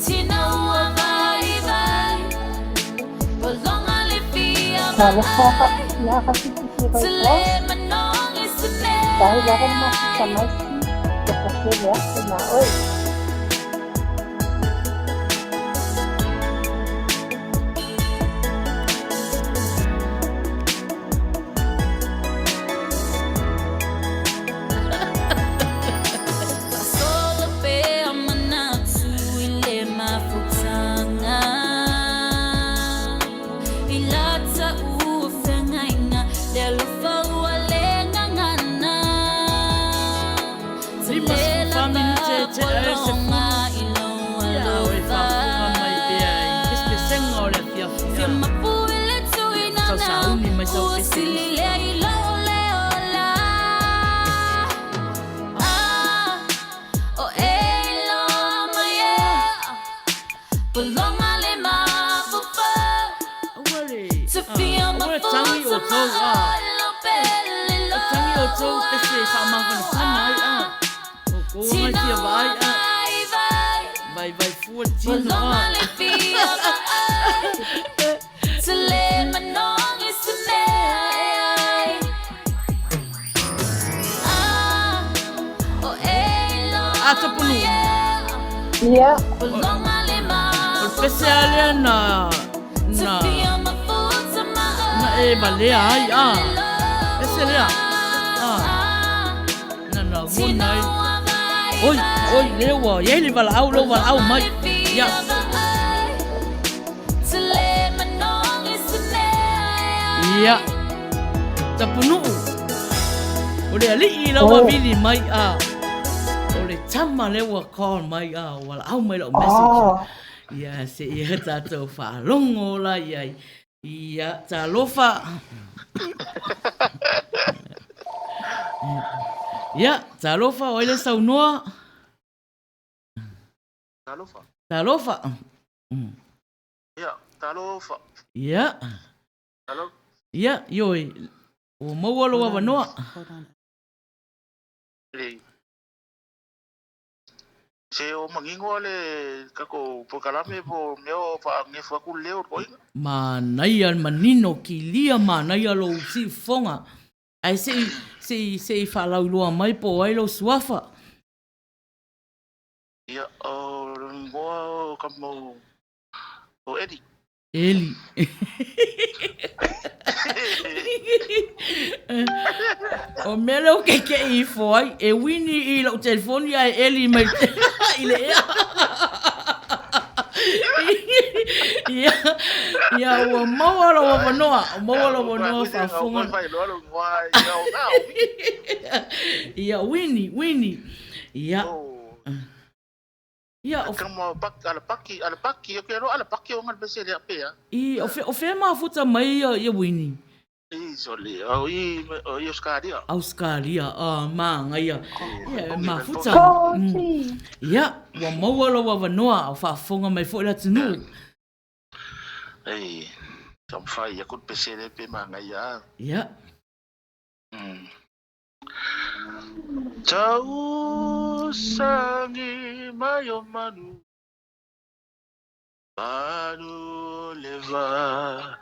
Tina ua vai vai, ua loga le fia Talofa vaai. ia faafitifi Te lau le manogi se Tahi lava le mea mafuta ai. mai si e fatele atu ma oe. Faasolo pea manatu i le mafutaga. I lata ua feagaiga, le alofa ua le gagana. Te Lima le sefu fa lava minute e tea ai le pologa sefulu. i lou Ia, o e alofa. faafofoga mai pea i pesepesega o le afiafi, Fia a. mapu i le tuinanau, Tausauni mai sau ua pese sili usu. lea i lou leola. Ah, o e iloa mai e, pologa le mafaufau. Aua le, Te a, fia aua le tagi mafuta o ma tou, a. olo pele O tangi o tou pese e faamafanafana ai, a. O Kou ngai fia vaai a. Vaivai fua tino a. A Tapunuu. Ia. O le pese lava lea na na na e valea ai a. Pese lea. A. Na na gona ai. Oi, oi, lea ua i ai le valaau, lou valaau mai. Ia. Ia. Tapunuu. O le alii la ua vili mai a. O le tama lea ua call mai a, ua valaau mai lau message. Oh. Ia, se ia tatou faalogo la i ai. Ia, talofa. Ia, talofa, o ai le saunoa? Talofa. Talofa. Ia, talofa. Ia. Talofa. Ia, ioe, ua maua lou avanoa. Lei. Se o mangingo le tatou polokalame po o mea o faagefu atu le leo o le toeaina. Manaia manino kilia manaia lou siufofoga ae se i se i se i faalauiloa mai po o ai lou suafa. Ia, o le igoa o ka mau o Eli. Eli. O mea lea ou kekeʻi ifo ai, e wini i lou telefoni ae eli mai i le ea. Ia, ia ua maua lou avanoa, ua maua lou avanoa faafofoga. Ia, Wini, Wini. Ia. Ia, o. Kama pak ala paki ala paki o ke ro ala paki o ngal pese le ape a. I o fe o fe mafuta mai ia ia Wini. I so le o i o i Australia. Australia a māngaia. Ia mafuta. Ia, ua maua lou avanoa o faafofoga mai foi le atunuu. Ei, taumafai aku le pese le pe māngaia. Ia. Tausagi mai o manu Manu le va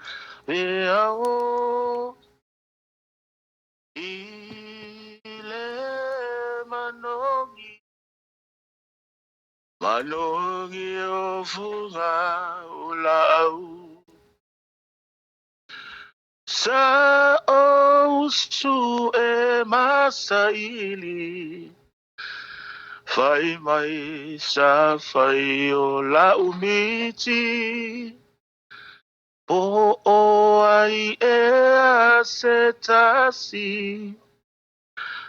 e ao I le manogi Manogi o fuga o laau Sa ou e masaili Fai mai sa fai o lau miti Po o ai ea se tasi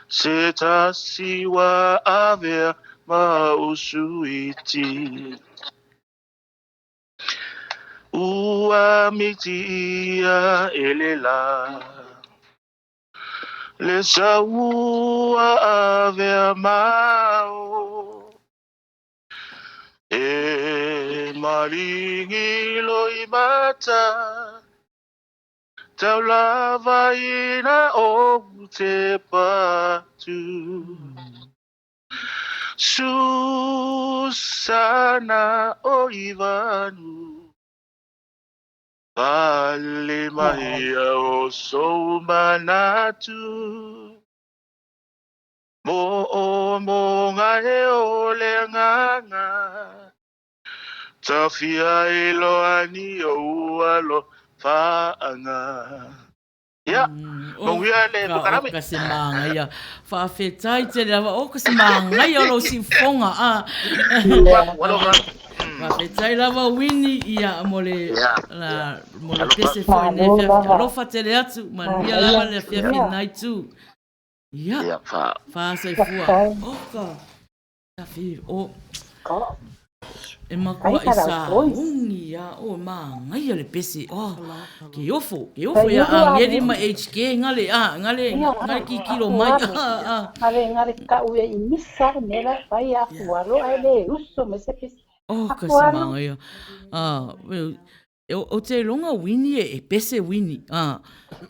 Se tasi ua avea ma usuiti Ua miti ia e le la Le sau ua avea ma o E malingi loimata Tau lava ina ou te patu Susana o Ivanu Pale mai o sou manatu Mo o monga e o le agaga Tafia i loa ni ou alofaaga Ia, manuia le polokalame. Oka se māngaia. Faafetai tele lava. Oka se māngaia o lou siufofoga. Ah. Faafetai lava Winnie ia mo le la mo le pese foi nei afiafi. Alofa tele atu. Manuia lava le afiafi lenai itu. Ia. Faasoifua. Oka. Tafi o e makuaʻi sauni a o māngaia le pese oh ke ofo ke ofo ia Angeli ma HK ngale a ngale ngale kikilo mai a ngale ngale ka'u ia i misa le mea la e fai a afualo ae le uso mai se pese oh ka se māngaia a o te iloga Wini e pese Wini a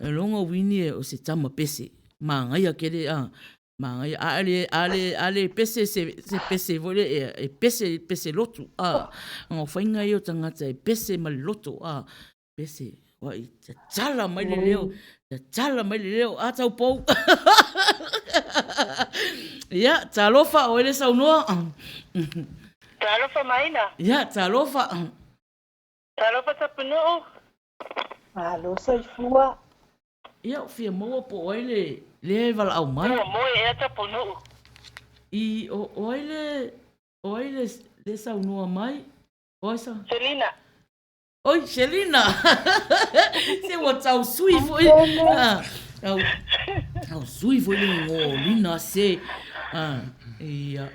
e iloga Wini e o se tama pese māngaia kele a. Magaia, a le, a le, a le pese se, se pese foi le, e, e pese, pese lotu, a, ngā whainga i o tangata e pese ma le loto, a, pese, wai, tatala mai le leo, tatala mai le leo, a tau pou. Ia, talofa, o ele saunoa. Talofa maina. Ia, talofa. Talofa Tapunuu. Malo soifua. Ia, o fia maua po o ai le, lea e valaau mai. Ua moe ea Tapunuu. I, o, o ai le, o ai le, le saunoa mai? O ai sa? Selina. Oi, Selina! Se ua tau sui foi. Ah, tau, tau sui foi le igoa o Lina se. Ah, ia.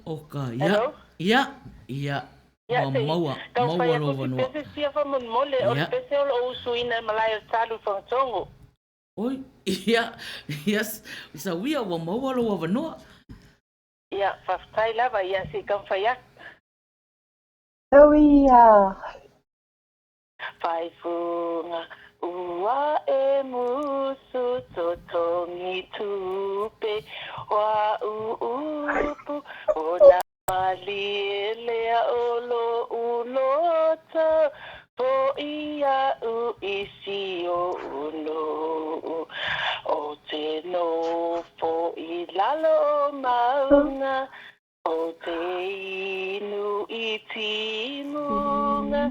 O ka, ia, Hello? ia, ia. Ia, Ua se i maua, tau fai maua aku lou si avanoa. pese sia faamolemole, o le Ia. pese o loo usuina e malae o Salu i Fagatogo. Oi, ia, ia, sauia ua maua lou avanoa. Ia, faafetai lava, ia se i taumafai atu. Sauia. Faifuga ua e musu totogi tupe o a'u upu ona malie lea o lo'u loto fo'i a'u i si o'u nu'u o te nofo i lalo o mauga o te inu i timuga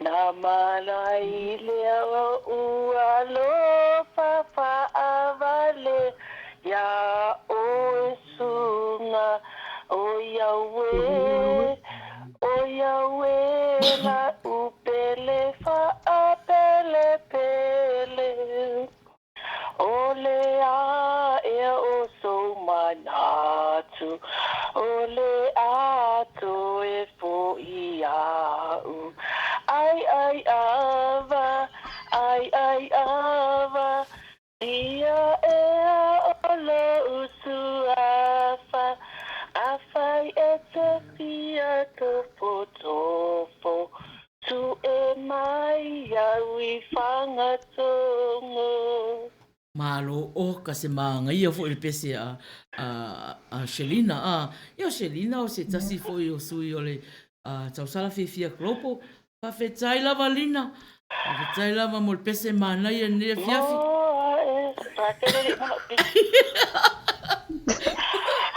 na malai lea o alofa fa'avale iā oe suga o Iaue o Iaue la'u pele fa'apelepele o le a ea o sou manatu o le a toe fo'i a'u ai ai ava ai ai ava ia ea o lo'u suafa afai e te fia tofotofo tu'e mai au i Fagatogo. Malo o ka se magaia foi le pese a, a, a Shelina. A, ia o Shelina o se tasi foi o sui o le a, Tausala Fiafia Global. Faafetai lava Lina. Faafetai lava mo le pese manaia i lenei afiafi. Moa e faatele le mana o pisi.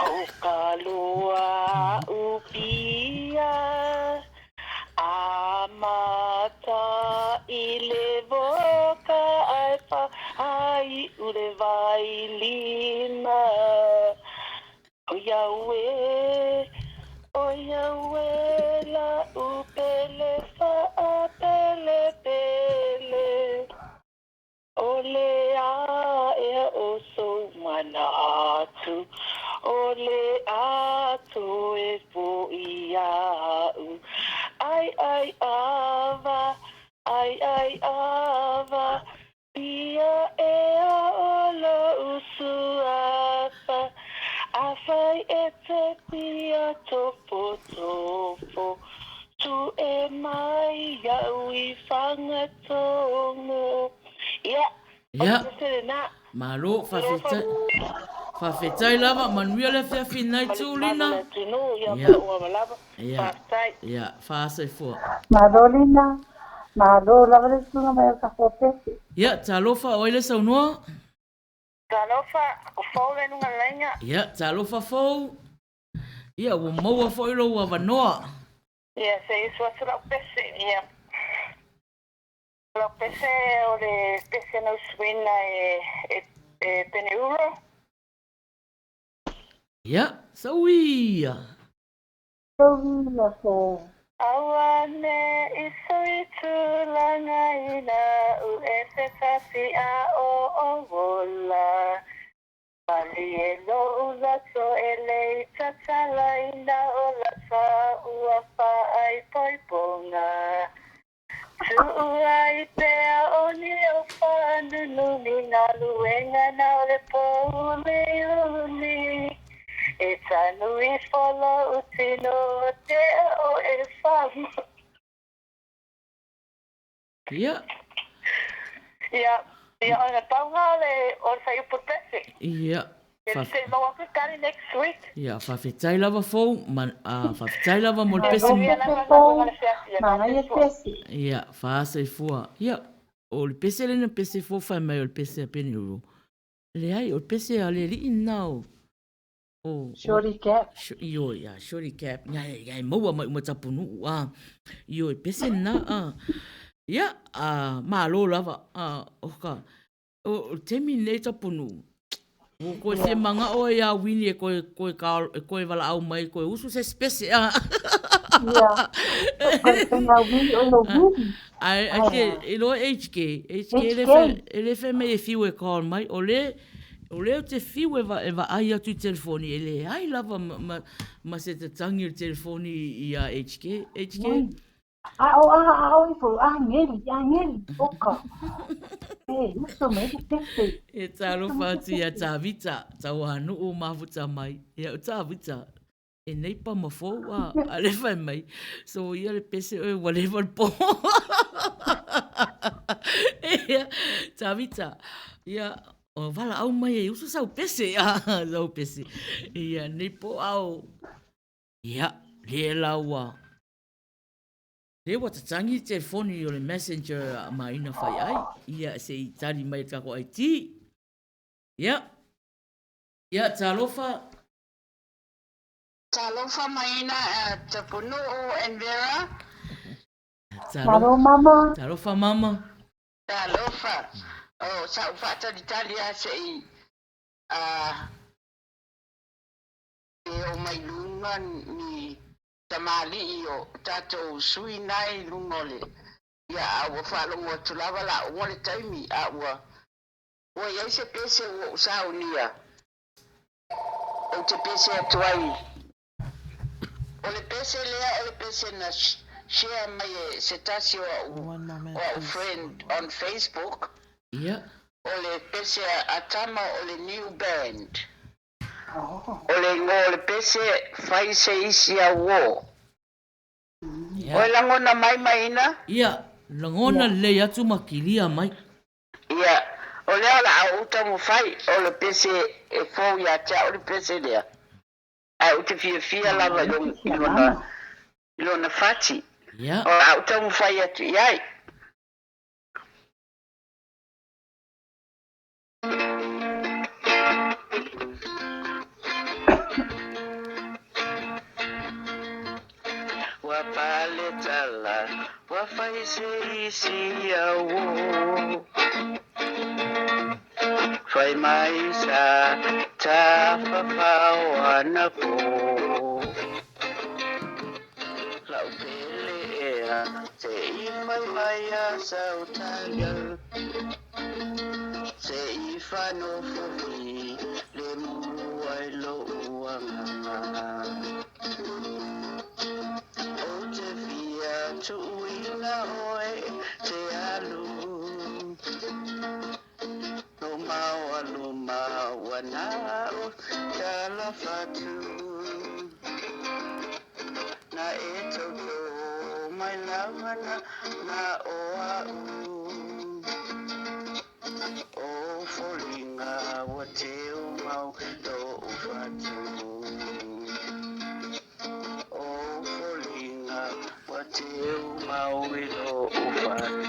O ka loa upia a mata i le voka ai fa ai u le vai lima. O Iaue, o Iaue la upele fa'apelepele. O le a ea o sou manatu, o le a toe fo'i a'u. Ai ai ava, ai ai ava, ia ea o lo'u suafa. Afai e te fia tofotofo, tu'e mai a'u i Fagatogo. Ia, o Ia. le pese lenā. Malo, faafetai. Faafetai lava, manuia le afiafi i lenei itu, Lina. Ia. Ia. Ia, faasoifua. Malo Lina. Malo lava le susuga mai o tatou pese. Ia, talofa, o ai le saunoa? Talofa, o fou le luga laiga. Ia, talofa fou. Ia, ua maua foi lou avanoa. Ia, se i usu atu lau pese. Ia. O lau pese o le pese na usuina e, e, e Peneuro. Ia, sauia. Sauia fou. Aua ne i sui tulaga ina u e se tasi a o o ola. Malie lo'u laso e le i tatalaina o lasa ua fa'aipoipoga. Tu'u ai pea o ni o fa'anunumi galuega na o le pouliuli. E tanu ifo lo'u tino o tea o e fama. Ia. Ia, ia, ona tauga o le, o le faiupu pese. Ia. Se i maua atu tali next week. Ia, faafetai lava Fou, ma, a, faafetai lava mo le pese. Manuia lava galuega le feafi a Manaia pese. Ia, faasoifua. Ia, o le pese lea na pese fou fai mai o le pese a Penny Ro. Leai, o le pese a le alii lena o, o, o Shorty Cap. Ioe, ia, Shorty Cap. Ia, ia, e maua mai uma tapunuu, a. Ioe, pese lena, a. Ia, a, malo lava, a, o ka, O le taimi lenei Tapunuu, ua toe fia manao ai ia Wini e toe, toe, e toe valaau mai, e toe usu se isi pese. Ia, Ae, ae te, iloa HK, HK e le fai, e le fai mai e fiu e call mai, o le, o le ou te fiu e, va, e vaai atu i telefoni, e leai lava ma, ma, ma se tatagi o le telefoni ia HK. HK, A o a a o ifo a ngeli a ngeli oka. E uso mai le pese. E talofa atu ia Tavita, Tauanu'u mafuta mai. Ia o Tavita, e nei pa ma fou a, a le fai mai. So ia le pese oe ua leva le po. Ia, Tavita, ia, o valaau mai e uso sau pese, a, sau pese. Ia, nei po ao, ia, le la ua, Lea ua tatagi le telefoni o le messenger a Maina Faiai, ia se i tali mai le tatou IT. Ia. Ia, talofa. Talofa Maina at Tapunuu and Vera. Talo mama. Talofa mama. Talofa. Oh, sa u faatalitali lava se i e o mai luga ni tamalii o tatou sui na i luga o le ia a ua faalogo atu lava la uma le taimi a ua ua iai se pese ua ou saunia ou te pese atu ai o le pese lea o le pese na share mai e se tasi o au o au friend on Facebook ia o le pese a tama o le new band. O le igoa o le pese, fai se isi au o. Oe lagona mai maina? Ia, lagona lelei atu ma kilia mai. Ia, o lea o le a ou taumafai, o le pese e fou ia te au le pese lea, ae ou te fiafia lava i lona, i lona fati. Ia. O le a ou taumafai atu i ai. Ua pale tala, ua fai se isi au o. Fai mai sa tafafao anapo. Lau pele ea, se i mai mai a sautaga. Se i whanofo i le mua i lou agaga. Ou te fia tuuina oe te alu. No maua luma ua na o tala fatu. Na e tauto mai lava na na o a'u. O foliga ua teu mau lo'u fatu. O foliga ua teu mau i lo'u fatu.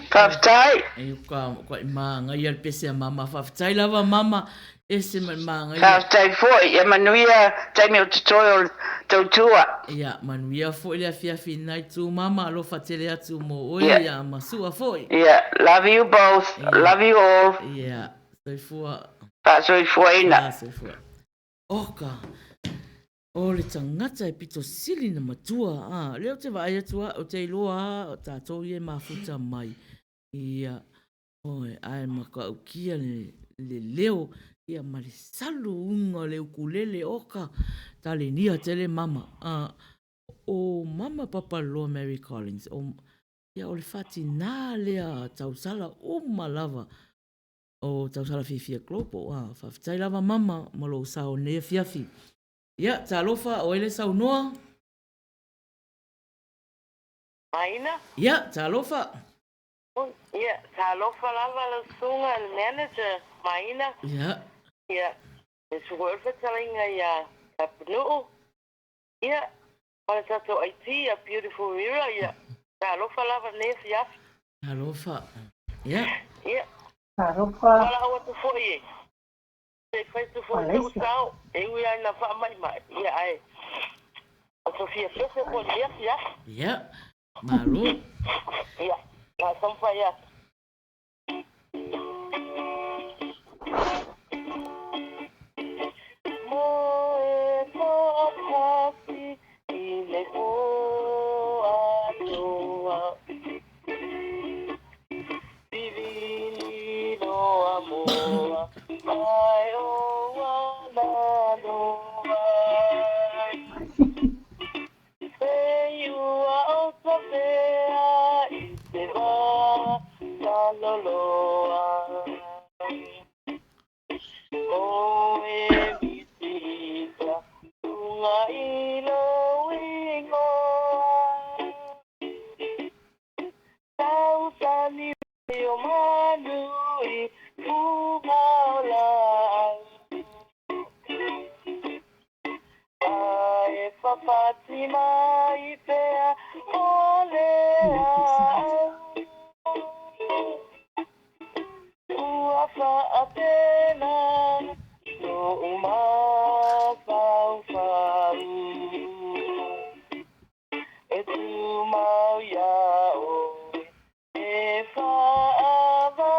Faafetai! E ka ka i māngaia le pese a mama. Faafetai lava mama, ese ma le māngaia. Faafetai foi, ia manuia taimi o totoe o le tautua. Ia, manuia foi le afiafi i lena itu mama, alofa tele atu mo oe ia ma Sua foi. Ia, love you both, love you all. Ia, soifua. Faasoifuaina. Faasoifua. Oka, o le tagata e pito sili na matua, a, lea ou te vaai atu a, ou te iloa a, o tatou ia e mafuta mai. Ia, oi, ae matautia le, le leo, ia ma le saluga o le ukulele, oka, talenia tele mama. A, o mama Papaloa Mary Collins, o, ia o le faatinā lea tausala uma lava o Tausala Fiafia Global. A, faafetai lava mama ma lou sao i lenei afiafi. Ia, talofa, o ai le saunoa? Maina. Ia, talofa. Ia, talofa lava lau susuga i le manager, Maina. Ia. Ia, e susu foi le fetalaiga ia Tapunuu. Ia, ma le tatou IT ia Beautiful Rira, ia, talofa lava lenei afiafi. Talofa. Ia. Ia. Talofa. Valaau atu foi e. Se i fai atu foi sou sao, e ui lava ina faamaimai, ia ae o Sofia Fefe foi lenei afiafi. Ia, malo. Ia, na taumafai atu. Moe faatasi i le po atoa. Vilili loa moa mai o Alaloa. E ua o Tafea i te wā kaloloa. O e Miti-ita, luga i lou ingoa. Tausani mai o manu i fuga o laau. A e fafati mai pea o le au. Ua faapena lou mafaufau. E tumau iā oe e faavavau.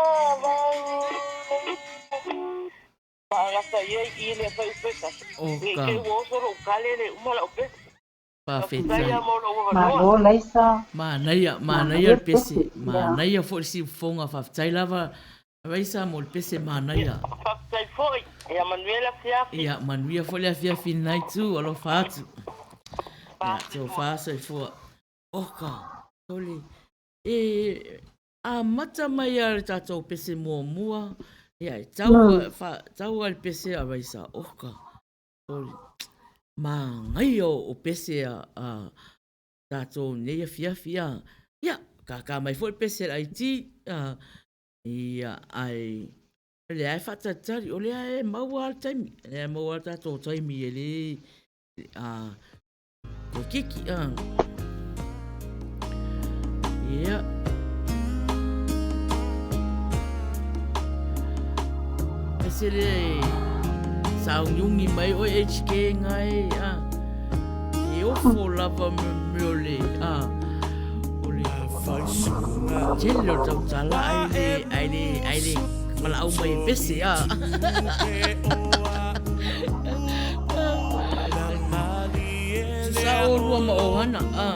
Faagata ia i i le faiupeka. Ne i Oka. te i ua oso lou kale le uma lau pese. Faafetai. Faafetai mo lou avanoa. Malo Laisa. Manaia, manaia le pese. Manaia foi le siufofoga. Faafetai lava Raisa mo le pese manaia. Faafetai foi. Ia manuia le afiafi. Ia manuia foi le afiafi i lena itu. Alofa atu. Ia, tofa soifua. Oka, sole. E amata mai lava le tatou pese muamua, ia e tau, fa, tau lava le pese a Raisa. Oka, sole. Manaia o pese a, a tatou i nei afiafi a. Ia, kākā mai foi le pese a le IT, a, ia, ae o lea e faatalitali, o lea e maua lava le taimi, o lea e maua lava le tatou taimi e le, a, toeitiiti, a. Ia. Aise le sauniuni mai oe HK ngai, a. E ofo lava me mea o le, a, o le tele o le tautala ai le, ai le, ai le valaau mai e pese, a. Tusa olua ma ohana, a.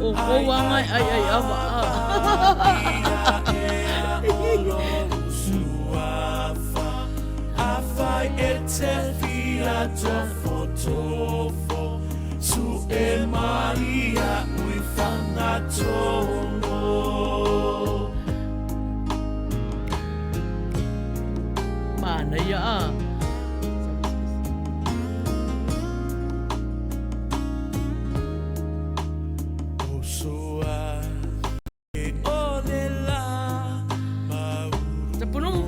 O kou agai ai ai ava a. Manaia a. Tapunuu.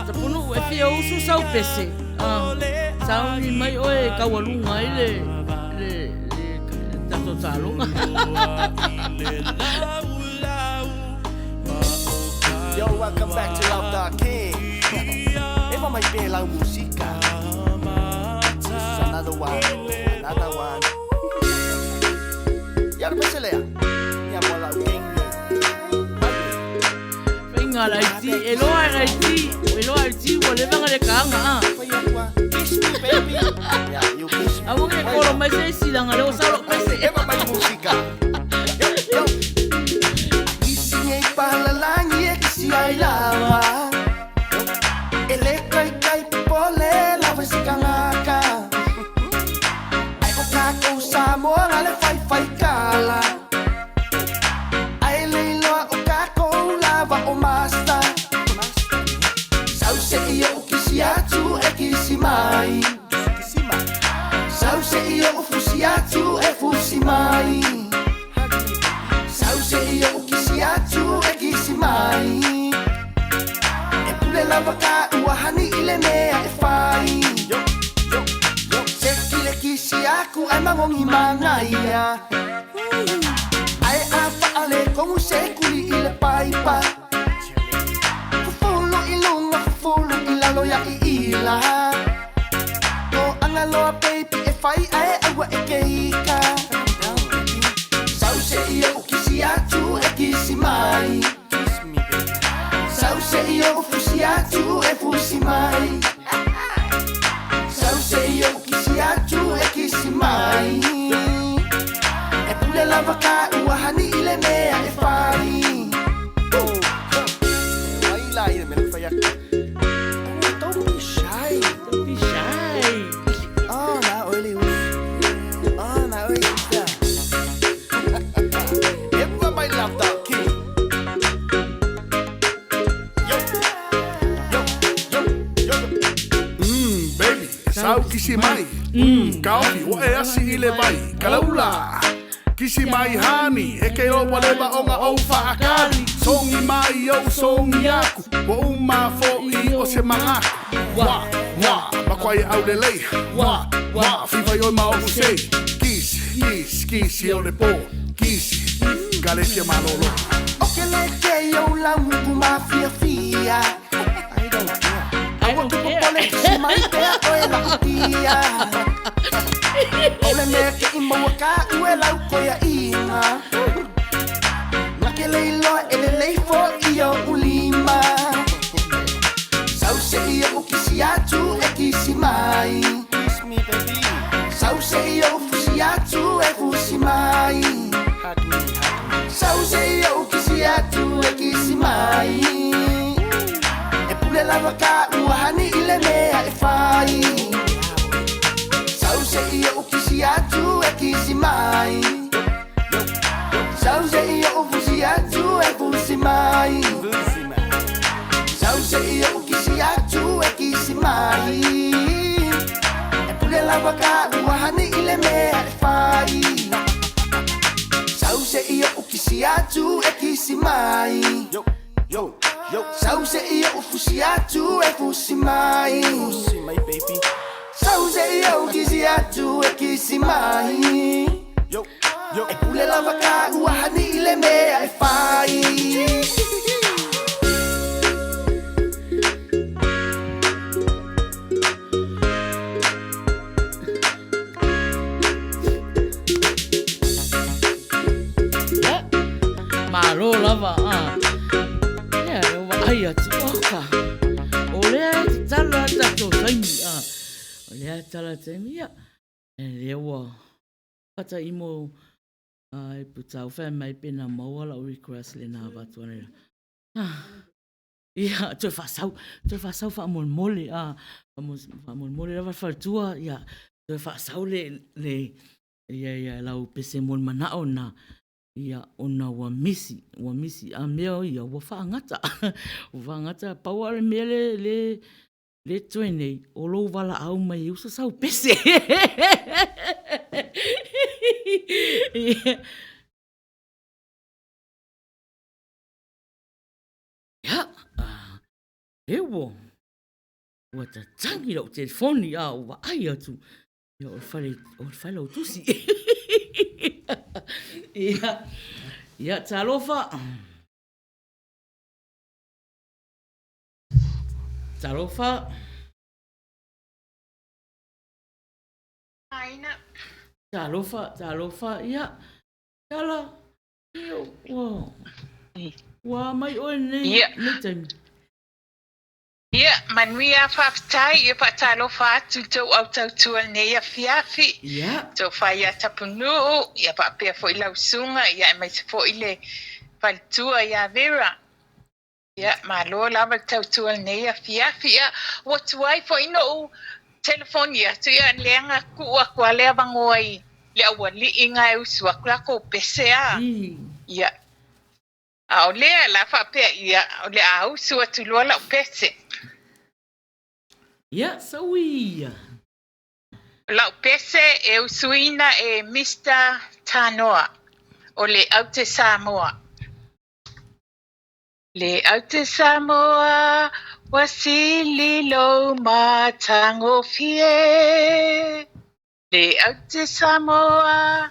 Tapunuu, e fia usu sau pese. Sauni mai oe e taualuga ai le, le, le, le tatou taaloga. Yo, welcome back to Love Da King. Eva mai pe lau musika. Another one, another one. Ia le pese lea. Ia mo lau gang nei. Faiga laiti, e loa e laiti, e loa e ti ua leva na le kaga a. Kiss me baby. Yeah, you kiss me. Aua ke kolo mai se isi langa le o sao lou pese. Eva mai musika. Yo, yo. Kisi nei palalangi e kisi ai lava. E le kai kai pole lava se kangaka. Ai o kākou Samoa le fai fai kala. Ai le iloa o kākou lava o master. Sau se i o kisi atu e kisi mai. Sau se i o fusi atu e fusi mai. Sau se i o kisi atu e kisi mai. E pule lava ka ua hani i le mea e fai. Se ki le kisi aku ai mangongi mangaia. Ai a faale kongu se kuli i le paipa. Fufulu i lunga, fufulu i lalo ia i ila. Ko angaloa baby e fai ae aua e keika. Sau se i o kisi atu e kisi mai. Sau se i o fusi atu e fusi mai. Sau se i o kisi atu e kisi mai. E pule lava ka ua hani i le mea e fai. Ai la i le mea fai aku. Oh, don't be shy. Don't be shy. Oh, na oily us. Oh, na oily us. Eva mai laptop king. Yo, yo, yo, yo. Baby, sau kisi mai. Kaofi, wa e asi i le vai. Kalaula. Kisi mai hani, e ke o waleva o nga o whaakari. Songi mai au, songi aku. Wa uma fo i o se mangaku. Wa, wa, makwai au le lei. Wa, wa, fifa yoi ma o sei. Kisi, kisi, kisi o le po. Kisi, kale fia malolo. O ke le ke yo la muku mafia fia. I don't care. I don't Aua ke care. popole kisi mai pea o e lau tia. O le mea ke i maua ka ue lau koia inga. Nga ke le iloa e le leifo i o ulima. Sau se i o kisi atu e kisi mai. Kiss me baby. Sau se i o fusi atu e fusi mai. Hug me, hug me. Sau se i o kisi atu e kisi mai. E pule lava ka ua hani i le mea e fai. Sau se i o kisi atu e kisi mai. Sau se i o fusi atu e fusi mai. Fusi mai. Sau se i o kisi atu e kisi mai. E pule lava ka ua hani i le mea e fai. Sau se i o kisi atu e kisi mai. Yo, yo, yo. Sau se i o fusi atu e fusi mai. Fusi mai baby. Sau se i o kisi atu e kisi mai. Yo, yo. E pule lava ka ua hani i le mea e fai. Ia, malo lava a. Ia, e vaai atu, oka. O lea e tatala tatou taimi a. O lea e tatala taimi, ia. E lea ua fataimo a e putau fai mai pe na maua lau request le na avatu ane. Ah. Ia, toe faasau, toe faasau faamolemole a. Faamolemole lava le faletua, ia, toe faasau le, le, ia, ia, lau pese mo le manao na. Ia, ona ua misi, ua misi, a mea o ia, ua faagata. Ua faagata, pau lava le mea le, le, le toe nei, o lou valaau mai e usa sau pese. Ia, e ua, ua tatagi lau telefoni a ua vaai atu. Ia, o le fale, o le fale o tusi. Ia, ia, talofa. Talofa. faataumaina. Talofa, talofa, ia, Tala, ia, ua, ua a mai oe nei, Ia. nei taimi. Ia, manuia faafetai, ia faatalofa atu i tou au tautua i lenei afiafi. Ia. Tofa ia Tapunuu, ia faapea foi lau susuga, ia aemaise foi le faletua ia Vera. Ia, malo lava le tautua i lenei afiafi. Ia, ua tuai foi noʻu telefoni atu, ia leaga tuu atu lava le avanoa i le aualii na e usu atu latou pese a. Ia, a o lea la faapea, ia, o le a usu atu loa lau pese. Ia, sau ia. O lau pese e usuina e Mister Tanoa o le Aute Samoa. Le Aute Samoa ua sili lou matagofie. Le Aute Samoa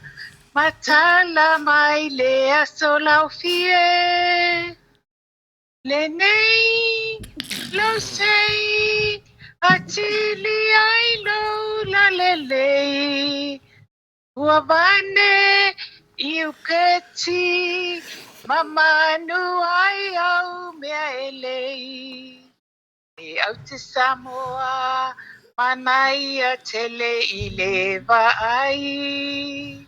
matala mai le aso laofie. Lenei lou sei atili ai lou lalelei. Ua vane i upeti mamanu ai au mea e lei. Le Aute Samoa manaia tele i le vaai.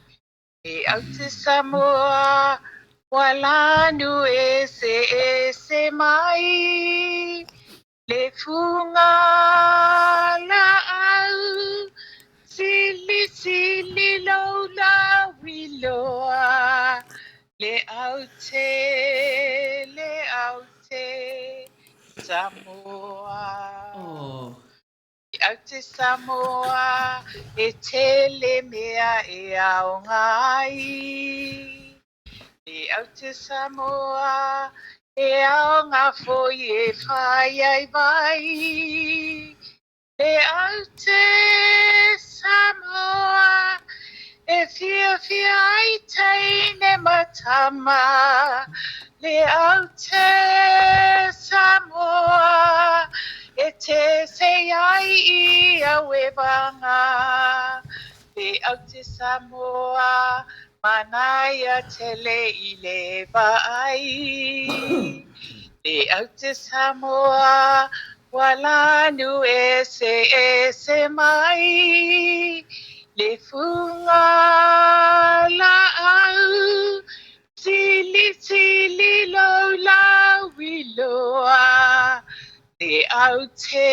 Le Aute Samoa ua lanu eseese mai. Le fuga laau silisili lou lauiloa. Le Aute, le Aute Samoa. Oh. Le Aute Samoa e tele mea e aoga ai. Le Aute Samoa e aoga foi e fai ai vai. Le Aute Samoa e fiafia ai teine ma tama. Le Aute Samoa e tese ai i auevaga. Le Aute Samoa manaia tele i le vaai. Le Aute Samoa ua lanu eseese mai. Le fuga laau silisili lou lauiloa. Le Aute,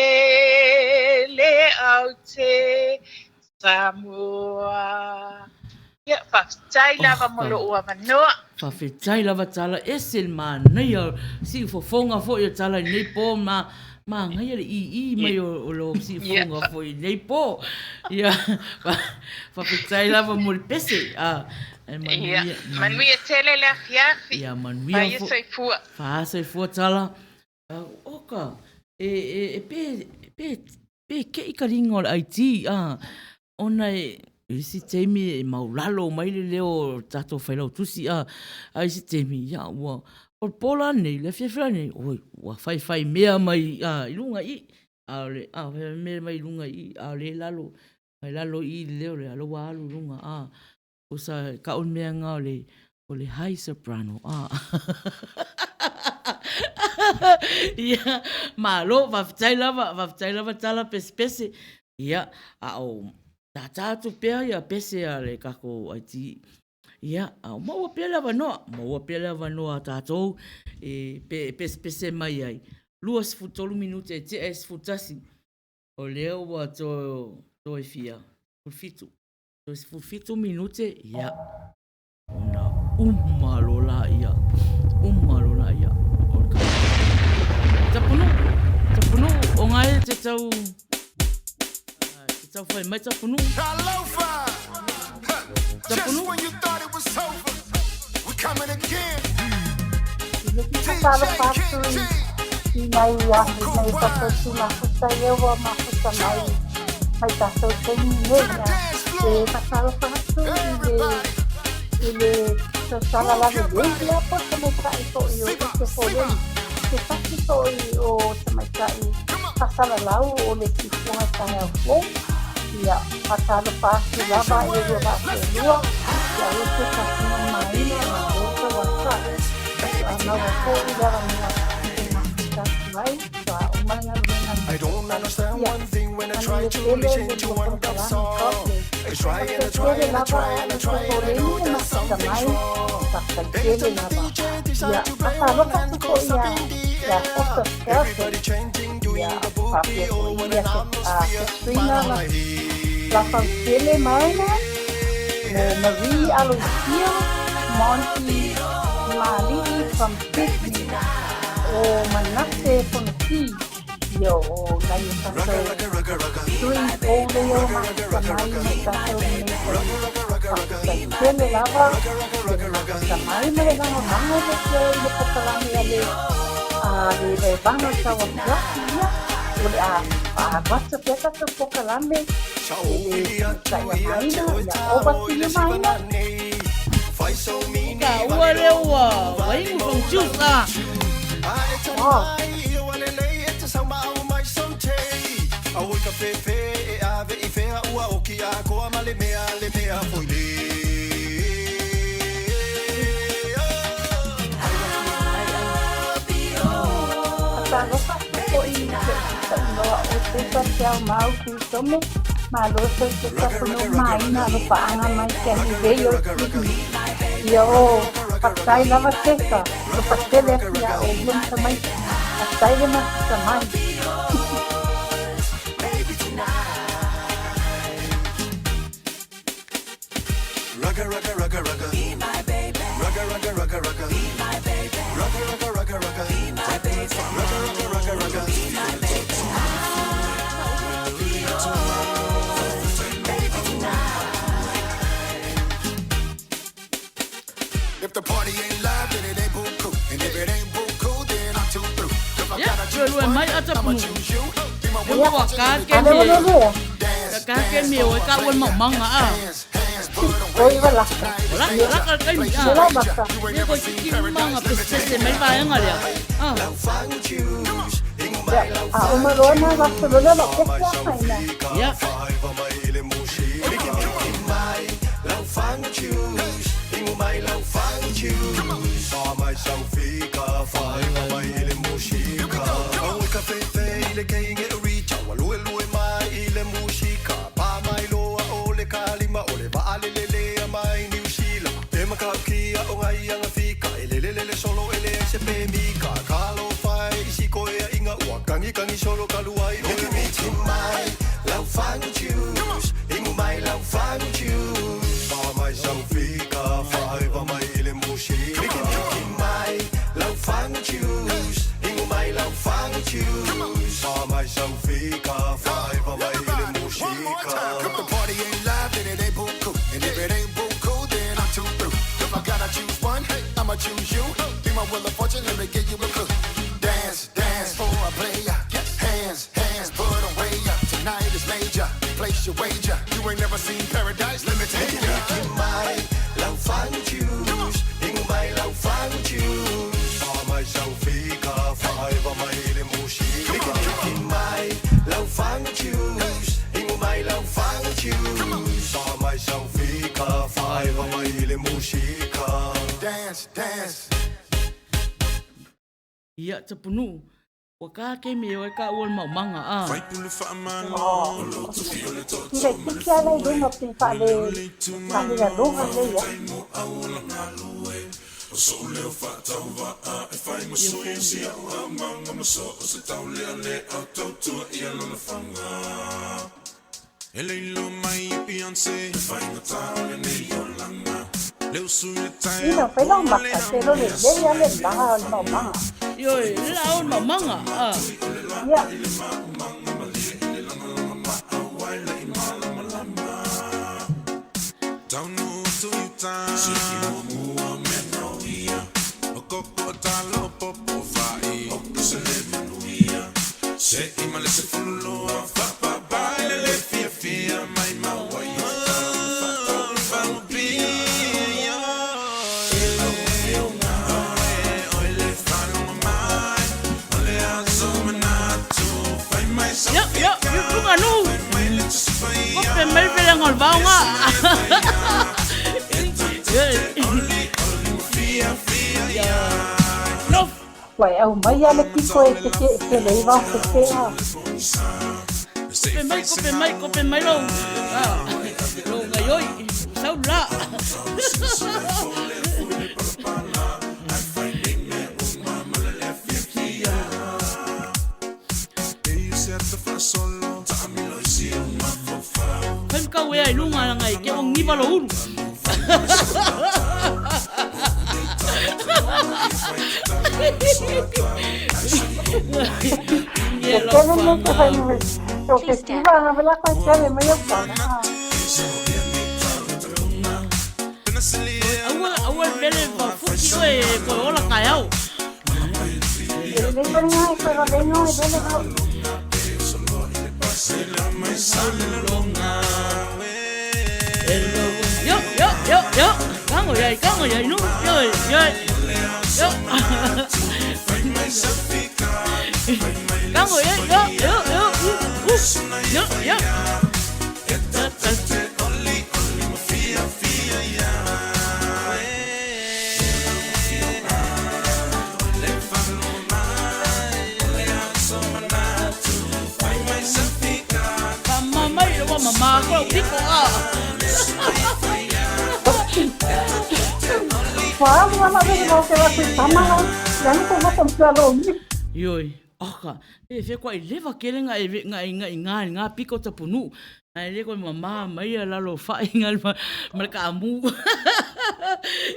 le Aute Samoa. Ia, faafetai lava mo lou avanoa. Faafetai lava Tala, ese le manaia o siufofoga foi o Tala i lenei po, ma manaia le ii mai o lo siufofoga foi i lenei po. Ia, faafetai lava mo le pese. A, e manuia. Ia, manuia tele le afiafi. Ia, manuia fo. Faia soifua. Faia soifua Tala. Oka, e, e, e pe, pe, pe kei ka liga o le IT, a, ona e, isi taimi e maulalo mai le leo o tatou failautusi, a, a isi taimi, ia, ua, o le po la nei, le afiafi la nei, oi, ua faifai mea mai, a, i luga i i, a o le, a, faifai mea mai i luga i i, a o lea e lalo, mai lalo i i le leo lea, a o lea ua alu i luga, a, Osa ka o mea nga o le o le high soprano a. Ia, malo, faafetai lava, faafetai lava Tala Pesepese. Ia, a o tātā atu pea ia pese a le tatou IT. Ia, a o maua pea le avanoa, maua pea le avanoa a tātou e pe, pesepese mai ai. 23 minute e tea e 11. O lea ua toe fia, 17. Toe 17 minute, ia, ona uma loa laia, uma loa laia o le Tapunuu, Tapunuu, o ngā e te tau, te tau whai mai Tapunuu. Talofa! Just Tapunuu. when you thought it was over, we coming again. Whakatalofa atu i nai ahi nei tātou tūmafuta ia ua mafuta mai mai tātou taimi nei a e whakatalofa atu i le i le tautala lalelei lea po o tamaitai foi o ike foleni se tasi foi o tamaitai faasalalau o le siufofoga taeao fou. Ia, faatalofa atu lava i le lua vaa toalua, ia aua toe faatino maina malo tauatai. Faatoa maua foi le avanoa e mafuta atu ai faatoa uma le galuega I don't understand Ia, one thing when I try manuia to tele listen le to lua one dub polokalame. God song. bless. I try and I Faafetai try tele and I lava try and a I le try and I Sofoleni know e there's mafuta something's mai. wrong. Faafetai Every tele time the lava. DJ Ia, decide to play one faatalofa hand atu goes foi up ia in the ia air. Foster Thursday. Everybody chanting, doing Ia, the boogie. faapea Oh, foi what ia an atmosphere. But Katrina all I hear. Lafautele Maina, mo Marie Aloisio, Monty Mali'i from Sydney, o Manase Fonoti, ia o nai o tatou sui fou lea ua mafuta mai ma i tatou i lenei taimi. Faafetai tele lava i le mafuta mai ma le lagolago i le i le polokalame a le a le vaevaga o le tauafiafi ia, o le a faaavata pea tatou polokalame e le tamaitai a Maina, ia ova tino Maina. Ka ua lea ua ua inu fong juice a. Oh. Faatalofa atu foi i si ou taunoa o Tesa Te Aumau Tuitomu, malo soifua tapunuu maina alofaaga mai Canning Bay o Sydney. Ia o, faafetai lava Tesa, alofa tele atu iā oulua ma tamaiti. Faafetai le mafuta mai. Rugga, rugga, rugga, rugga. Be my baby. Rugga, rugga, rugga, rugga. Be my baby. Rugga, rugga, rugga, rugga. Be my baby. Rugga, rugga, rugga, rugga. Be my baby. If the party ain't live, then it ain't buku. And if it ain't buku, then I'm too through. If I Ia, gotta lua choose lua one, mai a I'ma tapunu. choose you. Be my E wheel of ua fortune, ka let me ke Ale me. ua lua. Ka ka ke me o e ka ua le maumauga a. Oi ua laka. O laka, Ia, laka le taimi se a. la maka. Ia koe tiki uma nga pesese mai vaega lea. A. Ia, a uma loa na vaso loa lea lau kesi a Maina. Ia. If the party ain't live, then it ain't buku. And if it ain't buku, then I'm too through. If I gotta choose one, I'ma choose you. Be my wheel of fortune, let me give you a clue. Dance, dance for a player. Hands, hands, put 'em way up. Tonight is major. Place your wager. You ain't never seen paradise. Let me take ya. Dance, dance. Ia tapunu. Ua ka ke me o e ka ua le maumauga a. Tira i tiki ala i luga pe faale faale laloga lea ia. Ina fai lau maka te lo le lei a le laga o le maumaga. Ioe, le la o le maumaga a. Ia. Ia, ia, ia, luga nu. leaga o le vaoga. Ua e aumai a le piko e te ke ke le iwa te ke a. Kope mai, kope mai, kope mai lou, lou gaioi, sau la. Fai ma kau ea i luga langa i ke o ngiva lo ulu. Te tele me te whai me. O ke kiwa nga vela koe tele mai au kana. Aua, aua le mele ma fuki oe koe ola kai au. E le koe nga e koe vaveno e vele vau. Yo, yo, yo, yo. Kango yai, kango yai nu. Yo, yo, yo. Kango yai, yo, yo, yo. Yo, yo. Mama mai ua mama ko lau piko a. Ua alu ala vele mau ke la kui tama la. Ia ni ko hoto mpia lo mi. Ioi, oka, e fe kua i leva kele nga e nga i nga i nga nga piko tapunu. Ai le koe mama mai a lalo whai nga ma, ma le ka amu.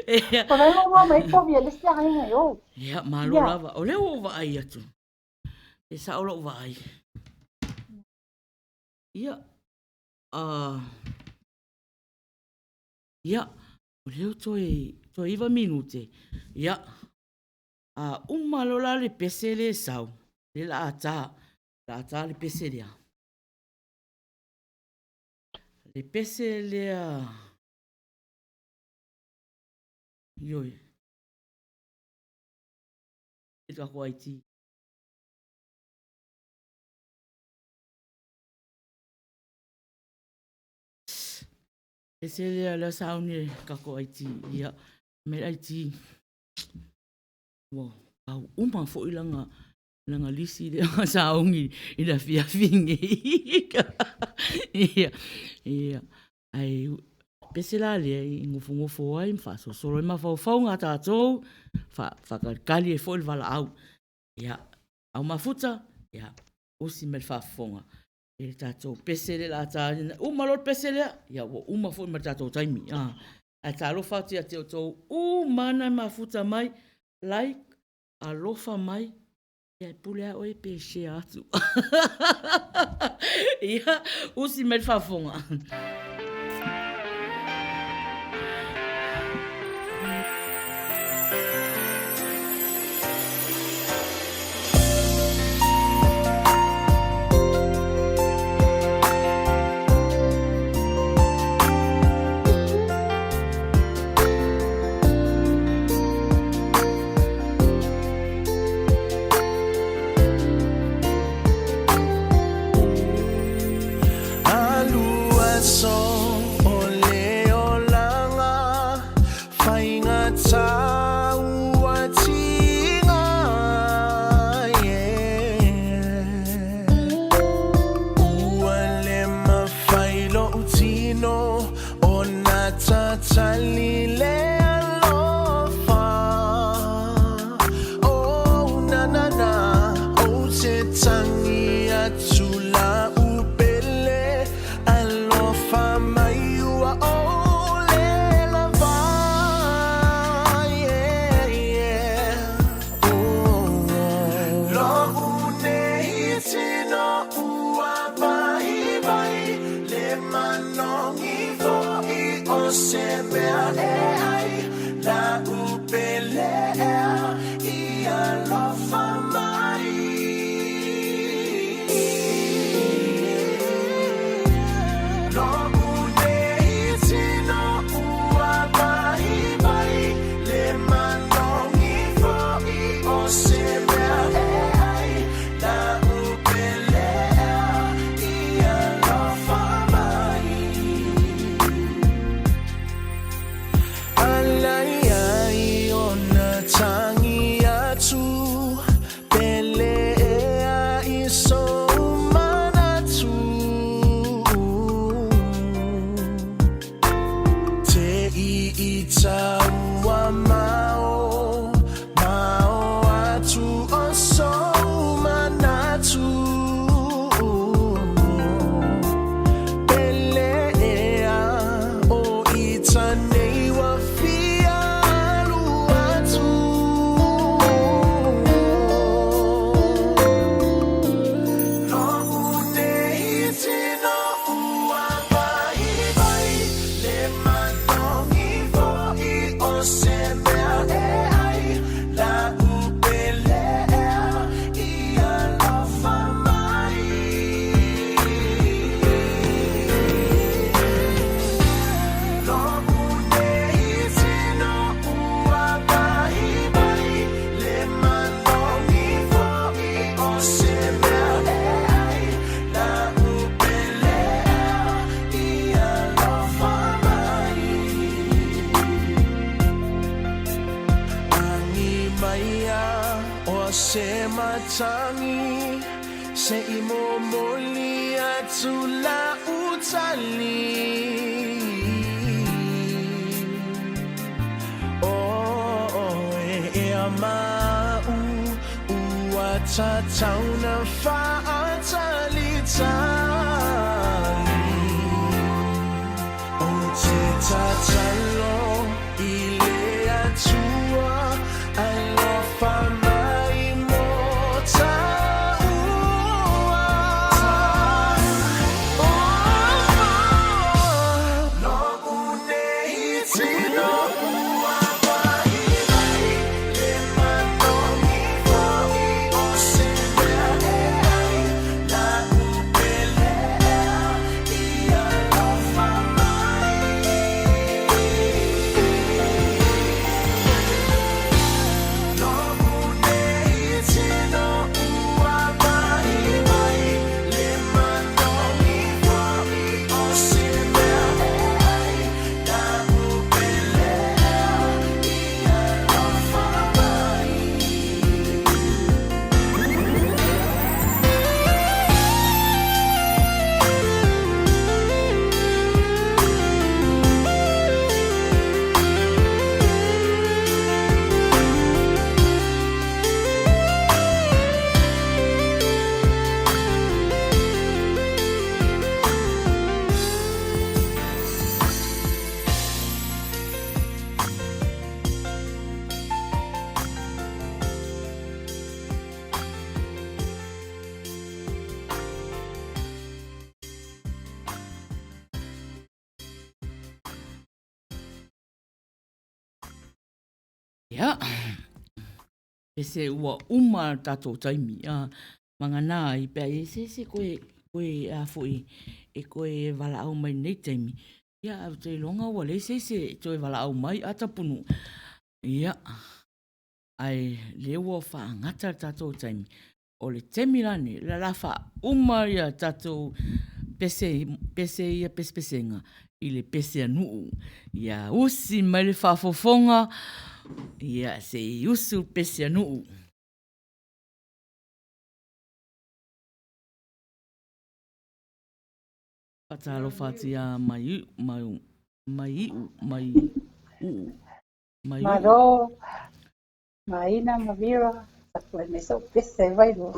E, Ko lai mo mai ko via le sia ngai ngai o. Ia, malo lava. O leo o vaai atu. E sao lou vaai. Ia, ia, o leo toe, toe iva minute. Ia, a uma lo la le pese le sau. Le la ata, la ata le pese lea. Le pese lea. Ioi. E kako IT. Pese lea lea sauni kako IT. Ia, me IT. Ua pau uma foi langa langa lisi lea nga saogi i le afiafi nei. Ia, ia. Ai, pese la lea i ngofongofo ai ma faasolosolo ai mafaufauga a tatou, faakalikali ai foi le valaau. Ia, au mafuta, ia, usi mai le faafofoga i le tatou pese lea o le a ta, uma loa le pese lea, ia ua uma foi ma le tatou taimi. Ae talofa atu ia te outou uma na mafuta mai, like, alofa mai, ia e pule lava oe pe share atu. Ia, usi mai le faafofoga. matagi Se i momoli atu la'u tali O oe ea ma'u Ua tatau na fa'atalitali Ou te tatalo i le Atua Alofa mai mo tāua Lo'u nei tino ua waiwai Le manogi fo'i o se mea e ai La'u pele ea i alofa mai. Lo'u nei tino ua waiwai Le manogi fo'i o se mea e ai La'u pele ea i alofa mai. Ia, pese ua uma le tatou taimi, a, magana ai pea i se isi koe, koe a foi e koe valaau mai nei taimi. Ia, au te iloga ua leai se isi e toe valaau mai a tapunu. Ia, ae lea ua faagata le tatou taimi. O le taimi la nei, la la faauma ia tatou pese, pese ia pesepesega i le pese a nuu. Ia usi mai le faafofoga, ia se i usu le pese a nuu. Faatalofa atu ia Maiu, Maiu, Maiu, Maiu, Maiu. Malo, Maina ma Vera, tapuai mai sou pese e Vailua.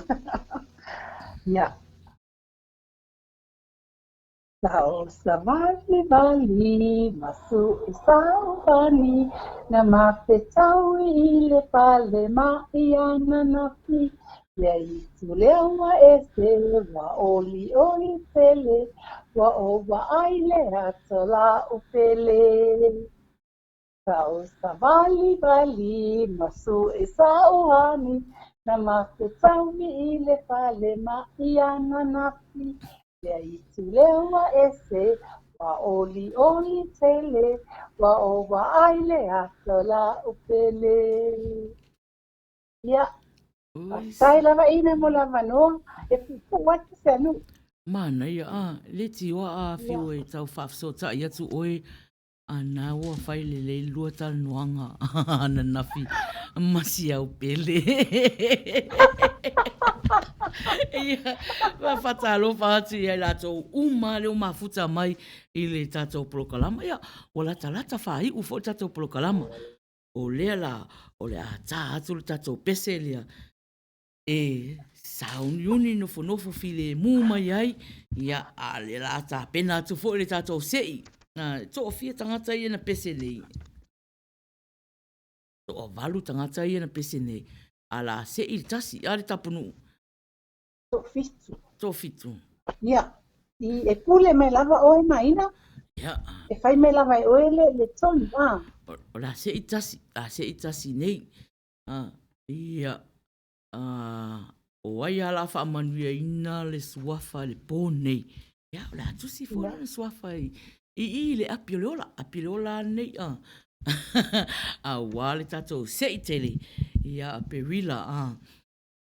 Ia. Sao savalivali ma suʻi sauvani na mafetau i le fale maʻi ananafi Lea itu lea ua ese ua olioli tele ua ou vaai le ata la'u pele. Sao savalivali ma suʻi saoani na mafetau i le fale maʻi ananafi Lea itu lea ua ese ua olioli tele ua ou vaai le ata la'u pele. Ia, faafetai lava Ina mo le avanoa e puupuu atu se anuʻu. Manaia, a, le tioa a afio e tau faafesootai atu oe A na ua fai lelei le lua talanoaga ananafi ma si au pele. Ia, faatalofa atu ia i latou uma lea ua mafuta mai i le tatou polokalama. Ia, ua latalata faaiu foi le tatou polokalama. O lea la, o le a ta atu le tatou pese lea e sauniuni nofonofo filemu mai ai, ia, a o lea o le a tapena atu foi le tatou se'i. E toafia tagata ia na pese nei? Toavalu tagata ia na pese nei, a o le a se'i le tasi, a le Tapunuu? Toafitu. Toafitu. Ia, i, e pule mai lava oe Maina. Ia. E fai mai lava e oe le, le tonu, a. O le a se'i tasi, a se'i tasi nei. A, ia, a, o ai lava o le a faamanuiaina le suafa i le po nei? Ia, o le a tusi foi lona suafa i i i le api o le ola, api o le ola nei, a. Auā le tatou se'i tele ia Perila, a.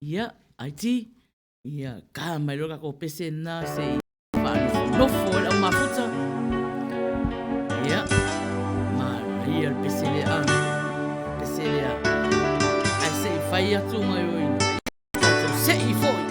Ia, IT, Ia, ka mai loa tatou pese na se i faanofonofo ai le au mafuta. Ia, manaia le pese lea, a. Pese lea. Ae se i fai atu gaoioiga. Tatou se'i fo'i.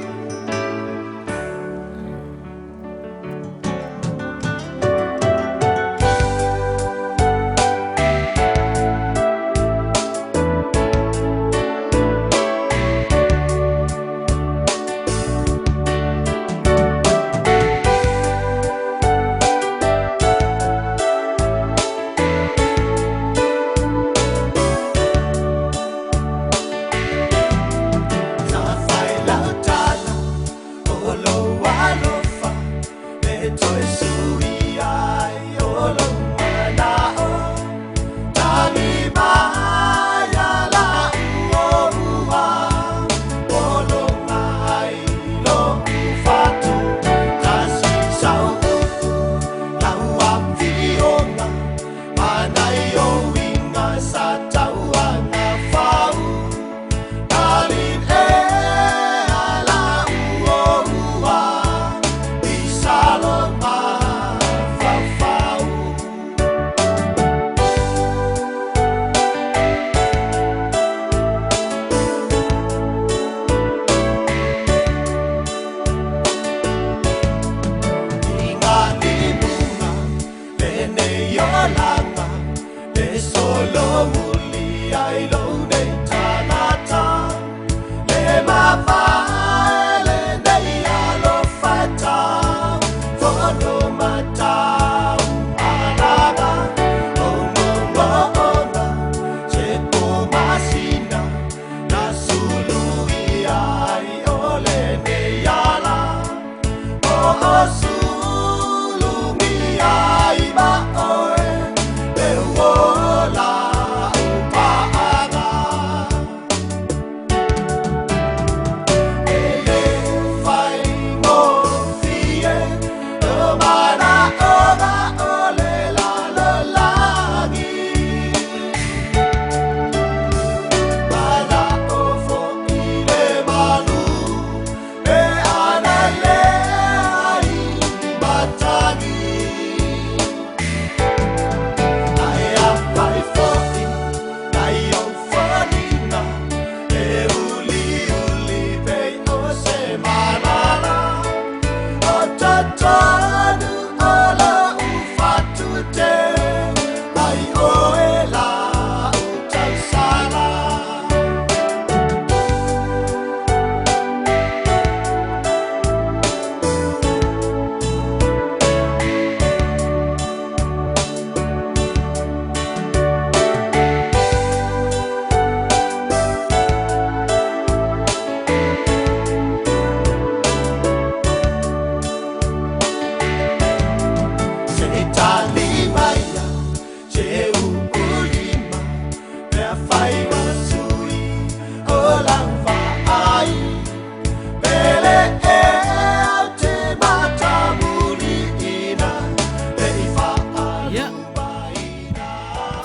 Ia,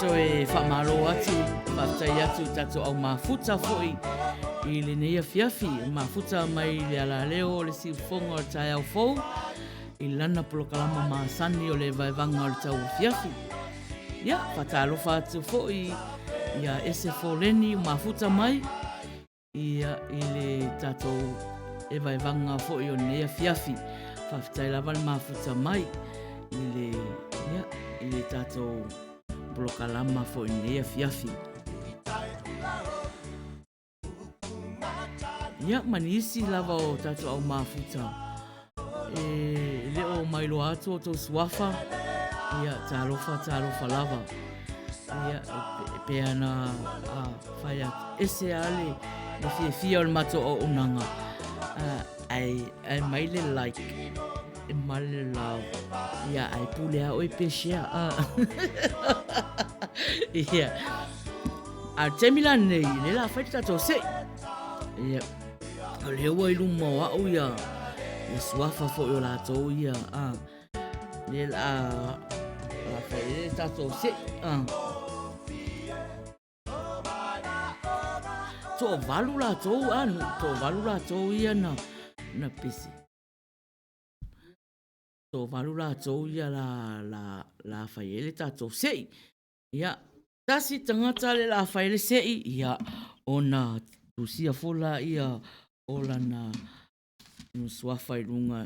toe faamalo atu, faafetai atu i tatou au mafuta foi i lenei afiafi, mafuta mai le alaleo o le siufofoga o le taeao fou i lana polokalama masani o le vaevaga o le tauafiafi. Ia, faatalofa atu foi ia Ese Foleni mafuta mai ia i le tatou evaevaga foi o lenei afiafi. Faafetai lava le mafuta mai i le, ia, i le tatou polokalama foi i lenei afiafi. Ia, ma nisi lava o tatou au mafuta e le o mailoa atu o tou suafa, ia, talofa, talofa lava. Ia, e pei ona fai atu, ese lava le, le fiafia o le matou auaunaga, ae, ae mai le like, e ma le love, ia, ae pule lava oe pe share. Ia. A o le taimi la lenei, lea la fai le tatou se'i. Ia, o lea ua i luma o au ia, ia suafa foi o latou ia, a, lea la, la fai ai le tatou se'i, a. Toavalu latou, a, toavalu latou ia na, na pisi. Toavalu latou ia la, la, la fai ai le tatou se'i. Ia, tasi tagata le la fai le se'i, ia, ona tusia fo la ia o lana suafa i luga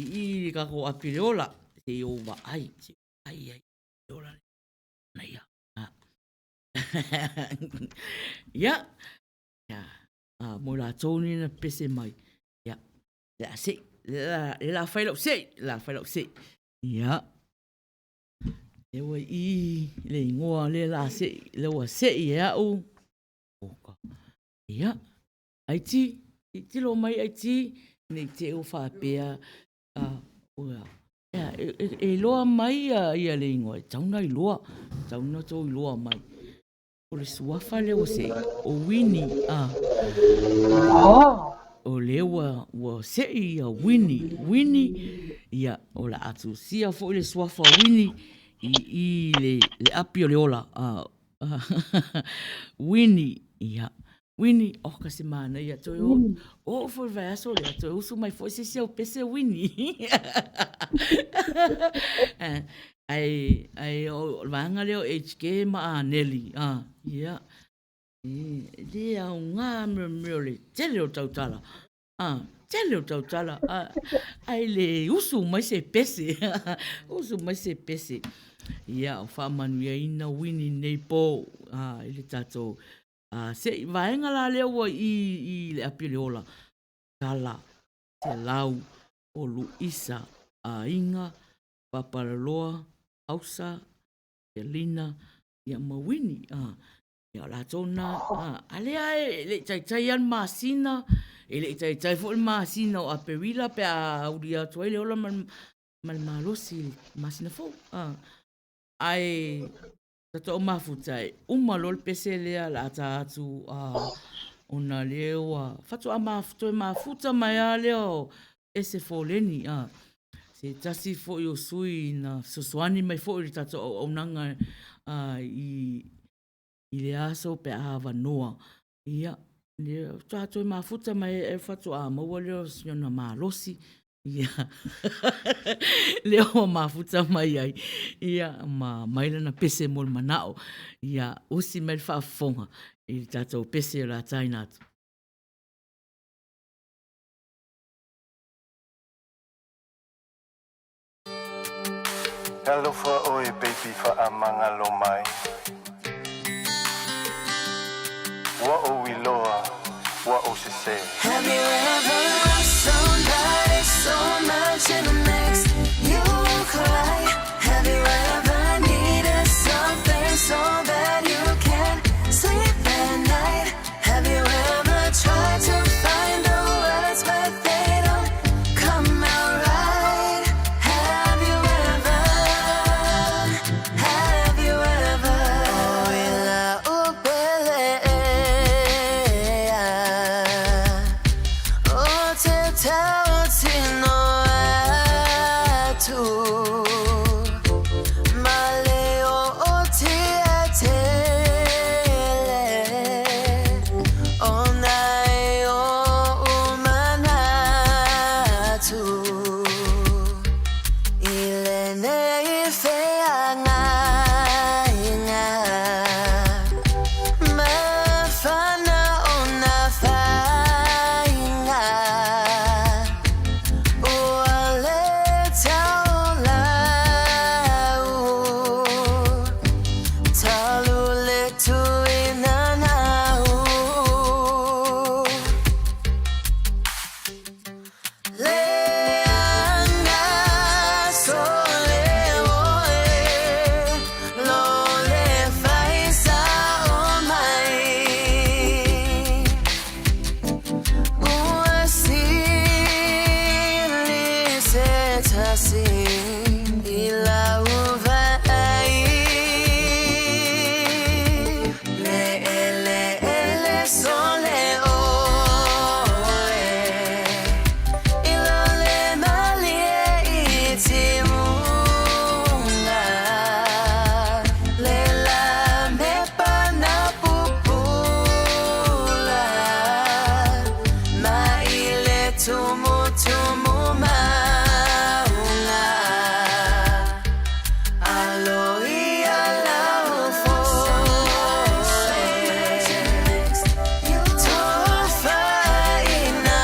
i i le tatou api le ola, se i ou vaai, se i vaai ai le ola na ia. Ia, ia, mo i latou nei na pese mai, ia, le a sei, le la fai lau sei, le la fai lau sei. Ia, e ua i le ingoa le la sei, le ua sei e au. Oka. Ia, ai ti, tilo mai ai ti, nei te o whapea, ua, ia, e loa mai ia, ia le ingoa, e tauna i loa, tauna tō i loa mai. O le suafa lea ua se'i, o Wini, a. Oh. O lea ua, ua se'i ia Wini, Wini, ia, o le a tusia foi le suafa o Wini i, i le, le api o le ola, a. Wini, ia. Wini, oh ka se manaia, toe o, o foi le vaiaso lea, toe usu mai foi se isi au pese Wini. Ai, ai o le vaega lea o HK ma Aneli, ah, ia. E le aoga mea mea o le tele o tautala. Ah, tele o tautala. Ah, ai le usu mai se pese. Usu mai se pese. Ia, o faamanuiaina Wini nei pō, ah, i le tatou A se i vaega la lea ua i i le api o le ola, Tala, Selau, o Luisa, Aiga, Papalaloa, Hausa, Selina, ia ma Wini, a, ia o latou na, a, a lea e le i taitai lava le masina, e le i taitai foi le masina o Aperila pe a aulia atu ai le ola ma le, ma le malosi i le masina fou, a. Ae Tatou mafuta e uma loa le pese lea la ta atu a ona lea ua faatoa toe mafuta mai a lea o ese foleni a se tasi foi o sui na fesoasoani mai foi i le tatou auaunaga a i i le aso pe a avanoa ia lea faatoa toe mafuta mai e faatoa maua lea o siona malosi Ia, lea ua mafuta mai ai, ia, ma mai lana pese mo le manao, ia, usi mai le faafofoga i le tatou pese o le a taina atu. Alofa oe baby faamagalo mai Ua ou iloa ua ou sese. Have you ever loved somebody so much it makes you cry? Have you ever needed something so bad you can't sleep at night? Have you ever tried to find the words but they don't come out right? Have you ever, have you ever? Oh, O te tau tino atu Ma leo o tia tele O nai o manatu I lenei feagaiga Mafana o na faiga Ua le taulau Talu le tuina nau Le aga sole oe Lo le fai sao mai Ua sili se tasi I lau vaai Le eleele sole oe I lo le malie i timuga Le la mepa na pupula Ma i le tumutumu maunga Alo ia lau foe Tofaina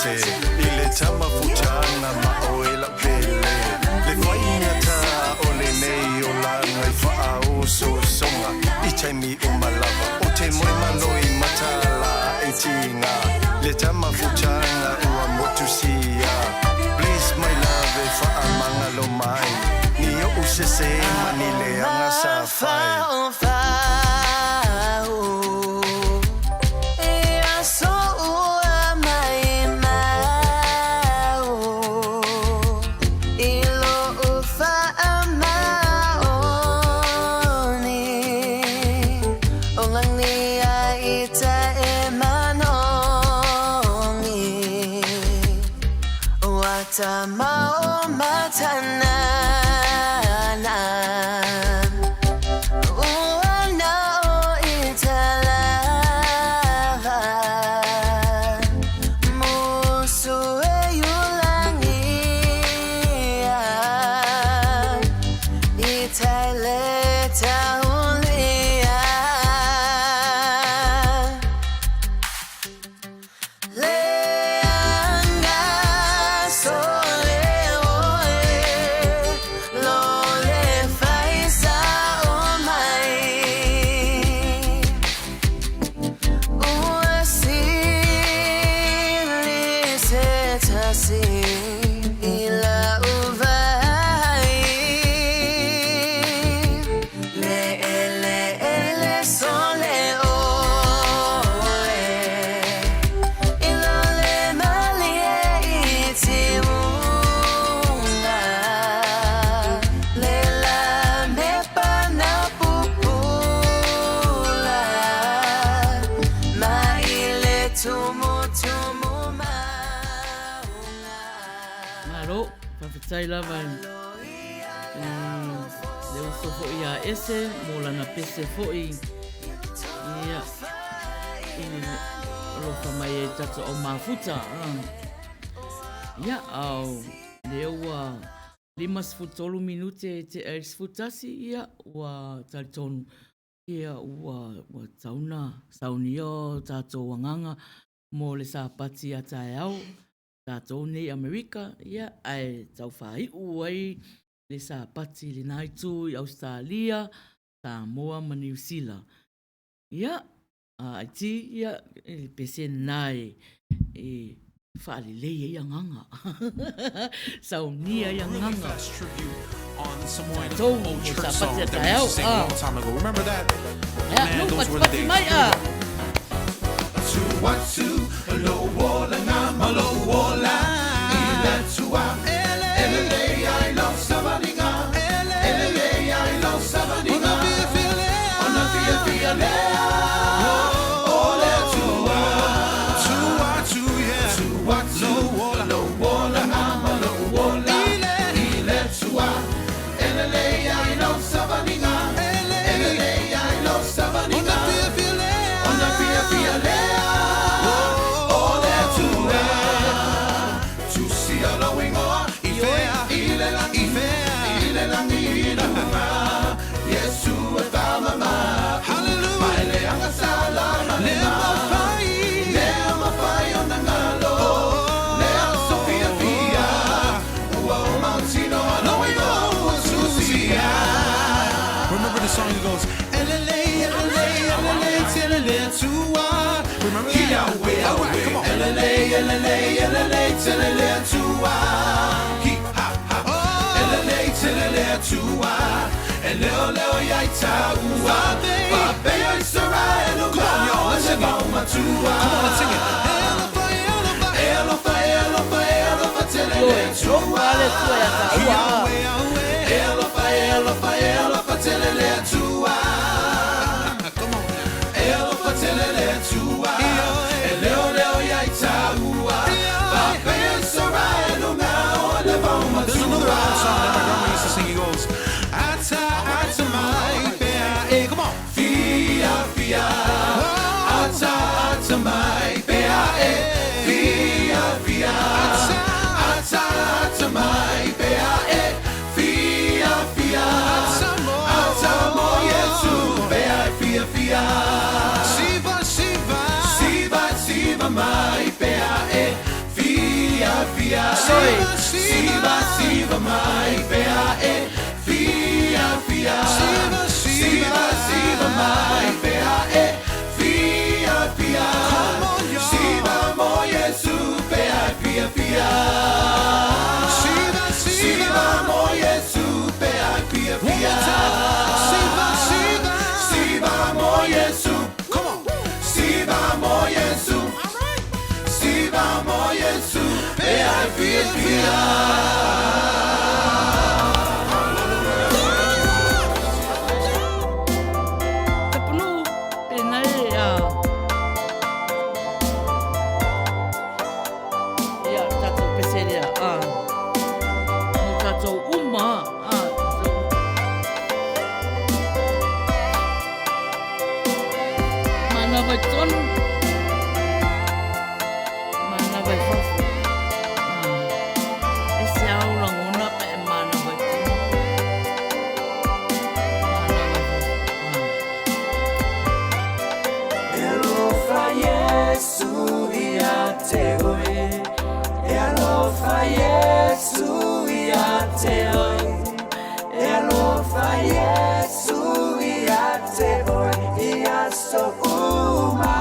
ese I le tamafutaga ma oe la'u pele Le faigata o lenei olaga i fa'aososoga I taimi uma lava o te moe maloi matala i tiga Le tamafutaga ua motusia Please my love e fa'amagalo mai Ni o'u sesē ma ni leaga sa fai. Tamao matanana Ua o italava Musu e ulangia Itaile taulia Leanga sole oe Lo le faisa o mai Ua sili se tasi i lau vaai Le ele ele sole oe I lo le malie i tiuga Le la me pana pupula Ma i le tumu tumu Malo, faafetai lava i le uso foi ia Ese mo lana pese foi ia i alofa mai ai tatou au mafuta. Ia, ao lea ua 53 minute te ai 11, ia ua talitonu ia ua ua tauna saunia o tatou agaga mo le Sapati a taeao tatou nei Amerika, ia ae tau faaiu ai le Sapati i lena itu i Ausetalia, Samoa ma Niu Sila. Ia, a IT, ia, e pese lena e, e faalelei ai agaga. Saunia ai agaga. On Tatou old mo church Sapati song a that we taeao. used to sing a Ah. long time ago. Remember that? Ia, Man, nu those were the patipati days. mai a. Atu lo ola ngā malo ola I le tua Ele le ai lo savalinga Ele le ai lo savalinga Ona fia fia lea O le tua Tua tu yeah Tua tu lo ola ngā malo ola I le tua Ele le ai lo savalinga Ele le ai lo savalinga Ona fia fia lea O le tua Tu si ala wingoa I fea I le langi I fea I le langi i lunga Yesu e whamama Hallelujah Mai le anga salama le mawhai Le mawhai o nangalo Le a Sofia fia Ua o mautino ala wingoa ua susia Remember the song that goes, Elele, elele, elele, telele, tua. Remember that? Yahweh, All right, come on. Elele, elele, elele, telele, tua. Hi, ha, ha. Elele, telele, tua. Eleo, leo, yaita, ua. Fabea, Israel, Come on, y'all, let's sing it. Come on, let's sing it. Elofa, elofa, elofa, telele, tua. Yahweh, Yahweh. Elofa, elofa, elofa, telele, tua. Elofa, telele, tua. Eleo, leo, yaita, ua. Fabea, Israel, unga, oleva, uma, There's another tua. old song that my grandma used to sing. He goes, Ata, ata, mai, fea, eh. Come on. Fia, fia, ata, ata, mai, fea, eh. Fia, fia, ata, ata, mai, fea, eh. Fia, fia, mai pea e fia fia. Siva siva siva mai pea e fia fia. Siva mo Yesu pea e fia fia. Siva siva mo Yesu pea e fia fia. Siva siva siva mo Yesu. Come on. Siva mo Yesu. Siva mo Yesu pea e fia fia. Tapunuu pena e a ia tatou pese lea a mo tatou uma a manava i tonu manava i fafo a e se ao lagona pe e manava i tonu manava i fafo a. E alofa Iesu ia te oe. E alofa Iesu ia te oe. E alofa Iesu ia te oe. Ia so uma.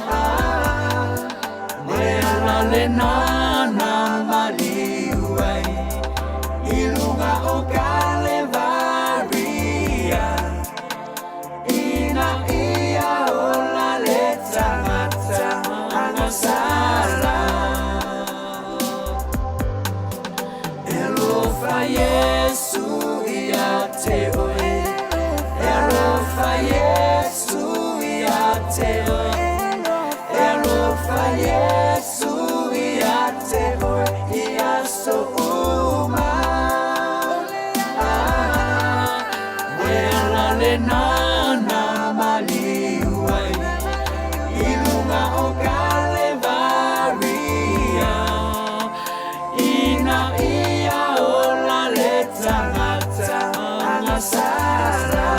Ah, le ala le nana maliu ai. I luga o Kalevaria. Ina ia ola le tagata agasala. E alofa Iesu ia te oe. E alofa Iesu ia te oe. E alofa Iesu ia te oe. Ia so uma. Ah, le ala le nana maliu ai. I luga o Kalevaria. Ina ia ola le tagata agasala.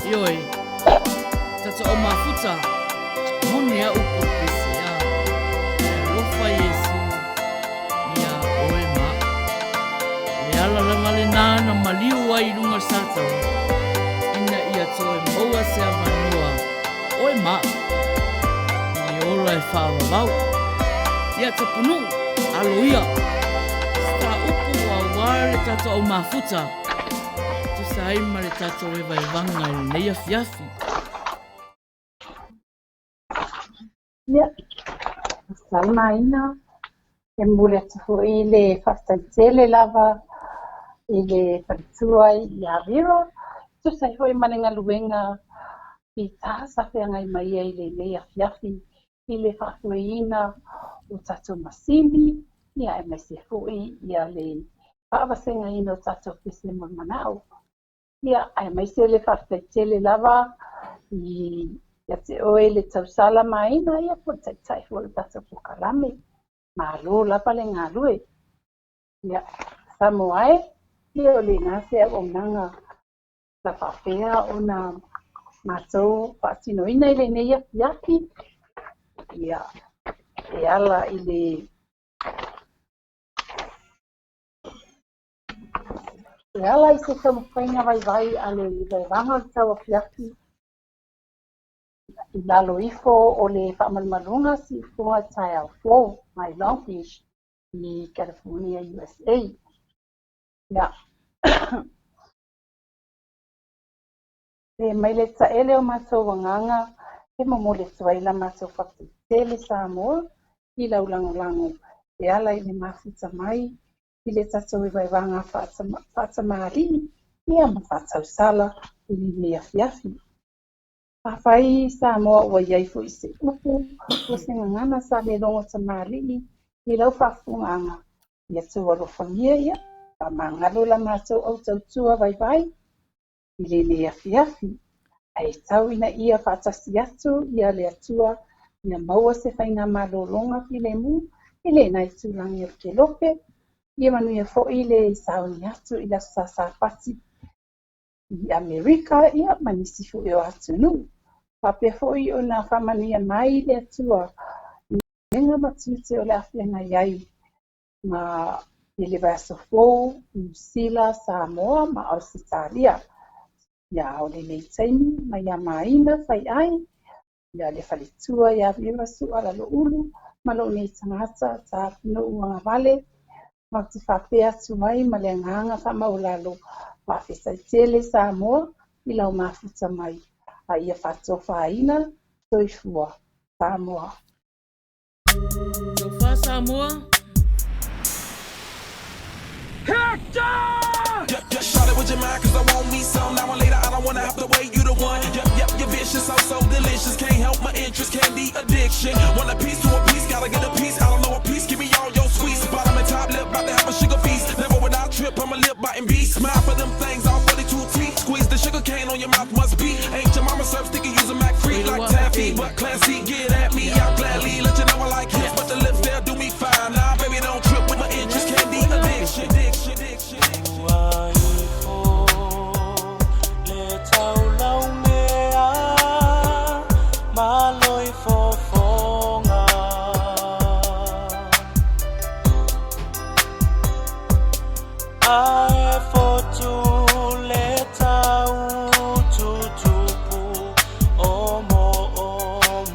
Ioe, tatou o mafuta, moni a upu o le pese a. E alofa Iesu ia oe ma au. Le ala lava lenā na maliu ai i luga o le sataua, ina ia toe maua se avanoa oe ma au i le ola e faavavau. Ia Tapunuu, alo ia, se tā upu auā le tatou au mafuta, tusa ai ma le tatou evaevaga i lenei afiafi. Ia, salamaina, e momoli atu foi le faafetai tele lava i le faletua ia Vera, tusa ai foi ma le galuega fita sa feagai mai ai i lenei afiafi i le faafoeina o tatou masini, ia aemaise foi ia le faavasegaina o tatou pese mo le manao. Ia, aemaise le faafetai tele lava i ia te oe le tausala maina, ia po o le taitai foi o le tatou polokalame. Malo lava le galue. Ia, Samoa e, ia o lena se auaunaga sa faapea ona matou faatinoina i lenei afiafi. Ia, e ala i le E ala i se taumafaiga vaivai a le Vaevaga o le Tauafiafi i lalo ifo o le faamalumaluga siufoga taeao fou mai Long Beach i California, USA. Ia. E mai le taele o matou agaga e momoli atu ai la matou faafetai tele Samoa i lau lagolago e ala i le mafuta mai i le tatou evaevaga faatamalii ia ma faatausala i lenei afiafi. Afai Samoa ua i ai foi se upu po o se gagana sa le logo tamalii i lau faafofogaaga, ia tou alofagia ia, faamagalo la matou au tautua vaivai i lenei afiafi, ae tau ina ia faatasi atu ia le Atua ia maua se faigamalologa filemu i lena itulagi o le Kelope, ia manuia foi le sauni atu i le Aso Sa Sapati i Amerika ia ma nisi foi o atunuu. Faapea foi ona faamanuia mai le Atua i galuega ma tiute o le a feagai ai Ma i le vaiaso fou, Niu Sila, Samoa ma Ausetalia. Ia, o lenei taimi ma ia Maina Faiai, ia le faletua ia Vera Su'a Laloulu ma lou nei tagata Tapunuu Agavale, matou te faapea atu ai ma le agaga faamaualalo, faafetai tele Samoa i lau mafuta mai, a ia faatofaina, soifua Samoa. Tofa Samoa. Hector! Yep, yep, shout it with your mind, cause I want me some. Now and later, I don't wanna have to wait, you the one. Yep, yep, your vision so, so delicious. Can't help my interest, candy addiction. Want a piece to a piece, gotta get a piece. I don't know a piece, give me all your sweets. Bottom and top lip, about to have a sugar feast. Never would I trip, I'm a lip biting beast. Smile for them things, all 42 teeth. Squeeze the sugar cane on your mouth, must be. Ain't your mama serve sticky, use a Mac free like taffy, but classy. Get at me, I'll gladly let you know I like hips, but the lips, they'll do me fine. Nah, baby, don't trip with my interest, candy addiction. Addiction, addiction, addiction. Le taulaumea malo i fofoga. Ae fotu le taututupu o moomooga.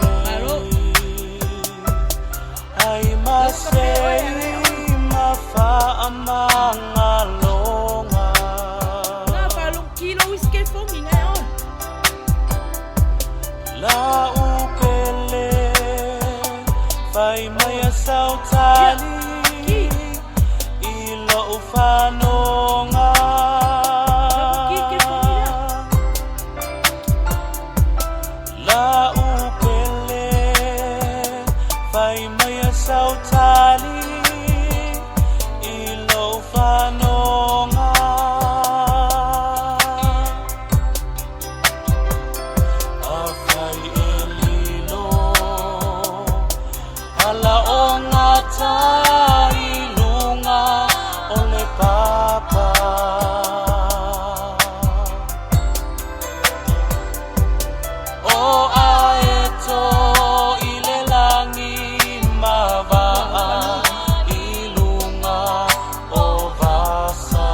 Faalelei ai masei ma faamagaloga. Na falong kilo whisky fongi ngai oi. La upele fai mai a sautali i lou fanoga. La upele fai mai a sautali i lou fanoga. Afai e lilo ala o gata i luga o le papa. O aeto i le lagi ma vaa i luga o vasa.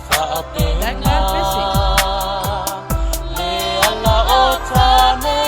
Faapena le ala o tane.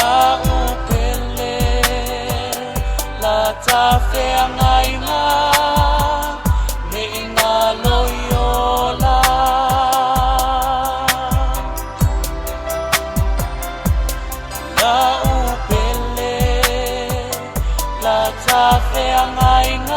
La'u pele la tafeagaiga ne i galo i ola. La'u pele la tafeagaiga.